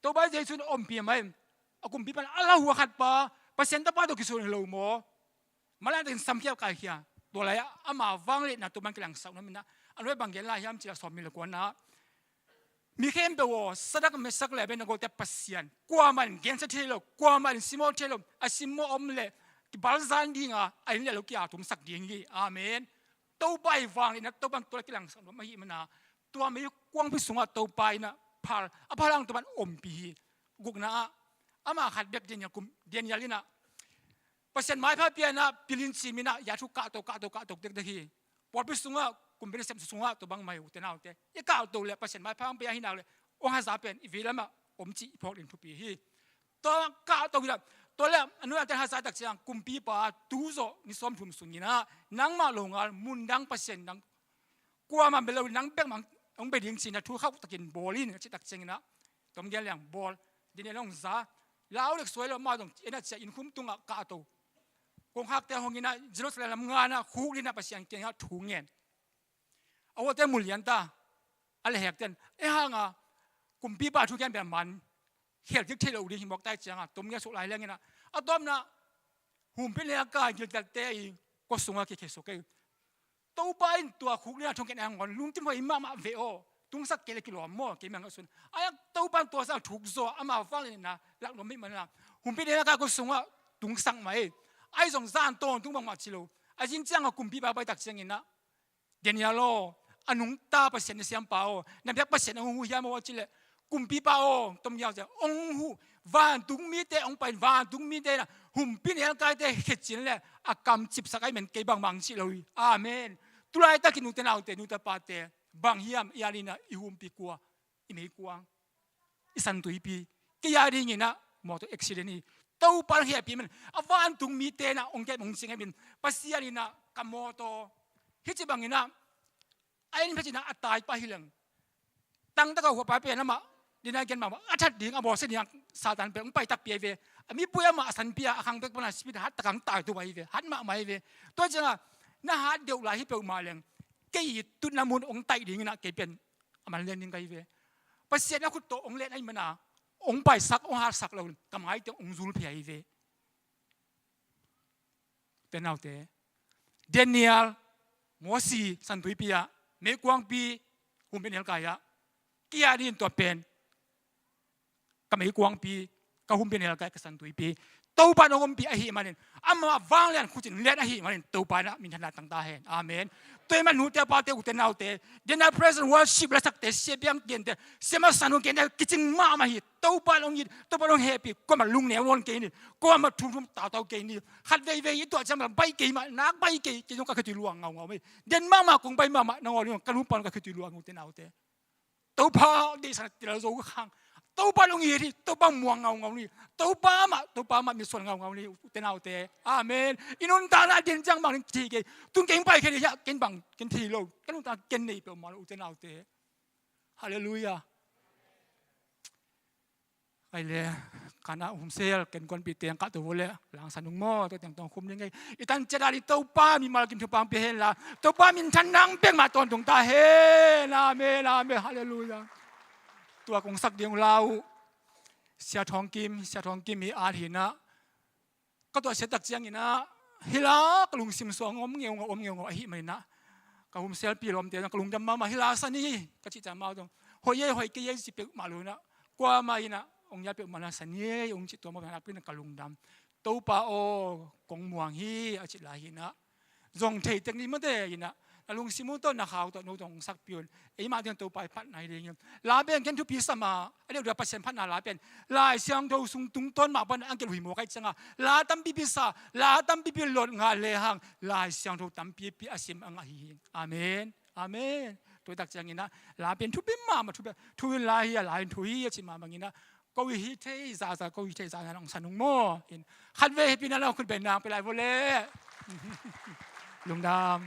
Topa Jesu in ompih mah in, a kumpipa in a lauhuai khat pa, Pasian Tapa tawh kisuan hi lo maw? Mah lai takin samkhia kaikhia. Tua lai-ah ama vangliatna Topa in kilangsak nuam in ah, a nuai bang gen lai hiam cih leh sawm nih le kuana ah, mi khempeuh aw, Sadrak, Mesak le Abednego-te Pasian, kuamah in gensia thei lo, kuamah in simmawh thei lo, a simmawh om leh kibalzan ding a, a inn le lo ki-ap tumsak ding hi. Amen. Topa ii vangliatna, Topa in tua lai kilangsak nuam ahih manin ah, tua meikuangpi sungah Topa in ah phal, a phal hang Topa in ompih hi. Gukna ah, ama khat bek Daniel kum, Daniel in ah Pasian maipha pia in ah, pilin cim in ah, ya thu kahto, kahto, kahto dekdek hi. Pawlpi sungah, kumpi nasem sungah, tua bang mah hi u te nau te. I kahto leh Pasian maipha hong pia hi nak leh, hong haza pen i vei lamah om cih i phawk ding thupi hi. Tua kahto hi la, tua leh a nuai-a ten haza tak ciang, kumpipa, tu zawh ni sawmthum sung in ah, nangmah lo ngal, mun dang, pasian dang, kuamah bia lo, nang bek mah hong bia ding ci-in ah thu khauh takin bawl in, a cih tak ciang in ah, tom gen leng bawl, Daniel hong za, lau lek suai lo, amah zong en ah ciah, innkhum tungah kahto. Kongkhakte hong in ah, Jerusalem lam ngan ah, khukdin ah Pasian kiangah thu ngen. A huate mu lian ta, a lehhekte in, ei hang a, kumpipa thu gen pen man, khel kik thei lo ding hi mawk ta hi ciang a, tom gen suk lai leng in ah, a tawpna, humpinelkai gilkialte i kua sungah kikhia suk ei. Topa in tua khukdin ah thu ngen a ngawn, lungkim hoih mahmah ve aw. Tungsak kei leh kilawm maw, keimah ngaihsun. A hiang Topa in tua sang thuk zaw, ama vangliatna lak nuam ahih manin ah, humpinelkai kua sungah tungsak mah ei. Ahi zong zan tawntung bangmah ci lo. A zing ciang a kumpipa pai tak ciang in ah, Daniel aw, a nungta Pasian na siampa aw, na biak Pasian hong huh hiam aw a cih leh, kumpipa aw, tom gen ciang, hong huh, vantung mite hong pai in, vantung mite in ah, humpinelkaite khecin leh, a kam cipsak ahih manin kei bangmah hong cih lo hi. Amen. Tu laitakin u te nau te, nu te pa te, bang hiam, i adingin ah i humpikua, i meikuang, i santuipi, kei adingin ah mawtaw accident hi. Topa hong hehpih manin, a vantung mite in ah hong kem hong cing ahih manin, Pasian in ah ka mawtaw, hih ci bangin ah, a en phet in ah a tai pah hi leng, tangtak a huahpa pen amah, dina gen mahmah, a that ding, a bawlsia ding a Satan pen hong pai takpi ahi ve. A mipui amah a sanpi a, a khang bek pan a speed hat tak a hong tai tup ahi ve, hat mahmah ahi ve. Tua ciang a, na hat deuh lai hi peuhmah leng, kei i tutna mun hong taih dingin ah kei pen a man lian ding ka hi ve. Pasian in a khut tawh hong len ahih manin ah, hong paisak, hong hatsak lo, ka maite hong zul phei ahi ve. Te nau te, Daniel, Mosi, santuipi ah, meikuangpi, humpinelkai ah, kei adingin tua pen ka meikuangpi, ka humpinelkai, ka santuipi, Topa in hong ompih ahih manin, ama vanglian khut in lian ahih manin, Topa in ah minthanna tang ta hen. Amen. Tua ahih manin nute pate, u te nau te, Daniel praise and worship lasakte, sia biang gente, sia masa nu gente, kicing mahmah hi. Topa in hong it, Topa in hong hehpih, kuamah lungneu nawn kei ni, kuamah thumthum tautau kei ni. Khat veivei i tuah ciang bai kei mah, nak bai kei, kei zong ka khitui luang ngaungau mei. Den mahmah kong bai mahmah nangawn ding, ka nupa ka khitui luang, u te nau te. Topa deihsakna tel zo khang. Topa in hong it hi, Topa muang ngaungau ni. Topa mah, Topa mah mitsuan ngaungau ni, u te nau te. Amen. I nuntakna den ciang bang ding thei kei. Tun kei hong pai kei ni hiah, ken bang, ken thei lo. Ka nuntakna ken nei peuhmah lo, u te nau te. Halleluiah. Ai le, kana humsel, ken kuanpih teng kahto vo le, langsan ung maw, tua teng tawh khum ding ei. I tan ciat a ding Topa mimal kim thupha hong pia hen la, Topa minthanna bek mah tawntung ta hen. Amen, amen, halleluiah. Tua kong sak ding uh la uh. Sia Thawng Kim, Sia Thawng Kim i at hi in ah, ka tuahsia tak ciangin ah, hih la ka lungsim sungah om ngeungau, om ngeungau ahih manin ah, ka humselpi lawmte zong ka lungdam mahmah, hih la san hi ka cih ciang amau zong, hoih ei, hoih kei ei ci peuhmah lo in ah, kuamah in ah hong ngiat peuhmah na san hi ei hong cih tua mah bangin ah ka lungdam. Topa aw, kong muang hi a cih lai hi in ah, zong thei tek ni mate in ah, na lungsim uh tawh, na khau tawh, no tawh hong sakpih un. Eimah ding Topa i phatna hi ding hi. La pen ken thupi sa mah, a deuhdeuh Pasian phatna la pen, Lai Siangtho sung tungtawn mah pan angkel huih mawk ahih ciangin, la tampipi sa, la tampipi lot ngah lehang, Lai Siangtho tampipi a sim a ngah hi hi. Amen. Amen. Tua tak ciangin ah, la pen thupi mahmah, thupi, thu in la hi a, la in thu hi a cih mah bangin ah, ko i hih theih zahzah, ko i hih theih zahzah hong san ung maw. In, khatvei hehpihna la khut beng nang pia lai vo le. Lungdam.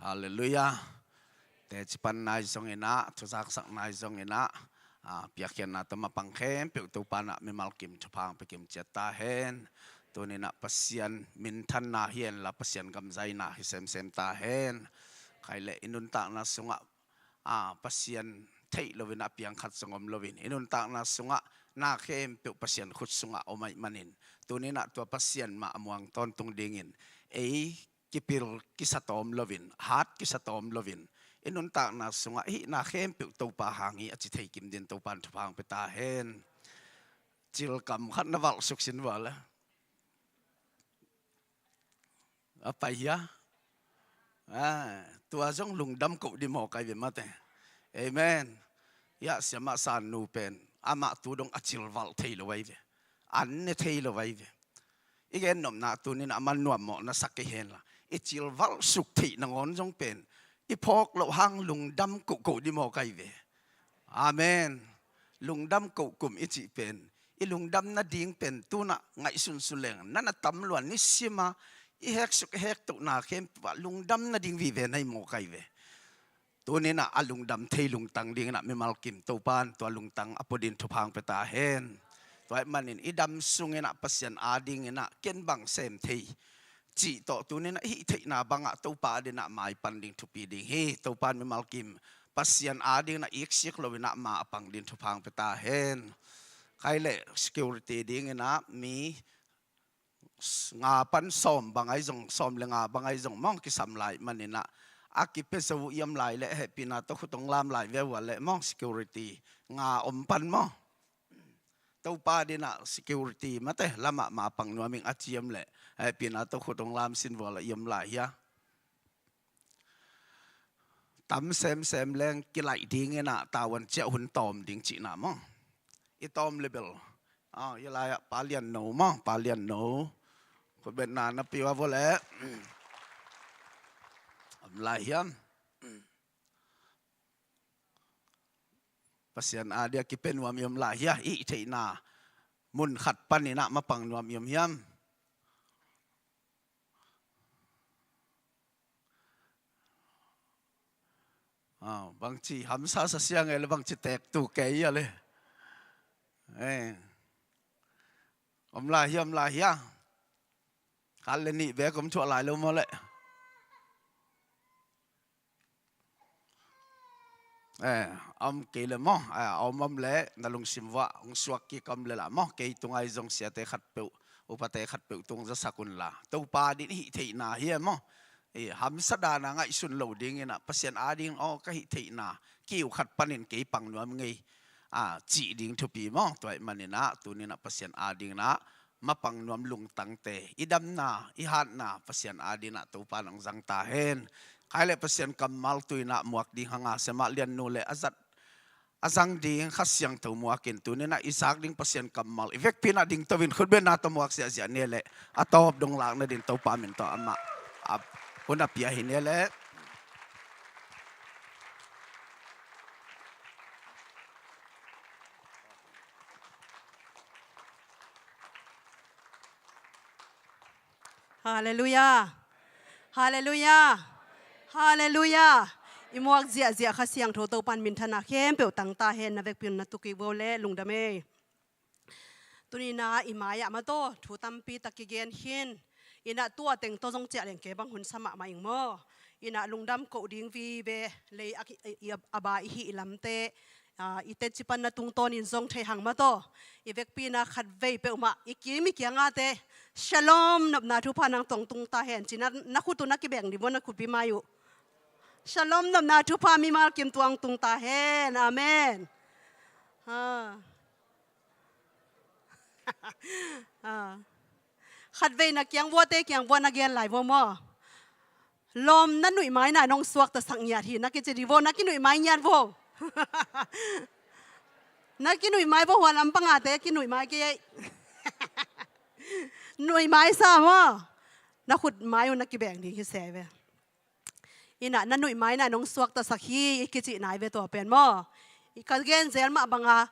Halleluiah. Teci pan nai zong in ah, thuzaksak nai zong in ah, a, piakkhiatna tawh mapang khempeuh Topa in ah mimal kim thupha hong pia kim ciat ta hen. Tuni in ah Pasian minthanna hi henla Pasian gamzaina hi semsem ta hen. Khai leh i nuntakna sungah, a, Pasian theih lo in ah piang khat zong om lo in, i nuntakna sungah na khempeuh Pasian khut sungah om ahih manin, tuni in ah tua Pasian mah a muang tawntung dingin ei kipil kisa tawm lo in, hat kisa tawm lo in, i nuntakna sungah hih na khempeuh Topa hang hi a ci thei kim dingin Topa in thupha hong pia ta hen. Cilkam khat na valhsuk sin vua le. A pai hia? A, tua zong lungdam koh ding mawk ahi ve mate. Amen. Hiah siamah San Nu pen amah tu dong a cilvalh thei lo ahi ve. An ne thei lo ahi ve. I gen nopna tuni in ah a man nuam mawh na sa kei henla, i cilvalhsuk theih nangawn zong pen i phawk loh hang lungdam kohkoh ding mawk ahi ve. Amen. Lungdam kohkum i cih pen, i lungdam nading pen tu in ah ngaihsunsun leng na na tam lua, nisima i heksuk i hektohna khempeuh ah lungdam nading vive na hi mawk ahi ve. Tuni in ah a lungdam thei lungtang ding in ah mimal kim Topa in tua lungtang a pua dingin thupha hong pia ta hen. Tua ahih manin i dam sung in ah Pasian ading in ah ken bang sem thei cih tawh tuni in ah hih theihna bangah Topa ading in ah maipan ding thupi ding hi. Topa in mimal kim Pasian ading in ah iksik lo in ah ma a pang dingin thupha hong pia ta hen. Khai leh security ding in ah mi nga pan sawm bang ahi zong, sawm le nga bang ahi zong mawng kisam lai manin ah, a kipia zo uh i om lai leh hehpihna tawh khut hong lam lai ve uh a leh mawng security nga om pan maw. Topa ading in ah security mate lamah ma pang nuam ing a ci om leh hehpihna tawh khut hong lam sin vua la i om lai hia? Tam semsem leng kilaih ding in ah tavuan ciah hun tawm ding cihna maw. I tawm le bel, a, i lai-ah Pa Lian No maw, Pa Lian No. Khutbetna na pia uh a vua leh. Om lai hiam? Pasian ading a kipia nuam i om lai hia? I theihna mun khat panin ah mapang nuam i om hiam? Aw, bangci hamsa sa siang e le bangci teek tu kei a le. Eh. Om lai hia, om lai hia? Khat le nih bek om thuah lai lo maw le? Eh, om kei le maw? Eh, om om le na lungsim uah hong suak kik om le lah maw? Kei tung ahi zong siate khatpeuh, upate khatpeuh tung zasak un la. Topa ading in hih theihna hi e maw? Eh, hamsa dan a ngaihsun lo ding in ah Pasian ading in aw ka hih theihna kiu khat panin kei pang nuam ngei, a, cih ding thupi maw? Tua ahih manin ah tuni in ah Pasian ading in ah mapang nuam lungtangte, i damna, i hatna Pasian ading in ah Topa in hong zang ta hen. Khai leh Pasian kammal tu in ah muak ding hang a, siamah Lian Nu le a zat a zang ding Kha Siangtho muak in tuni in ah i zak ding Pasian kammal i vekpi in ah dingto in khutbetna tawh muak ziahziah ni leh a tawp dong lak nading Topa min tawh amah a hun a pia hi ni leh. Halleluiah. Halleluiah. Halleluiah. I muak ziahziah Kha Siangtho Topa in minthanna khempeuh tang ta hen, na vekpi un na tu kik vo le lungdam ei. Tuni in ah i mai-ah mataw thu tampi tak kigen khin. In ah tua teng tawh zong ciah leng kei bang hun sa mahmah ing maw. In ah lungdam koh ding vive lei a ki, i, i, a ba i hih lamte, a, i teci pan na tungtawnin zong thei hang mataw. I vekpi in ah khatvei peuhmah i kim i kiangah te Shalom nopna thupha nang tuang tung ta hen ci-in na khut uh na kibeng dih vo, na khutpi mai uh. Shalom nopna thupha mimal kim tuang tung ta hen. Amen. Ha. Ha. Khatvei na kiang vuate kiang vua na gen lai vo maw. Lawm na nuih mai na nong suaktasak ngiat hi na kici dih vo, na kinuih mai ngiat vo. Na kinuih mai vo, hua lam pangate kinuih mai kei ei. Nuih mai sa maw. Na khut mai uh na kibeng ding hi se ve. In ah na nuih mai na nong suaktasak hi i kicih nai ve tua pen maw. I ka gen zel mah banga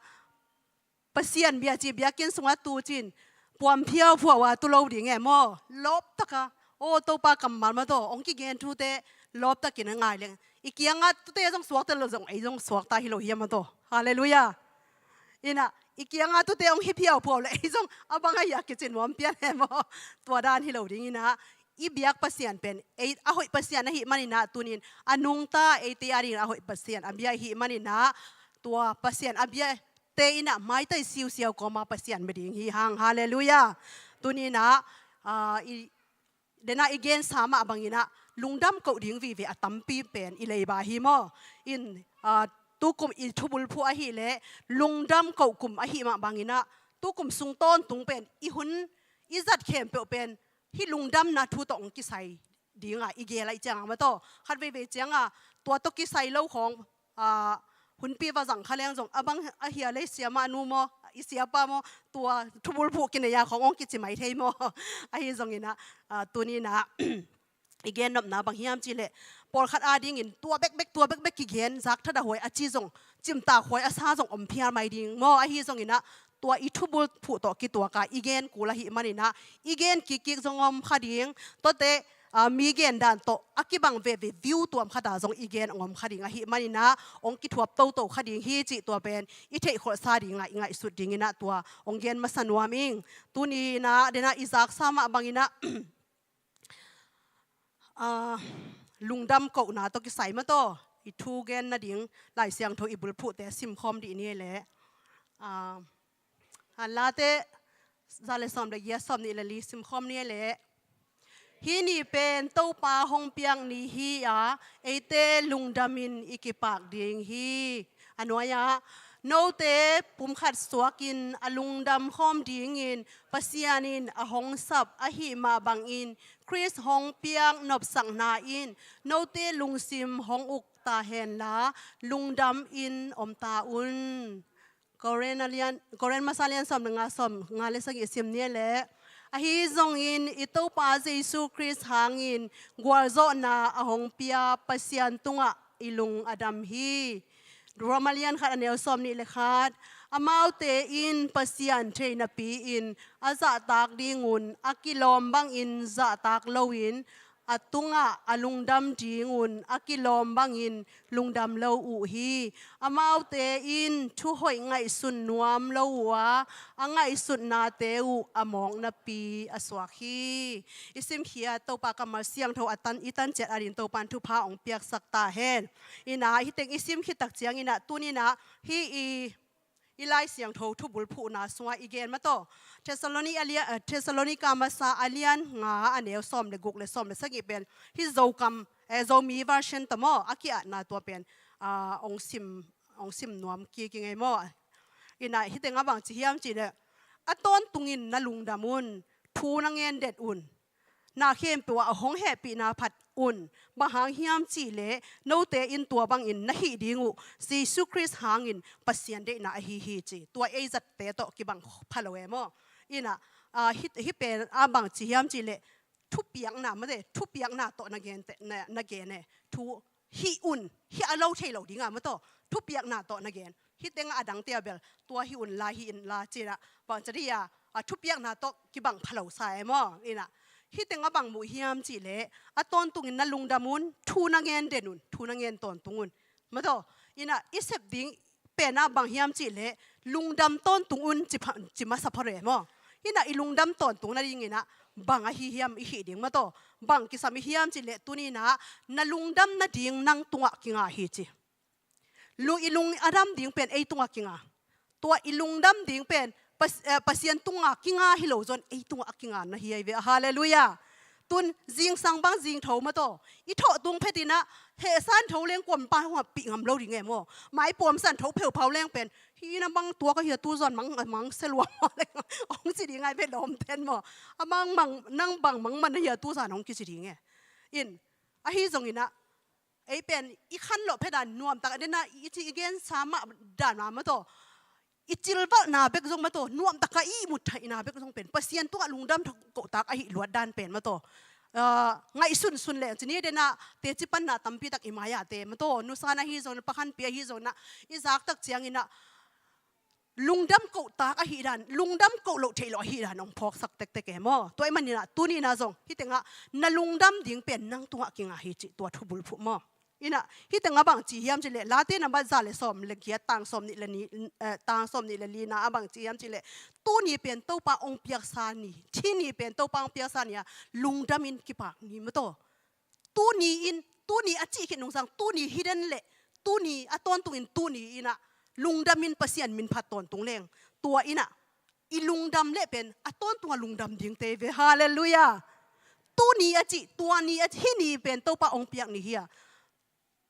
Pasian bia ci biakinn sungah tu cin puam phiauphua uh a tu lo ding e maw. Lawp taka aw Topa kammal mataw hong kigen thute Lawptakin a ngai leng, i kiangah tute zong suakta lo zong, ei zong suakta hi lo hiam a tawh. Halleluiah. Inah i kiangah tute hong hi phiauphiau le ei zong a bang ahi a kici nuam pian he maw? Tua dan hi lo ding inah, i biak Pasian pen ei a hoih Pasian ahih maninah, tunin a nungta eite a dingin a hoih Pasian a bia ahih maninah, tua Pasian a biate inah maitai siusiau kawma Pasian bia ding hi hang. Halleluiah. Tuninah, ah, i, denah i gensa mah banginah lungdam koh ding vive a tampi pen i leiba hi maw? In, ah, tukum i thubulphuh ahih leh lungdam koh kum ahih mah banginah, tukum sung tawntung pen i hun i zat khempeuh pen hih lungdamna thu tawh hong kisai dinga i gel ahih cianga maw tawh. Khat veivei cianga tua tawh kisai lo khawng, ah, hunpi va zang kha leng zong a bang ahi a lei siamah nu maw, i siapa maw, tua thubulphuh kinei a khawng hong kici mai thei maw? Ahi zonginah, ah, tuninah i gennopna bang hiam cihleh, pawlkhat adingin tua bekbek, tua bekbek kigen, zak thadah huai a ci zong, cimtak huai a sa zong om phial mai ding maw? Ahi zonginah tua i thubulphuh tawh kituaka i gen kul ahih maninah, i gen kikkik zong om kha ding. Tuate, ah, mi gen dan tawh a kibang veve view tuam khata zong i gen hong om kha ding ahih maninah, hong kithuap toto kha ding hi cih tua pen i theihkholhsa dinga i ngaihsut dinginah tua hong gen masa nuam ing. Tuninah denah i zaksa mah banginah, ah, lungdam kohna tawh kisai maw tawh i thu gen nading Lai Siangtho i bulphuhte simkhawm dih ni leh, ah, Late za le sawm le giat, sawm nih le li simkhawm ni leh, hih ni pen Topa hong piak ni hi a, eite lungdamin i kipak ding hi. A nuai-ah, note pumkhat suakin a lungdam khawm dingin Pasian in a hong sap ahih mah bangin Khrist hong piak nopsakna in note lungsim hong uk ta henla, lungdamin om ta un. Korin a lian, Korin masa lian sawm le nga, sawm nga le sagih sim ni leh, ahi zongin i Topa Jesu Khrist hangin gualzawhna a hong pia Pasian tungah i lung a dam hi. Roma lian khat a neu sawm nih le khat, amaute in Pasian thei napi-in a zahtak dingun a kilawm bangin zahtak loin a tungah a lungdam dingun a kilawm bangin lungdam lo uh hi. Amaute in thuhoih ngaihsun nuam lo uh a, a ngaihsutnate uh a mawk napi a suak hi. I simkhia Topa kammal siangtho a tan, i tanciat adin Topan thupha hong piaksak ta hen. Inah hih teng i simkhit tak cianginah tuninah hih i i Lai Siangtho thubulphuhna sungah i gen maw tawh. Thessaloni a lia-, eh, Thessalonika masa a lian nga a neu sawm le guk le sawm le sagih pen hih Zokam, eh, Zomi version tawh maw, a ki-atna tua pen, ah, hong sim, hong sim nuam kik i ngei maw? Inah hih tengah bang ci hiam cihleh, a tawntungin na lungdam un, thu na ngen det un. Na khempeuh ah hong hehpihna phat un. Bang hang hiam cihleh, note in tua bangin na hih ding uh Jesu Khrist hangin Pasian deihna ahi hi ci. Tua ei zatte tawh kibang pha lo e maw? Inah, ah, hih, hih pen a bang ci hiam cihleh, thupiakna mate, thupiakna tawh na gen te, na, na gen e. Thu hih un, hih a lo thei lo dinga maw tawh, thupiakna tawh na gen. Hih tengah a dangte a bel, tua hih un la, hih in la cinah, bang ci dih a, a thupiakna tawh kibang pha lo sa e maw? Inah hih tengah bang muh hiam cihleh, a tawntungin na lungdam un, thu na ngen den un, thu na ngen tawntung un. Maw tawh, inah i sep ding penah bang hiam cihleh, lungdam tawntung un ci pha, ci masa pha re maw? Inah i lungdam tawntung nadinginah bang ahi hiam i hih ding maw tawh? Bang kisam i hiam cihleh tuninah na lungdam nading nang tungah kinga hi ci. Lu-, i lung a dam ding pen ei tungah kinga. Tua i lungdam ding pen Pas-, eh, Pasian tungah kinga hi lo zon, ei tungah a kinga na hi ahi ve. Halleluiah. Tun zingsang bang zingtho maw tawh, i thawh tung phetinah hehsan tho leng kuampa hong a pih ngam lo ding e maw? Mai puamsan tho pheuphau leng pen, hih na bang tuak ahi a tuzan mang, mang se luang maw leng hong ci ding ai ve lawmten maw? A mang mang, nang bang mang man ahi a tuzan hong kici ding e. In, ahi zonginah ei pen i khanlawh phedan nuamtak a dena i ci i gensa mah dan mah maw tawh, i cilvalhna bek zong maw tawh, nuamtak a i ihmut theihna bek zong pen Pasian tungah lungdam kohtak ahi luat dan pen maw tawh, ah, ngaihsunsun leng ci ni dena teci panna tampitak i mai-ah te maw tawh, nusan ahi zong, pakhanpi ahi zong na i zaktak cianginah lungdam kohtak ahih dan, lungdam koh loh theih loh ahih dan hong phawksak tektek e maw. Tua ahih manin ah tuni-in ah zong hih tengah na lungdam ding pen nang tungah kinga hi cih tua thu bulphuh maw. In ah hih tengah bang ci hiam cih leh, Late nambat za le sawm le giat, tang sawm nih le ni, eh, tang sawm nih le lina ah bang ci hiam cih leh, tuni pen Topa hong piaksa ni, hih ni pen Topa hong piaksa ni-a lungdam in kipak ni maw taw. Tuni in, tuni a cih khit nungsang, tuni hi den leh, tuni a tawntungin, tuni in ah lungdam in Pasian min phat tawntung leng, tua in ah i lungdam leh pen a tawntung a lungdam dingte hi ve. Halleluiah. Tuni a cih, tua ni a cih, hih ni pen Topa hong piak ni hi-a,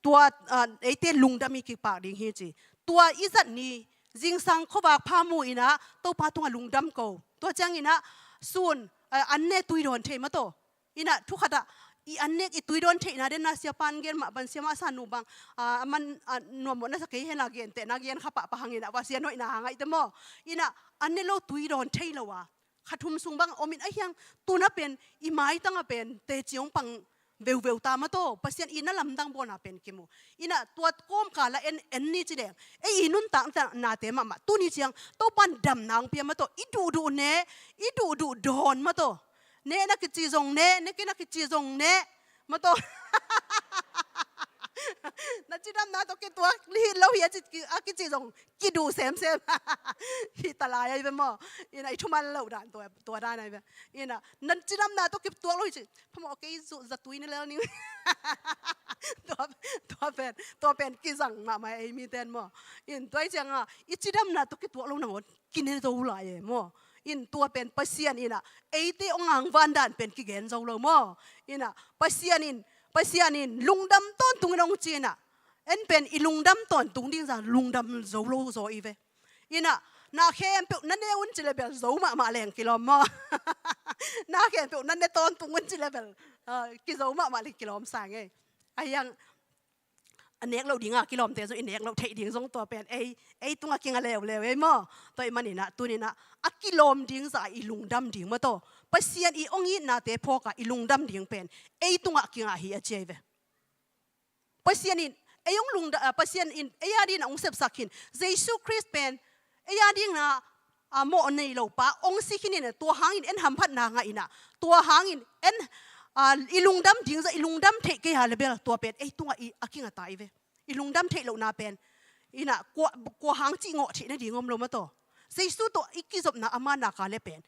tua, ah, eite lungdam i kipak ding hi ci. Tua i zat ni, zingsang khuavak pha mu in ah Topa tungah lungdam ko. Tua ciangin ah sun, ah, an ne tui dawn thei maw taw. In ah thu khat ah i an nek i tui dawn theihna den ah, siapa in gen mah bang, siamah sa nu bang, ah, a man, ah, nuam mawh na sa kei hen a, gentehna gen kha pahpah hang in ah, Pasian hoihna hang ahih teh maw. In ah an ne lo tui dawn thei lo a, kha thum sung bang om in, ahih hang tu-in ah pen i maitang ah pen teci hong pang veuveu ta maw taw. Pasian itna lamdang bawlna pen kimu. In ah tua kawmkal ah en, en ni ci leng, ei i nuntaknate mahmah tuni ciang Topa in damna hong pia maw taw. I duhduh ne, i duhduh dawn maw taw. Ne na kici zong ne, ne kei na kici zong ne maw taw. Na cidamna tawh kituak hi lo hi a ci, a kici zong kiduh semsem. Hi ta lai ahi ve maw. In ah i thuman loh dan tua, tua dan ahi ve. In ah na cidamna tawh kituak lo hi ci, phamawh kei zu zatui ne lel ning. Tua, tua pen, tua pen kizang mahmah ei mite in maw. In tua ahih ciangin ah i cidamna tawh kituak lo nangawn kine zo lai e maw. In tua pen Pasian in ah eite hong angvan dan pen kigen zo lo maw. In ah Pasian in, Pasian in lungdam tawntungin hong ci in ah, en pen i lungdam tawntung ding zah lungdam zo lo zaw i ve. In ah na khempeuh na ne un ci leh bel zo mahmah leng kilawm maw. Na khempeuh na ne tawntung un ci leh bel, ah, kizo mahmah leng kilawm sa ngei. Ahih hang a nek loh ding a kilawmte zong i nek loh theih ding zong tua pen ei, ei tungah kinga leuleu ei maw. Tua ahih manin ah tuni-in ah a kilawm ding zah i lungdam ding maw taw. Pasian i hong itnate phawk a i lungdam ding pen ei tungah kinga hi a ci ahi ve. Pasian in ei hong lungda-, ah, Pasian in ei a dingin ah hong sepsak hi. Jesu Khrist pen ei a dingin ah, ah, mawh nei lo pa hong si khin in ah, tua hangin en hamphatna ngah in ah, tua hangin en, ah, i lungdam ding zah i lungdam theih kei a leh bel tua pen ei tungah i a kinga ta i ve. I lungdam theih lohna pen in ah kua, kua hang cih ngawh theih nading om lo maw taw. Jesu tawh i kizopna ama nak a leh pen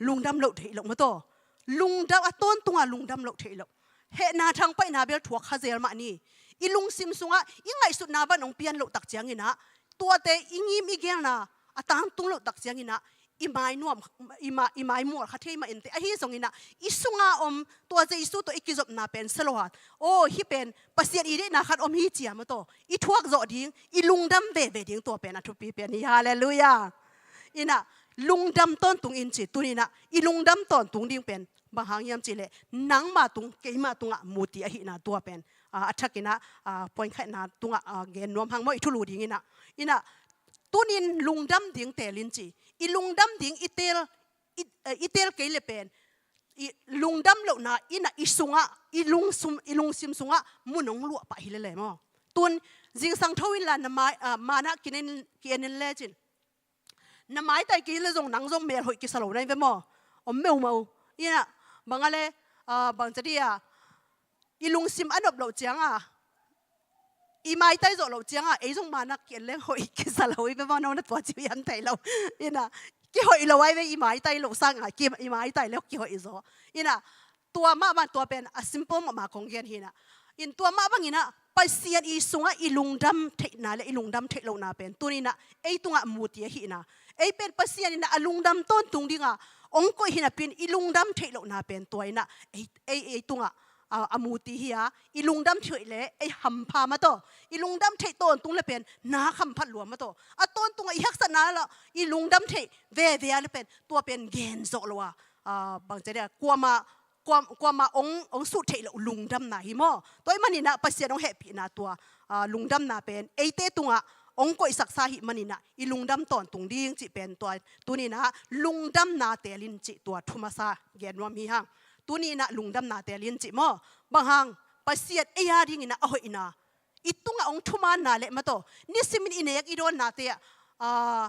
lungdam loh theih loh maw taw. Lungdam, a tawntung a lungdam loh theih loh. Hehna thangpaihna bel thuak kha zel mah ni. I lungsim sungah i ngaihsutna bang hong pian loh tak ciangin ah, tuate i ngim i gelna a tangtung loh tak ciangin ah, i mai nuam, i ma-, i mai mual kha thei mah inteh. Ahi zongin ah i sunga om tua Jesu tawh i kizopna pen sia lo a, aw, hih pen Pasian i deihna khat om hi ci-a maw taw, i thuak zawh ding, i lungdam veve ding tua pen a thupi pen hi. Halleluiah. In ah lungdam tawntung in ci, tuni-in ah i lungdam tawntung ding pen bang hang hiam cih leh nangma tung, keima tungah muti ahihna tua pen, ah, a thakin ah, ah, point khatna tungah, ah, gen nuam hang maw, i thulu dingin ah. In ah tuni-in lungdam ding teel in ci. I lungdam ding i teel, i, eh, i teel kei leh pen i lungdam lohna in ah i sungah, i lungsum, i lungsim sungah mun hong luah pah hi lel e maw. Tun zingsang tho inla na mai, ah, man ah ki-en, ki-en in le cin. Na maitai kei leh zong nang zong melhoih kisa lo na hi ve maw. Om meumau. In ah bang a leh, ah, bang ci dih a, i lungsim a nop loh ciangin, i maitai zawh loh ciangin ei zong man ah ki-en leng hoih kisa lo hi ve maw. No na tua ci uh hiam thei lo. In ah kihoih lo ahi ve, i maitai loh sangin ki, i maitai leh kihoih zaw. In ah tua mah bang, tua pen a simple mahmah kong gen hi in ah. In tua mah bangin ah Pasian i sungah i lungdam theihna leh i lungdam theih lohna pen tuni-in ah ei tungah muti ahihna. Ei pen Pasian in ah a lungdam tawntung dingin hong koih hi napi-in i lungdam theih lohna pen tua in ah ei, ei, ei tungah, ah, a muti hi a, i lungdam theih leh ei hampha maw taw. I lungdam theih tawntung leh pen na hamphat lua maw taw. A tawntungah i haksatna lah i lungdam theih veve a leh pen tua pen gen zawh lo a, ah, bang ci dih a, kuamah kuam-, kuamah hong, hong suh theih loh lungdamna hi maw. Tua ahih manin ah Pasian hong hehpihna tua, ah, lungdamna pen eite tungah hong koihsaksa ahih manin ah i lungdam tawntung ding cih pen tua tuni-in ah lungdamna teel in cih tua thu masa gen nuam hi hang. Tuni-in ah lungdamna teel in cih maw. Bang hang, Pasian ei a dingin ah a hoihna, i tungah hong thumanna leh maw taw, nisimin i nek i dawnnate ah, ah,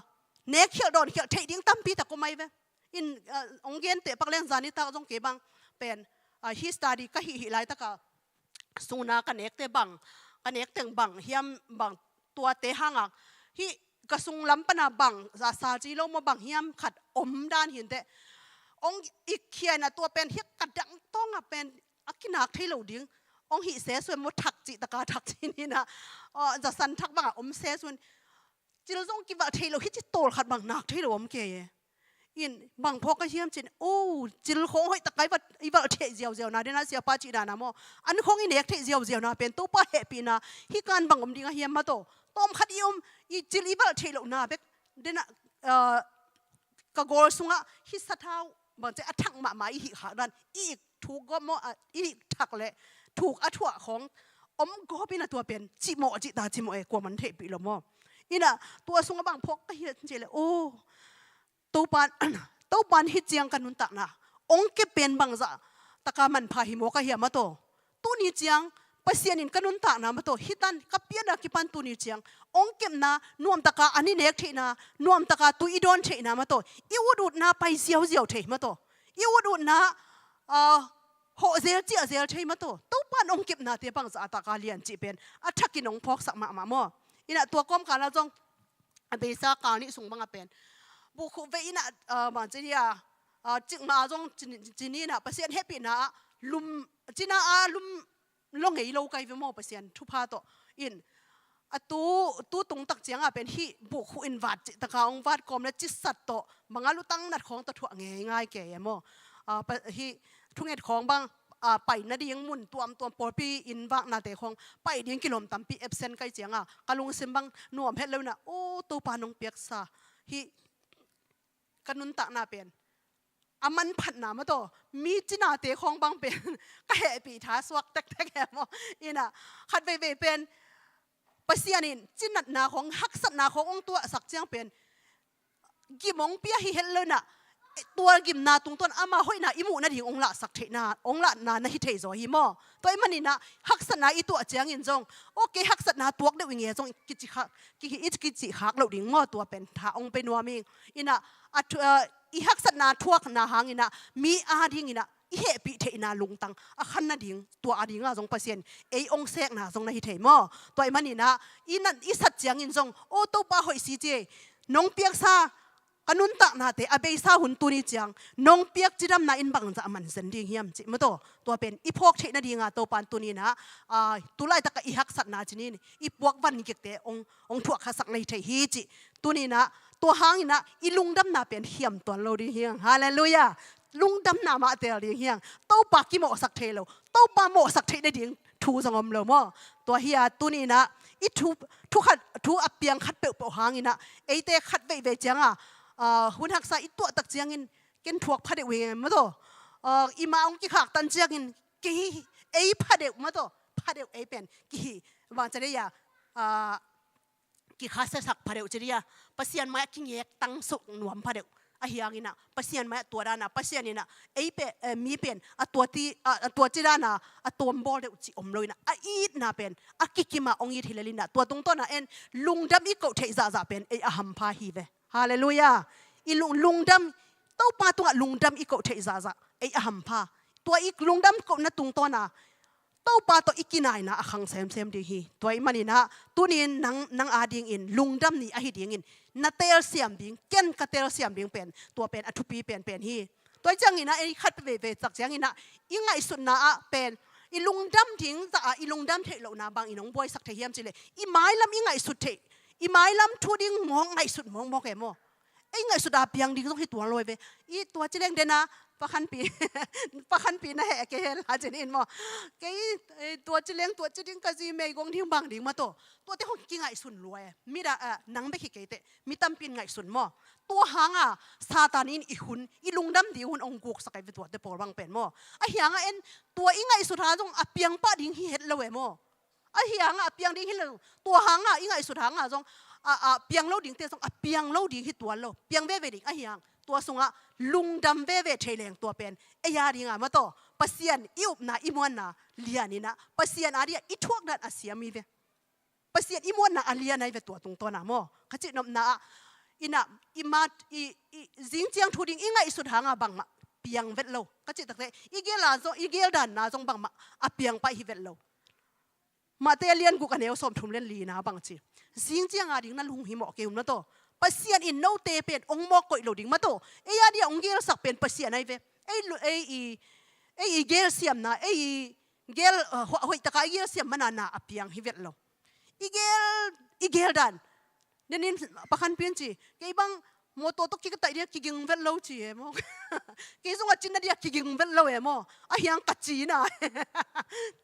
nek khialh dawn khialh theih ding tampi tak om ahi ve. In, ah, hong gen teh pak leng zan nitak zong kei bang pen, ah, hih study ka hih hih laitaka sungna ka nekte bang, ka nek teng bang hiam bang, tuate hangah hih ka sung lam pana bang za sa ci lo maw bang hiam khat om dan hi inteh. Hong ik khia in a tua pen hih ka dang tawngah pen a kinak thei lo ding. Hong hih se suan maw thak cih taka thak ci ni na. Aw, zasan thak bangah om se suan. Cil zong kivalh thei lo hi ci tawl khat bang nak thei lo om kei e. In bang phawk ka hiam cin, o, cil khawng hoih taka i valh, i valh theih ziauziauna dena siapa cih dana maw, an khawng i nek theih ziauziauna pen Topa hehpihna hih kan bang om ding a hiam maw taw. Tawm khat i om, i cil i valh theih lohna bek dena, ah, ka gawl sungah hih sathau bang ci a thak mahmah i hih khak dan, i ik thuk gawp maw, ah, i ik thak le thuk a thuah khawng om gawp ina tua pen cimawh cih ta cimawh e, kuaman theihpih lo maw. Ina tua sungah bang phawk ka hiat cin le, o, Topan, Topan hih ciang ka nuntakna hong kep pen bangzah taka manpha hi maw ka hiam maw taw. Tuni ciang Pasian in ka nuntakna maw taw, hih tan ka piana kipan tuni ciang hong kepna, nuamtaka an i nek theihna, nuamtaka tui i dawn theihna maw taw, i ut utna pai ziauziau thei maw taw, i ut utna, ah, hawh zel ciah zel thei maw taw. Topan hong kepnate bangzah taka lian cih pen a thakin hong phawksak mahmah maw. Ina tua kawmkala zong a beisa kal nih sung banga pen bukhuh vei ina, ah, bang ci dia, ah, cikmah a zong cin, cin ina Pasian hehpihna ah lum, cina a lum lo ngei lo kai ve maw Pasian thupha tawh. In a tu, tu tung tak cianga pen hih bukhuh in vat cih taka hong vat kawm le cisat tawh banga lutang nat khawng tawh thuah ngei ngai kei e maw. Ah, pa, hih thunget khawng bang, ah, pai nading mun tuamtuam pawlpi inn vaknate khawng pai ding kilawm tampi absent kai cianga ka lungsim bang nuam het lo ina, o, Topa nong piaksa hih ka nuntakna pen a manphatna maw taw, mi cinate khawng bang pen ka hehpih tha suak tektek e maw. Ina khat veivei pen Pasian in cinatna khawng, haksatna khawng hong tuahsak ciang pen gim hong pia hi het lo ina, tua gimna tungtawn ama hoihna i muh nading hong lahsak theihna, hong lahna na hi thei zaw hi maw. Tua i maninah haksatna i tuah ciangin zong, okay, haksatna tuak deuh i nge zong kici khak, ki, i kici khak loh ding maw, tua pen tha hong pe nuam ing. Inah a thu, a, i haksatna thuakna hanginah mi adinginah i hehpih theihna lungtang a khan nading, tua adinga zong Pasian ei hong sekna zong na hi thei maw. Tua i maninah i nat, i sat ciangin zong, aw Topa hoih si ci ei, nong piaksa ka nuntaknate a beisa hun tuni ciang nong piak cidamna in bangzah a man zen ding hiam cih maw taw. Tua pen i phawk theih nadinga Topan tuninah, a, tulaitakah i haksatna cinin i puak van kikte hong, hong thuak khasak na hi thei hi cih. Tuninah tua hanginah i lungdamna pen hiam tuan lo ding hiang. Halleluiah. Lungdamna mah tel ding hiang. Topa kimawhsak thei lo, Topa mawhsak theih nading thu zong om lo maw. Tua hi-a tuninah i thu, thu khat, thu a piang khat peuhpeuh hanginah eite khat veivei cianga, a, hun haksa i tuahtak ciangin ken thuak phadeuh hi nge maw taw. A, i ma hong kikhaktan ciangin kei ei phadeuh maw taw. Phadeuh ei pen kihi bangca dei-a, a, kikhasiasak phadeuh ci dih a, Pasian mai-ah kingek tangsuk nuam phadeuh. Ahi hanginah Pasian mai-ah tua dana, Pasian inah ei pen, eh, mi pen a tua ti, a, a tua ci dana a tuambawl deuh cih om lo inah a itna pen a kikima hong it hi lelinah tua tungtawna en lungdam i koh theih zahzah pen ei a hampha hi ve. Halleluiah. I lung, lungdam, Topa tungah lungdam i koh theih zahzah ei a hampha. Tua i lungdam kohna tungtawna Topa tawh i kinaina a khang semsem ding hi. Tua i maninah tunin nang, nang adingin lungdam ni ahi dingin na telsiam ding, ken ka telsiam ding pen tua pen a thupi penpen hi. Tua i cianginah ei khat veivei tak cianginah i ngaihsutna ah pen i lungdam ding zah ah i lungdam theih lohna bangin hong buaisak thei hiam cileh i mailam i ngaihsut theih, i mailam thu ding mawk ngaihsut mawkmawk e maw. Ei ngaihsut a piang ding zong hi tuan lo ve. I tua ci leng dena Pa Khanpi, Pa Khanpi na heh kei hel a cin in maw. Kei, eh, tua ci leng tua ci ding ka zi meigong ding bang ding maw taw. Tuate hong kingaihsun lua e. Mi da, eh, nang bek hi kei teh mi tampi in ngaihsun maw. Tua hanga Satan in i hun, i lungdam ding hun hong guksak e ve tuate pawl bang pen maw. Ahi hanga en tua i ngaihsut ha zong a piang pah ding hi het lo e maw. Ahi hanga a piang ding hi lo, tua hanga i ngaihsut hanga zong a, a piang lo dingte zong a piang lo ding hi tuan lo, piang veve ding. Ahi hang tua sungah lungdam veve thei leng tua pen ei a dinga maw taw Pasian i upna i muanna lian inah Pasian a dia i thuak dan a siam hi ve. Pasian i muanna a lian ahi ve tua tungtawna maw. Ka cihnopna ah Ina, i mat, i, i zingciang thu ding i ngaihsut hanga bangmah piang vet lo. Ka cih takte, i gel a zong, i gel danna zong bangmah a piang paih hi vet lo. Mate a lian guk a neu sawmthum le lina bang ci. Zingciang a ding na lunghimawh kei un maw taw. Pasian in note pen ong mawk koih lo ding maw taw. Ei a dia ong gelsak pen Pasian ai ve. Ei lu-, ei i, ei i gelsiamna, ei i gel, uh, hoih, hoih taka i gelsiam mana na a piang hi vet lo. I gel, i gel dan. Nenin pakhan pian ci. Kei bang mawtaw tawh kikataih dia kiging vet lo ci e maw. Kei zong a cinna dia kiging vet lo e maw. A hiang ka cina.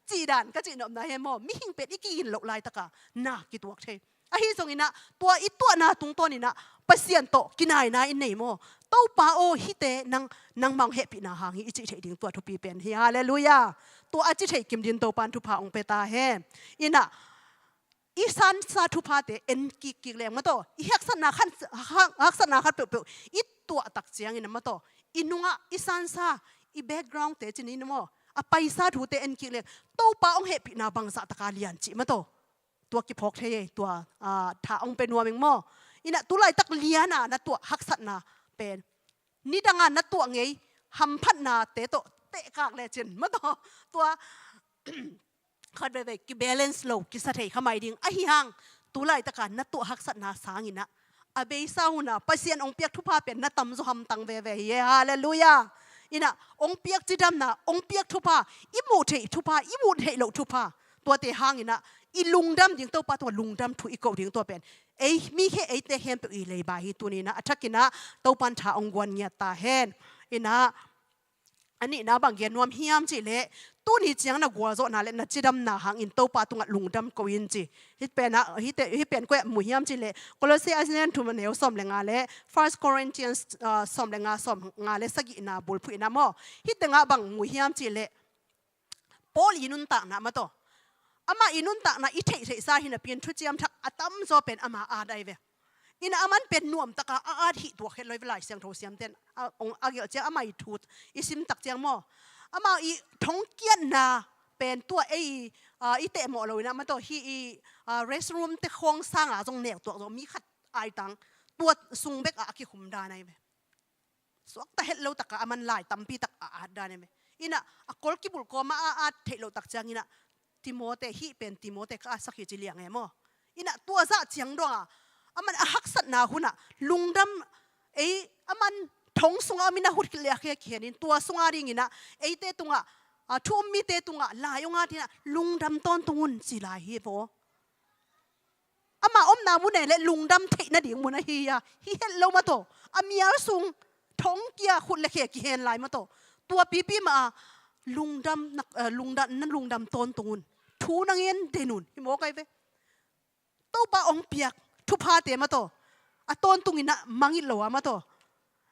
Cih dan ka cih nopna he maw. Mihing pen i kigin loh laitaka na kituak thei. Ahi zongin ah, tua i tuahna tungtawn in ah, Pasian tawh kinaina in nei maw. Topa aw, hihte nang, nangmah hong hehpihna hang hi i cih theih ding tua thupi pen hi. Halleluiah. Tua a ci thei kim din Topan thupha hong pia ta hen. In ah, i sansa thuphate en kikkik leng maw taw. I haksatna khat, hak-, haksatna khat peuhpeuh i tuah tak ciangin ah maw taw. I nungah i sansa, i backgroundte cinin maw. A paisa thute en kik leng. Topa hong hehpihna bangzah taka lian cih maw taw. Tua kiphawk thei ei, tua, ah, tha hong pia nuam ing maw. In ah tu laitak liana na tuah haksatna pen. Nidanga na tuah ngei hamphatnate tawh tehkak lecin maw taw. Tua khat veve kibalance lo, kisa thei kha mai ding. Ahi hang, tu laitaka na tuah haksatna sangin ah. A beisa huna, Pasian hong piak thupha pen na tamzaw hamtang veve hi e, halleluiah. In ah, hong piak cidamna, hong piak thupha, i muh theih thupha, i muh theih loh thupha. Tuate hangin ah, i lungdam ding Topa tungah lungdam thu i koh ding tua pen. Ei, mi khe eite khempeuh i leiba hi tuni in ah, a thakin ah, Topan tha hong guan ngiat ta hen. In ah, a nihna bang gen nuam hiam cih leh, tuni ciang na gualzawhna le na cidamna hangin Topa tungah lungdam ko in ci. Hih pen ah, hihte, hih pen koi ah mu hiam cih leh, Kolose a lian thum a neu sawm le nga le, First Corinthians, ah, sawm le nga, sawm nga le sagihna bulphuh in ah maw. Hih tengah bang mu hiam cih leh, Paul i nuntakna maw taw. Amah i nuntakna i theihtheihsa hi napi in thuciam thak a tamzaw pen ama at ai ve. In ah aman pen nuamtaka a at hih tuak het lo i ve Lai Siangtho siamten. A, hong, a gelh ciang ama i thu i sim tak ciang maw. Ama i thongkiatna pen tua ei, ah, i tehmawh lo in ah maw taw hih i, ah, restroomte khawng sanga zong nek tuak zong mi khat aitang. Tua sung bek a a kikhum dan ai ve. Suakta het lo taka aman lai tampi tak a at dan em e. In ah, a kol kibulh kawma a at theih loh tak ciangin ah, Timote, hih pen Timote ka atsak hi ci liang e maw. In ah, tua zah ciang donga, aman a haksatna hunah, lungdam, ei, aman thong sunga om in ah hut khit leh a khe kihenin, tua sunga dingin ah, eite tungah, a, thu um mite tungah, lai hong at in ah, lungdam tawntung un ci lai hi vaw. Ama omna mun e le lungdam theih nading mun ahi a, hi het lo maw taw. A mial sung thongkia khut le khe kihen lai maw taw. Tua pipi mah a lungdam na, eh, lungdam, na lungdam tawntung un. Thu na ngen den un. Hi mawk ai ve. Topa hong piak thuphate maw taw. A tawntungin ah mangngilh lo a maw taw.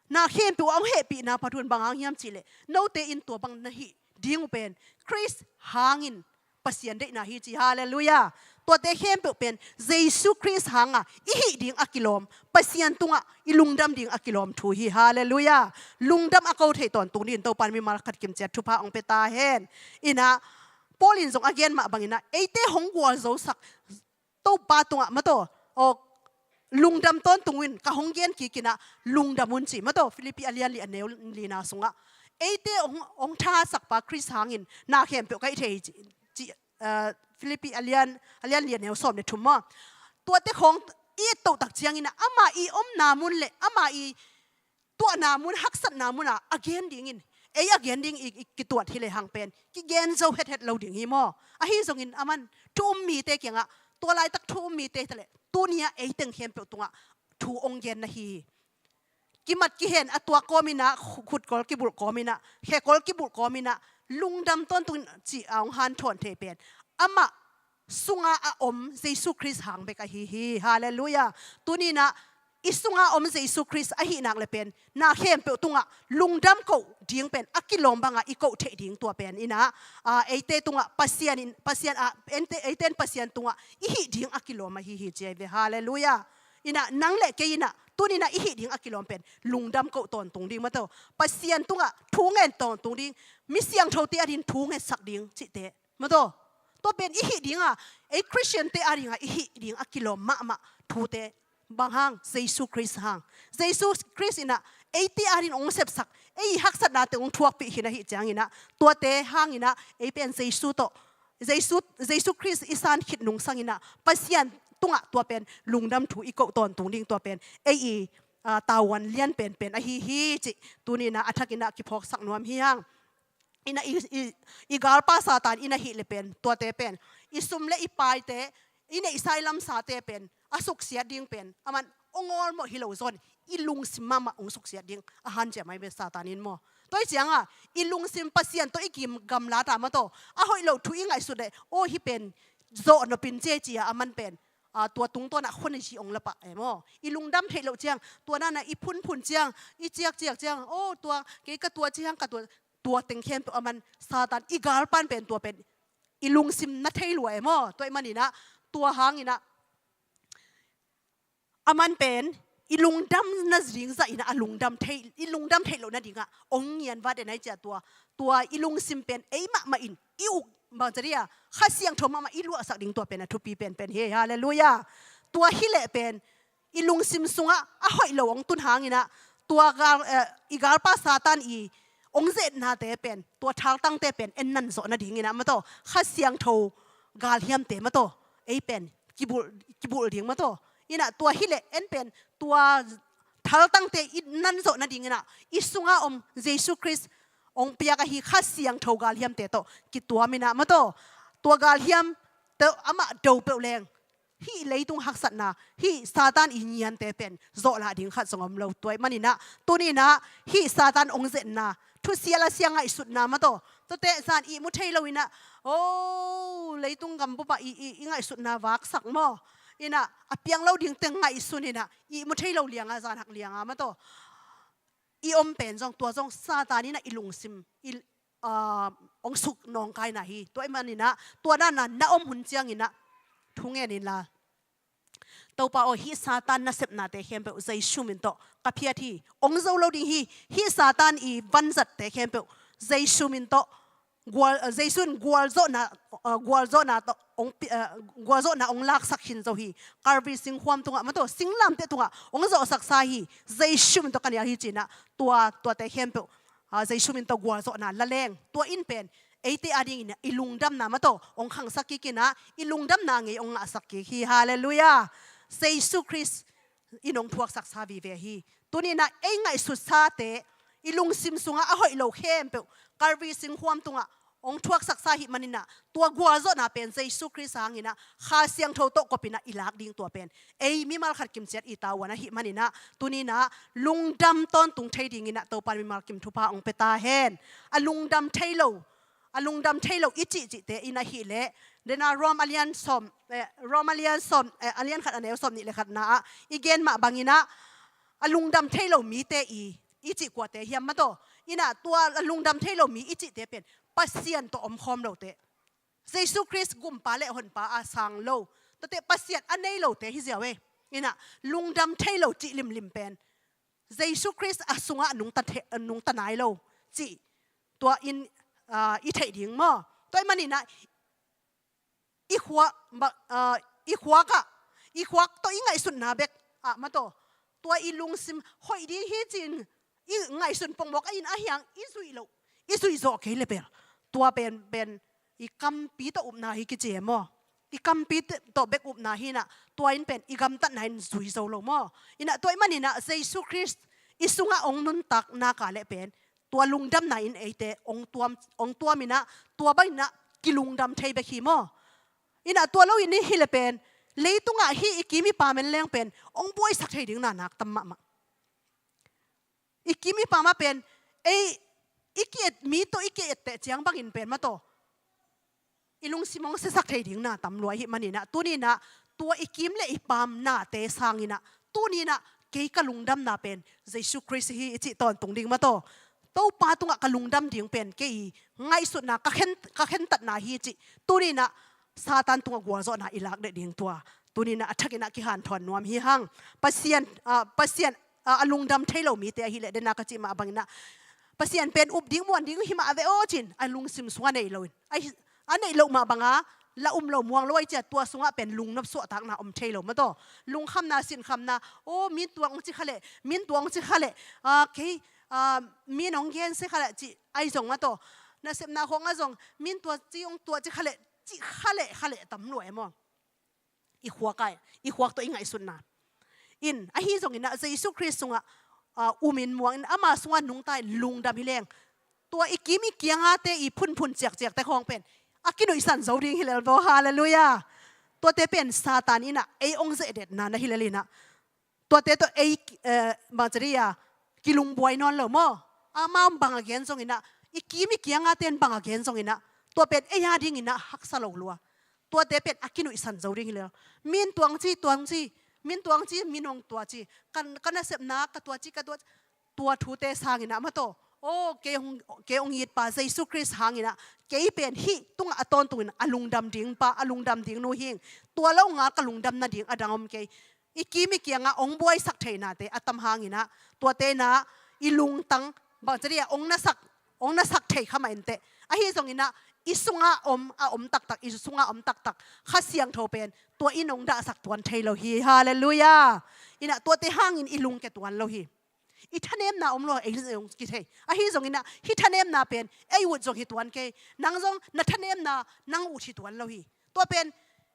Na khempeuh a hong hehpihna phat hun bang hang hiam cih leh, note in tua bang na hih ding uh pen Khrist hangin Pasian deihna hi ci, halleluiah. Tuate khempeuh pen Jesu Khrist hanga i hih ding a kilawm, Pasian tungah i lungdam ding a kilawm thu hi, halleluiah. Lungdam a ko thei tawntung dingin Topan mimal khat kimciat thupha hong pia ta hen. In ah, Paul in zong a gen mah bangin ah, eite hong gualzosak Topa tungah maw taw, aw, lungdam tawntung un, ka hong gen kik in ah lungdam un ci maw taw, Philippi a lian li a neu lina sungah. Eite hong, hong thasakpa Khrist hangin na khempeuh ka hih thei hi ci, ci, eh, Philippi a lian, a lian li a neu sawm le thum maw. Tuate khawng i et toh tak ciangin ah, ama i omna mun le ama i tuahna mun, haksatna muna a gen dingin, ei a gen ding i, i kituat hi lehang pen kigen zo hethet lo ding hi maw. Ahi zongin aman thu um mite kiangah, tua laitak thu um mite tale, tunia ei teng khempeuh tungah thu hong genna hi hi. Kimat kihen a tuak kawmin ah, khu-, khutkol kibulh kawmin ah, khekol kibulh kawmin ah, lungdam tawntungin ci a hong hanthawn thei pen amah sunga a om Jesu Khrist hang bek ahi hi. Halleluiah. Tuni in ah i sunga om Jesu Khrist ahih nak le pen na khempeuh tungah lungdam koh ding pen a kilawm banga i koh theih ding tua pen in ah, ah, eite tungah Pasian in, Pasian, ah, eite, eite in Pasian tungah i hih ding a kilawm ahi hi ci ai ve. Halleluiah. In ah nang le kei in ah tuni in ah i hih ding a kilawm pen lungdam koh tawntung ding maw taw. Pasian tungah thu ngen tawntung ding, mi siangthote adingin thu ngetsak ding cihte. Maw taw, tua pen i hih dinga, ei Khristiante a dinga i hih ding a kilawm mahmah thute Bang hang? Jesu Khrist hang. Jesu Khrist in ah eite adingin hong sepsak, ei haksatnate hong thuakpih khin ahih ciangin ah, tuate hangin ah ei pen Jesu tawh, Jesu, Jesu Khrist i san khit nung sangin ah Pasian tungah tua pen lungdam thu i koh tawntung ding, tua pen ei i, ah, tavuan lian penpen ahi hi cih tuni-in ah a thakin ah kiphawksak nuam hi hang. In ah i, i, i galpa Satan in ahih leh pen, tuate pen, i sum le i paite, i neihsa i lamsate pen a suksiat ding pen, aman hong awlmawh hi lo zaw in, i lungsim mahmah hong suksiat ding a hanciam ahi ve Satan in maw. Tua ahih ciangin i lungsim Pasian tawh i kim gamla ta maw taw. A hoih loh thu i ngaihsut leh, aw, hih pen zawh nop in ci e ci-a aman pen, a, tua tungtawn ah khua na zi hong la pah e maw. I lungdam theih loh ciang, tua na na i phunphun ciang, i ciakciak ciang, aw, tua, kei ka tua ci hang, ka tua, tua teng khempeuh aman Satan i galpa'n pen tua pen i lungsim na thei lua e maw. Tua ahih manin ah, tua hangin ah aman pen i lungdam nading zah in ah, a lungdam thei, i lungdam theih loh nading ah hong ngian vat den ahi cia tua, tua i lungsim pen ei mahmah in i uk bang ci ding a, Kha Siangtho mahmah i luahsak ding tua pen a thupi penpen hi. Halleluiah. Tua hi leh pen i lungsim sungah a hoih lo hong tun hangin ah, tua gal, eh, i galpa Satan i hong zetnate pen, tua thaltangte pen en nan zawh nadingin ah maw taw, Kha Siangtho galhiamte maw taw, ei pen kibulh, kibulh ding maw taw. In ah tua hi leh en pen tua thaltangte i nan zawh nadingin ah i sungah om Jesu Khrist hong piak ahi Kha Siangtho galhiamte tawh kituam in ah maw taw, tua galhiam tawh amah do peuh leng, hih leitung haksatna, hih Satan i ngiante pen zawhlah ding khat zong om lo. Tua ahih manin ah, tuni-in ah hih Satan hong zetna, thusia lasia ngaihsutna maw taw, tuate zan ihmu thei lo in ah, aw, leitung gam bup ah i, i, i ngaihsutna vaksak maw. In ah a piang lo ding teng ngaihsun in ah, ihmu thei lo liang a, zan hak liang a maw taw, i om pen zong, tua zong Satan in ah i lungsim i, ah, hong suk nawngkaina hi. Tua ahih manin ah tua na na na om hun ciangin ah thungen inla, Topa aw, hih Satan nasepnate khempeuh Jesu min tawh ka phiat hi. Hong zo lo ding hi. Hih Satan i vanzatte khempeuh Jesu min tawh gual, eh, Jesu in gualzawhna, eh, gualzawhna tawh hong pi-, eh, gualzawhna hong laksak khin zo hi. Kalvari singkhuam tungah maw taw, singlamteh tungah hong zawhsaksa hi. Jesu min tawh ka nial hi ci-in ah tua, tuate khempeuh, ah, Jesu min tawh gualzawhna la leng, tua in pen eite adingin ah i lungdamna maw taw hong khangsak kik in ah, i lungdamna ngei hong ngahsak kik hi. Halleluiah. Jesu Khrist in hong thuaksaksa vive hi. Tuni-in ah ei ngaihsutsate, i lungsim sungah a hoih lo khempeuh Kalvari singkhuam tungah hong thuaksaksa ahih manin ah, tua gualzawhna pen Jesu Khrist hangin ah Kha Siangtho tawh kop in ah i lak ding, tua pen ei mimal khat kimciat i tavuan ahih manin ah, tuni-in ah lungdam tawntung thei dingin ah Topa in mimal kim thupha hong pia ta hen. A lungdam thei lo, a lungdam thei lo i cihcihte in ahih leh, den a Rom a lian sawm, eh, Rom a lian sawm, eh, a lian khat a neu sawmnih le khatna ah i gen mah bangin ah, a lungdam thei lo mite i, i cih kuate hiam maw taw. In ah tua a lungdam thei lo mi i cihte pen Pasian tawh omkhawm lote, Jesu Khrist gumpa le honpa a sang lo, tuate Pasian a nei lote hi ziau e. In ah lungdam thei lo cih limlim pen Jesu Khrist a sungah nungta the-, nungta nai lo cih tua in, ah, i theih ding maw. Tua ahih manin ah i khuak, ba-, ah, i khuak ah, i khuak tawh i ngaihsutna bek ah maw taw, tua i lungsim hoih ding hi ci-in i ngaihsun pongmawk in a hiang i zuih loh, i zuih zawh kei leh bel, tua pen, pen i kampi tawh upna hi kici e maw. I kampi tawh bek upna hi-in ah, tua in pen i gamtatna in zui zo lo maw. In ah tua ahih manin ah Jesu Khrist i sungah hong nuntak nak leh pen tua lungdamna in eite hong tuam, hong tuam in ah, tua bangin ah kilungdam thei bek hi maw. In ah tua lo in hi leh pen, leitungah hih i kim i pam en leng pen hong buaisak thei ding na nak tam mahmah. I kim i pam ah pen, ei, i ki-et mi tawh i ki-etteh ciang bangin pen maw taw, i lungsim hong siasak thei ding na tam lua ahih manin ah, tuni-in ah tua i kim le i pam nate sangin ah, tuni-in ah kei ka lungdamna pen Jesu Khrist hi i cih tawntung ding maw taw. Topa tungah ka lungdam ding pen kei i ngaihsutna, ka khen, ka khentatna hi cih tuni-in ah Satan tungah gualzawhna i lak deh ding tua tuni-in ah a thakin ah kihanthawn nuam hi hang. Pasian, ah, Pasian, ah, a lungdam thei lo mite ahih leh, den a ka cih mah bangin ah, Pasian pen up ding muan ding hi mah ve aw ci-in a lungsim sungah a neih lo in, a, a neih loh mah banga la um lo muang lo ai cia, tua sungah pen lungnop suahtakna om thei lo maw taw. Lungkhamna, sinkhamna, aw, min tua hong ci kha leh, min tua hong ci kha leh, ah, kei, ah, min hong gen se kha leh ci ai zong maw taw. Nasepna khawng ah zong min tua ci hong tua ci kha leh, ci kha leh, kha leh tam lua e maw. I khuak ai, i khuak tawh i ngaihsutna in, ahi zongin ah Jesu Khrist sungah, ah, umin muangin ama sungah nungta in lungdam hi leng, tua i kim i kiangate i phunphun ciakciakte khawng pen a kinuihsan zo ding hi lel bo. Halleluiah. Tuate pen Satan in ah ei hong zehdetna na hi lel in ah, tuate tawh ei, eh, bangci dih a, kilungbuai nawn lo maw. Amau bang a gen zongin ah, i kim i kiangate in bang a gen zongin ah, tua pen ei a dingin ah haksa lo lua. Tuate pen a kinuihsan zo ding hi lel. Min tuang ci, tuang ci, min tuang ci, min hong tua ci. Kan, ka nasepna, ka tua ci, ka tua ci. Tua thute sangin ah maw taw, aw, kei hong, kei hong itpa Jesu Khrist hangin ah, kei pen hih tungah a tawntungin a lungdam ding pa, a lungdam ding nu hing. Tua lo ngal ka lungdam nading a dang om kei. I kim i kiangah hong buaisak theihnate a tam hangin ah, tuate in ah i lungtang, bangci dih a, hong nasak, hong nasak thei kha mah inteh. Ahi zongin ah i sungah om, a om taktak, i sungah om taktak Kha Siangtho pen tua in hong dahsak tuan thei lo hi. Halleluiah. In ah tuate hangin i lungke tuan lo hi. I thanemna om lo, ei zong kithei. Ahi zongin ah hih thanemna pen ei ut zong hi tuan kei. Nang zong na thanemna nang ut hi tuan lo hi. Tua pen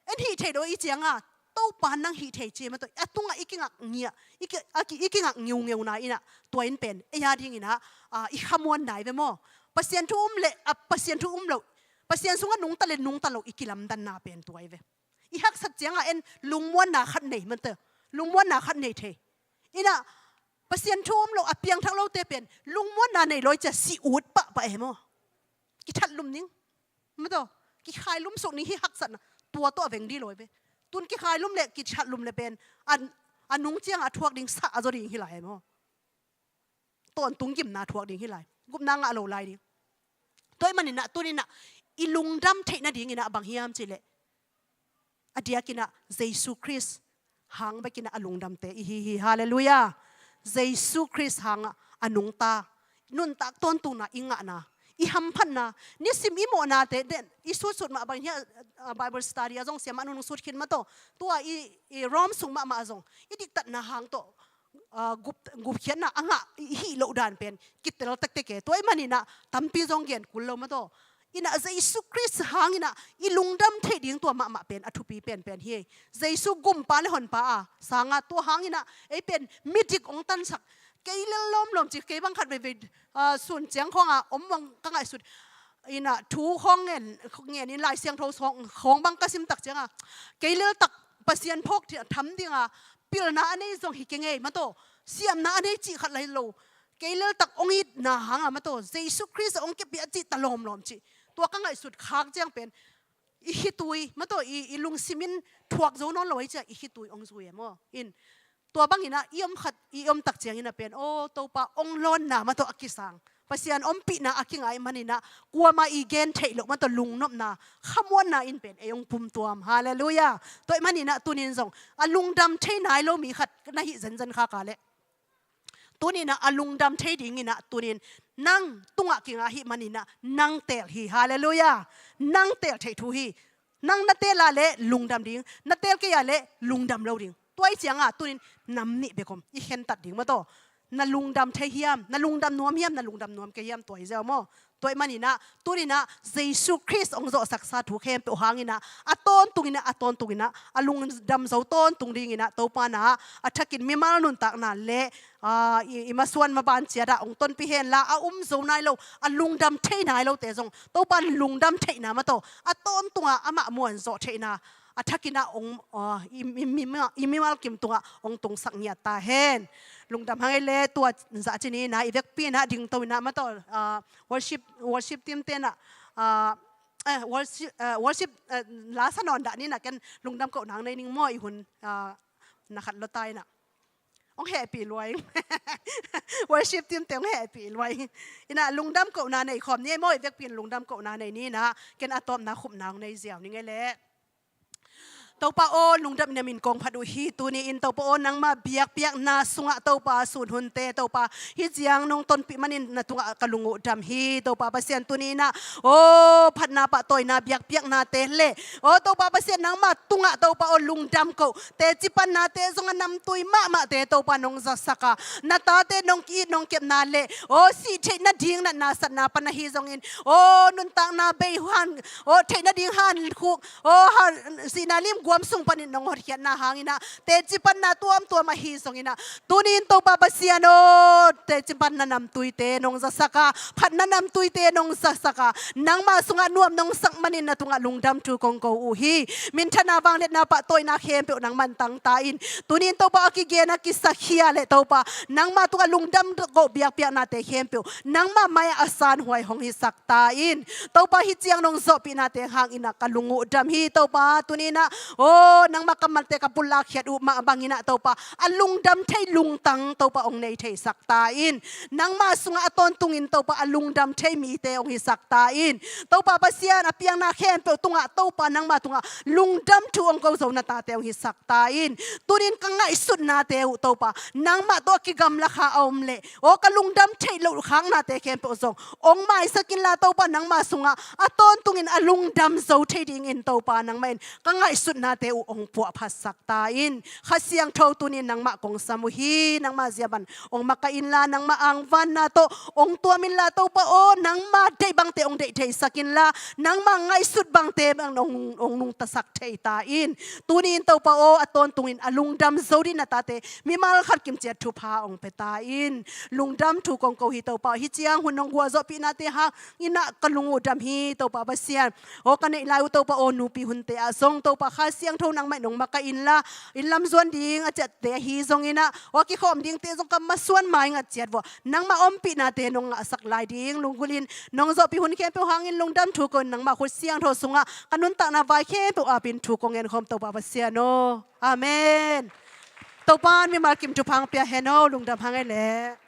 en hih thei do i cianga, Topa nang hih thei ci maw taw, a tungah i kingak ngiah, i ki, a ki, i kingak ngeungeuna in ah, tua in pen ei a dingin ah, ah, i khamuanna hi ve maw. Pasian thu um leh, ah, Pasian thu um lo, Pasian sungah nungta leh nungta lo i kilamdanna pen tua hi ve. I haksat ciangah en lungmuanna khat nei maw taw, lungmuanna khat nei thei. In ah Pasian thu um lo, a piangthak lote pen lungmuanna nei lo i cia si ut pahpah e maw. Kithatlum ning maw taw, kikhailum suk ning, hih haksatna tua tawh a veng dih lo hi ve. Tun kikhailum leh kithatlum leh pen a, a nung ciangah a thuak ding sa a zaw ding hi lai e maw. Tawntung gimna thuak ding hi lai. Gupna ngah lo lai ding. Tua ahih manin ah tuni in ah i lungdam theih nadingin ah bang hiam cih leh, a diakin ah Jesu Khrist hang bekin ah a lungdamte i hi hi. Halleluiah. Jesu Khrist hangah a nungta, nuntak tawntungna i ngahna, i hamphatna, nisim i mawhnate den, i sutsut mah bang hi a, a, Bible study ah zong siamah nunung sut khin maw taw. Tua i, i Rome sung mahmah ah zong i diktatna hang tawh, ah, gup, gupkhiatna a ngah i hih loh dan pen kitel tektek e. Tua ahih manin ah tampi zong gen kul lo maw taw. In ah Jesu Khrist hangin ah i lungdam theih ding tua mahmah pen a thupi penpen hi. Jesu gumpa leh honpa a sangah tua hangin ah ei pen midik hong tansak. Kei lel lawmlawm ci, kei bang khat veivei, ah, sun ciang khawngah om bang ka ngaihsut. In ah thu khawng ngen, ngenin Lai Siangtho khawng, khawng bang ka sim tak ciangah, kei lel tak Pasian phawk tham dinga pilna a nei zong hi kei ngei maw taw, siamna a nei cih khat lai lo. Kei lel tak hong itna hangah maw taw, Jesu Khrist hong kipia cih ta lawmlawm cih. Tua ka ngaihsut khak ciang pen i khitui maw taw, i, i lungsim in thuak zo nawn lo hi cia, i khitui hong zui e maw. In tua bangin ah i om khat, i om tak ciangin ah pen, aw, Topa hong lawnna maw taw a kisang, Pasian ompihna a kingai manin ah kuamah i gen theih loh maw taw, lungnopna, khamuanna in pen ei hong pumtuam. Halleluiah. Tua ahih manin ah tunin zong a lungdam thei nai lo mi khat na hih zenzen khak leh, tunin ah a lungdam thei dingin ah tunin nang tungah kinga ahih manin ah nang teel hi. Halleluiah. Nang teel theih thu hi. Nang na teel a leh lungdam ding, na teel kei a leh lungdam lo ding. Tua ahih ciangah tunin nam nih bek om i khentat ding maw taw. Na lungdam thei hiam, na lungdam nuam hiam, na lungdam nuam kei hiam, tua hi ziau maw. Tua ahih manin ah tunin ah Jesu Khrist hong zawhsaksa thu khempeuh hangin ah a tawntungin ah, a tawntungin ah a lungdam zo tawntung dingin ah Topa in ah a thakin mimal nuntakna leh, ah, i, i masuan maban ciat ah hong tonpih hen la, a um zo nai lo, a lungdam thei nai lote zong Topa in lungdam theihna maw taw, a tawntungah amah muanzawh theihna a thakin ah hong, ah, i, i, i, i mimal kim tungah hong tungsak ngiat ta hen. Lungdam hang ei leh tua zah ci ni in ah i vekpi in ah dingto in ah maw taw, ah, worship, worship team te in ah, ah, eh, worship, eh, worship, eh, la sa nawn dah ni in ah, ken lungdam kohna hong nei ning maw, i hun, ah, na khat lua ta in ah. Hong hehpih lua ing. Worship team te hong hehpih lua ing. In ah lungdam kohna nei khawm ni ei maw, i vekpi in lungdam kohna nei ni in ah, ken a tawpna khupna hong nei ziau ning ei leh. Topa aw, lungdam in na min kong phat uh hi. Tuni in Topa aw, nangma biakpiakna sungah Topa sun hunte Topa hih ciang nong tonpih manin na tungah ka lung uh dam hi. Topa Pasian, tuni in ah aw, phatna pahtawina biakpiaknate le aw Topa Pasian, nangma tungah Topa aw, lungdam ko teci pannate zong a namtui mahmahte Topa nong zasak a, na tate nong ki-it nong kepna le aw sih theih nading natna satna pan ahi zongin aw nuntakna bei han aw theih nading han khuk aw han sihna limguam sung panin nong hotkhiatna hangin ah teci panna tuamtuam ahi zongin ah tuni in Topa Pasian aw, teci panna namtuite nong zasak a, phatna namtuite nong zasak a, nangma sungah nuam nong sak manin na tungah lungdam thu kong ko uh hi. Minthana vangliatna pahtawina khempeuh nangman tangta in, tuni in Topa a kigen a kisakhia le Topa nangma tungah lungdam ko biakpiaknate khempeuh nangma mai-ah a sanhuai hong hisak ta in. Topa hih ciang nong zawhpihnate hangin ah ka lung uh dam hi. Topa tuni in ah aw nangma kammalte ka pulak khiat uh mah bangin ah Topa a lungdam thei lungtang Topa hong nei theisak ta in. Nangma sungah a tawntungin Topa a lungdam thei mite hong hisak ta in. Topa Pasian a piangna khempeuh tungah Topa nangma tungah lungdam thu hong ko zo na tate hong hisak ta in. Tuni in ka ngaihsutnate uh Topa nangmah tawh a kigamla kha a om le aw ka lungdam theih loh khaknate khempeuh zong hong maisak inla Topa nangma sungah a tawntungin a lungdam zo thei dingin Topa nangmah in ka ngaihsutnate uh hong puahphatsak ta in. Kha Siangtho tuni in nangmah kong sam uh hi. Nangma zia ban hong makaih inla nangma angvanna tawh hong tuam inla Topa aw, nangma deih bangte hong deih theisak inla nangma ngaihsut bangte bang hong, hong nungtasak thei ta in. Tuni in Topa aw, a tawntungin a lungdam zo ding na tate mimal khat kimciat thupha hong pia ta in. Lungdam thu kong ko hi Topa aw, hih ciang hun hong gualzawhpihnate hangin ah ka lung uh dam hi. Topa Pasian aw, ka neih lai uh Topa aw, nupi hunte ah zong Topa Kha Siangtho nangmah in hong makaih inla, inn lam zuan ding a ciahte ahi zongin ah aw, a kikhawm dingte zong ka masuan maingat ciat vua nangmah ompihnate nong ngahsak lai ding lunggulhin nong zawhpih hun khempeuh hangin lungdam thu ko in nangmah khut siangtho sungah ka nuntakna vai khempeuh apin thu kong ngen khawm Topa Pasian aw. Amen. Topa in mimal kim thupha hong pia hen aw, lungdam hang ei leh.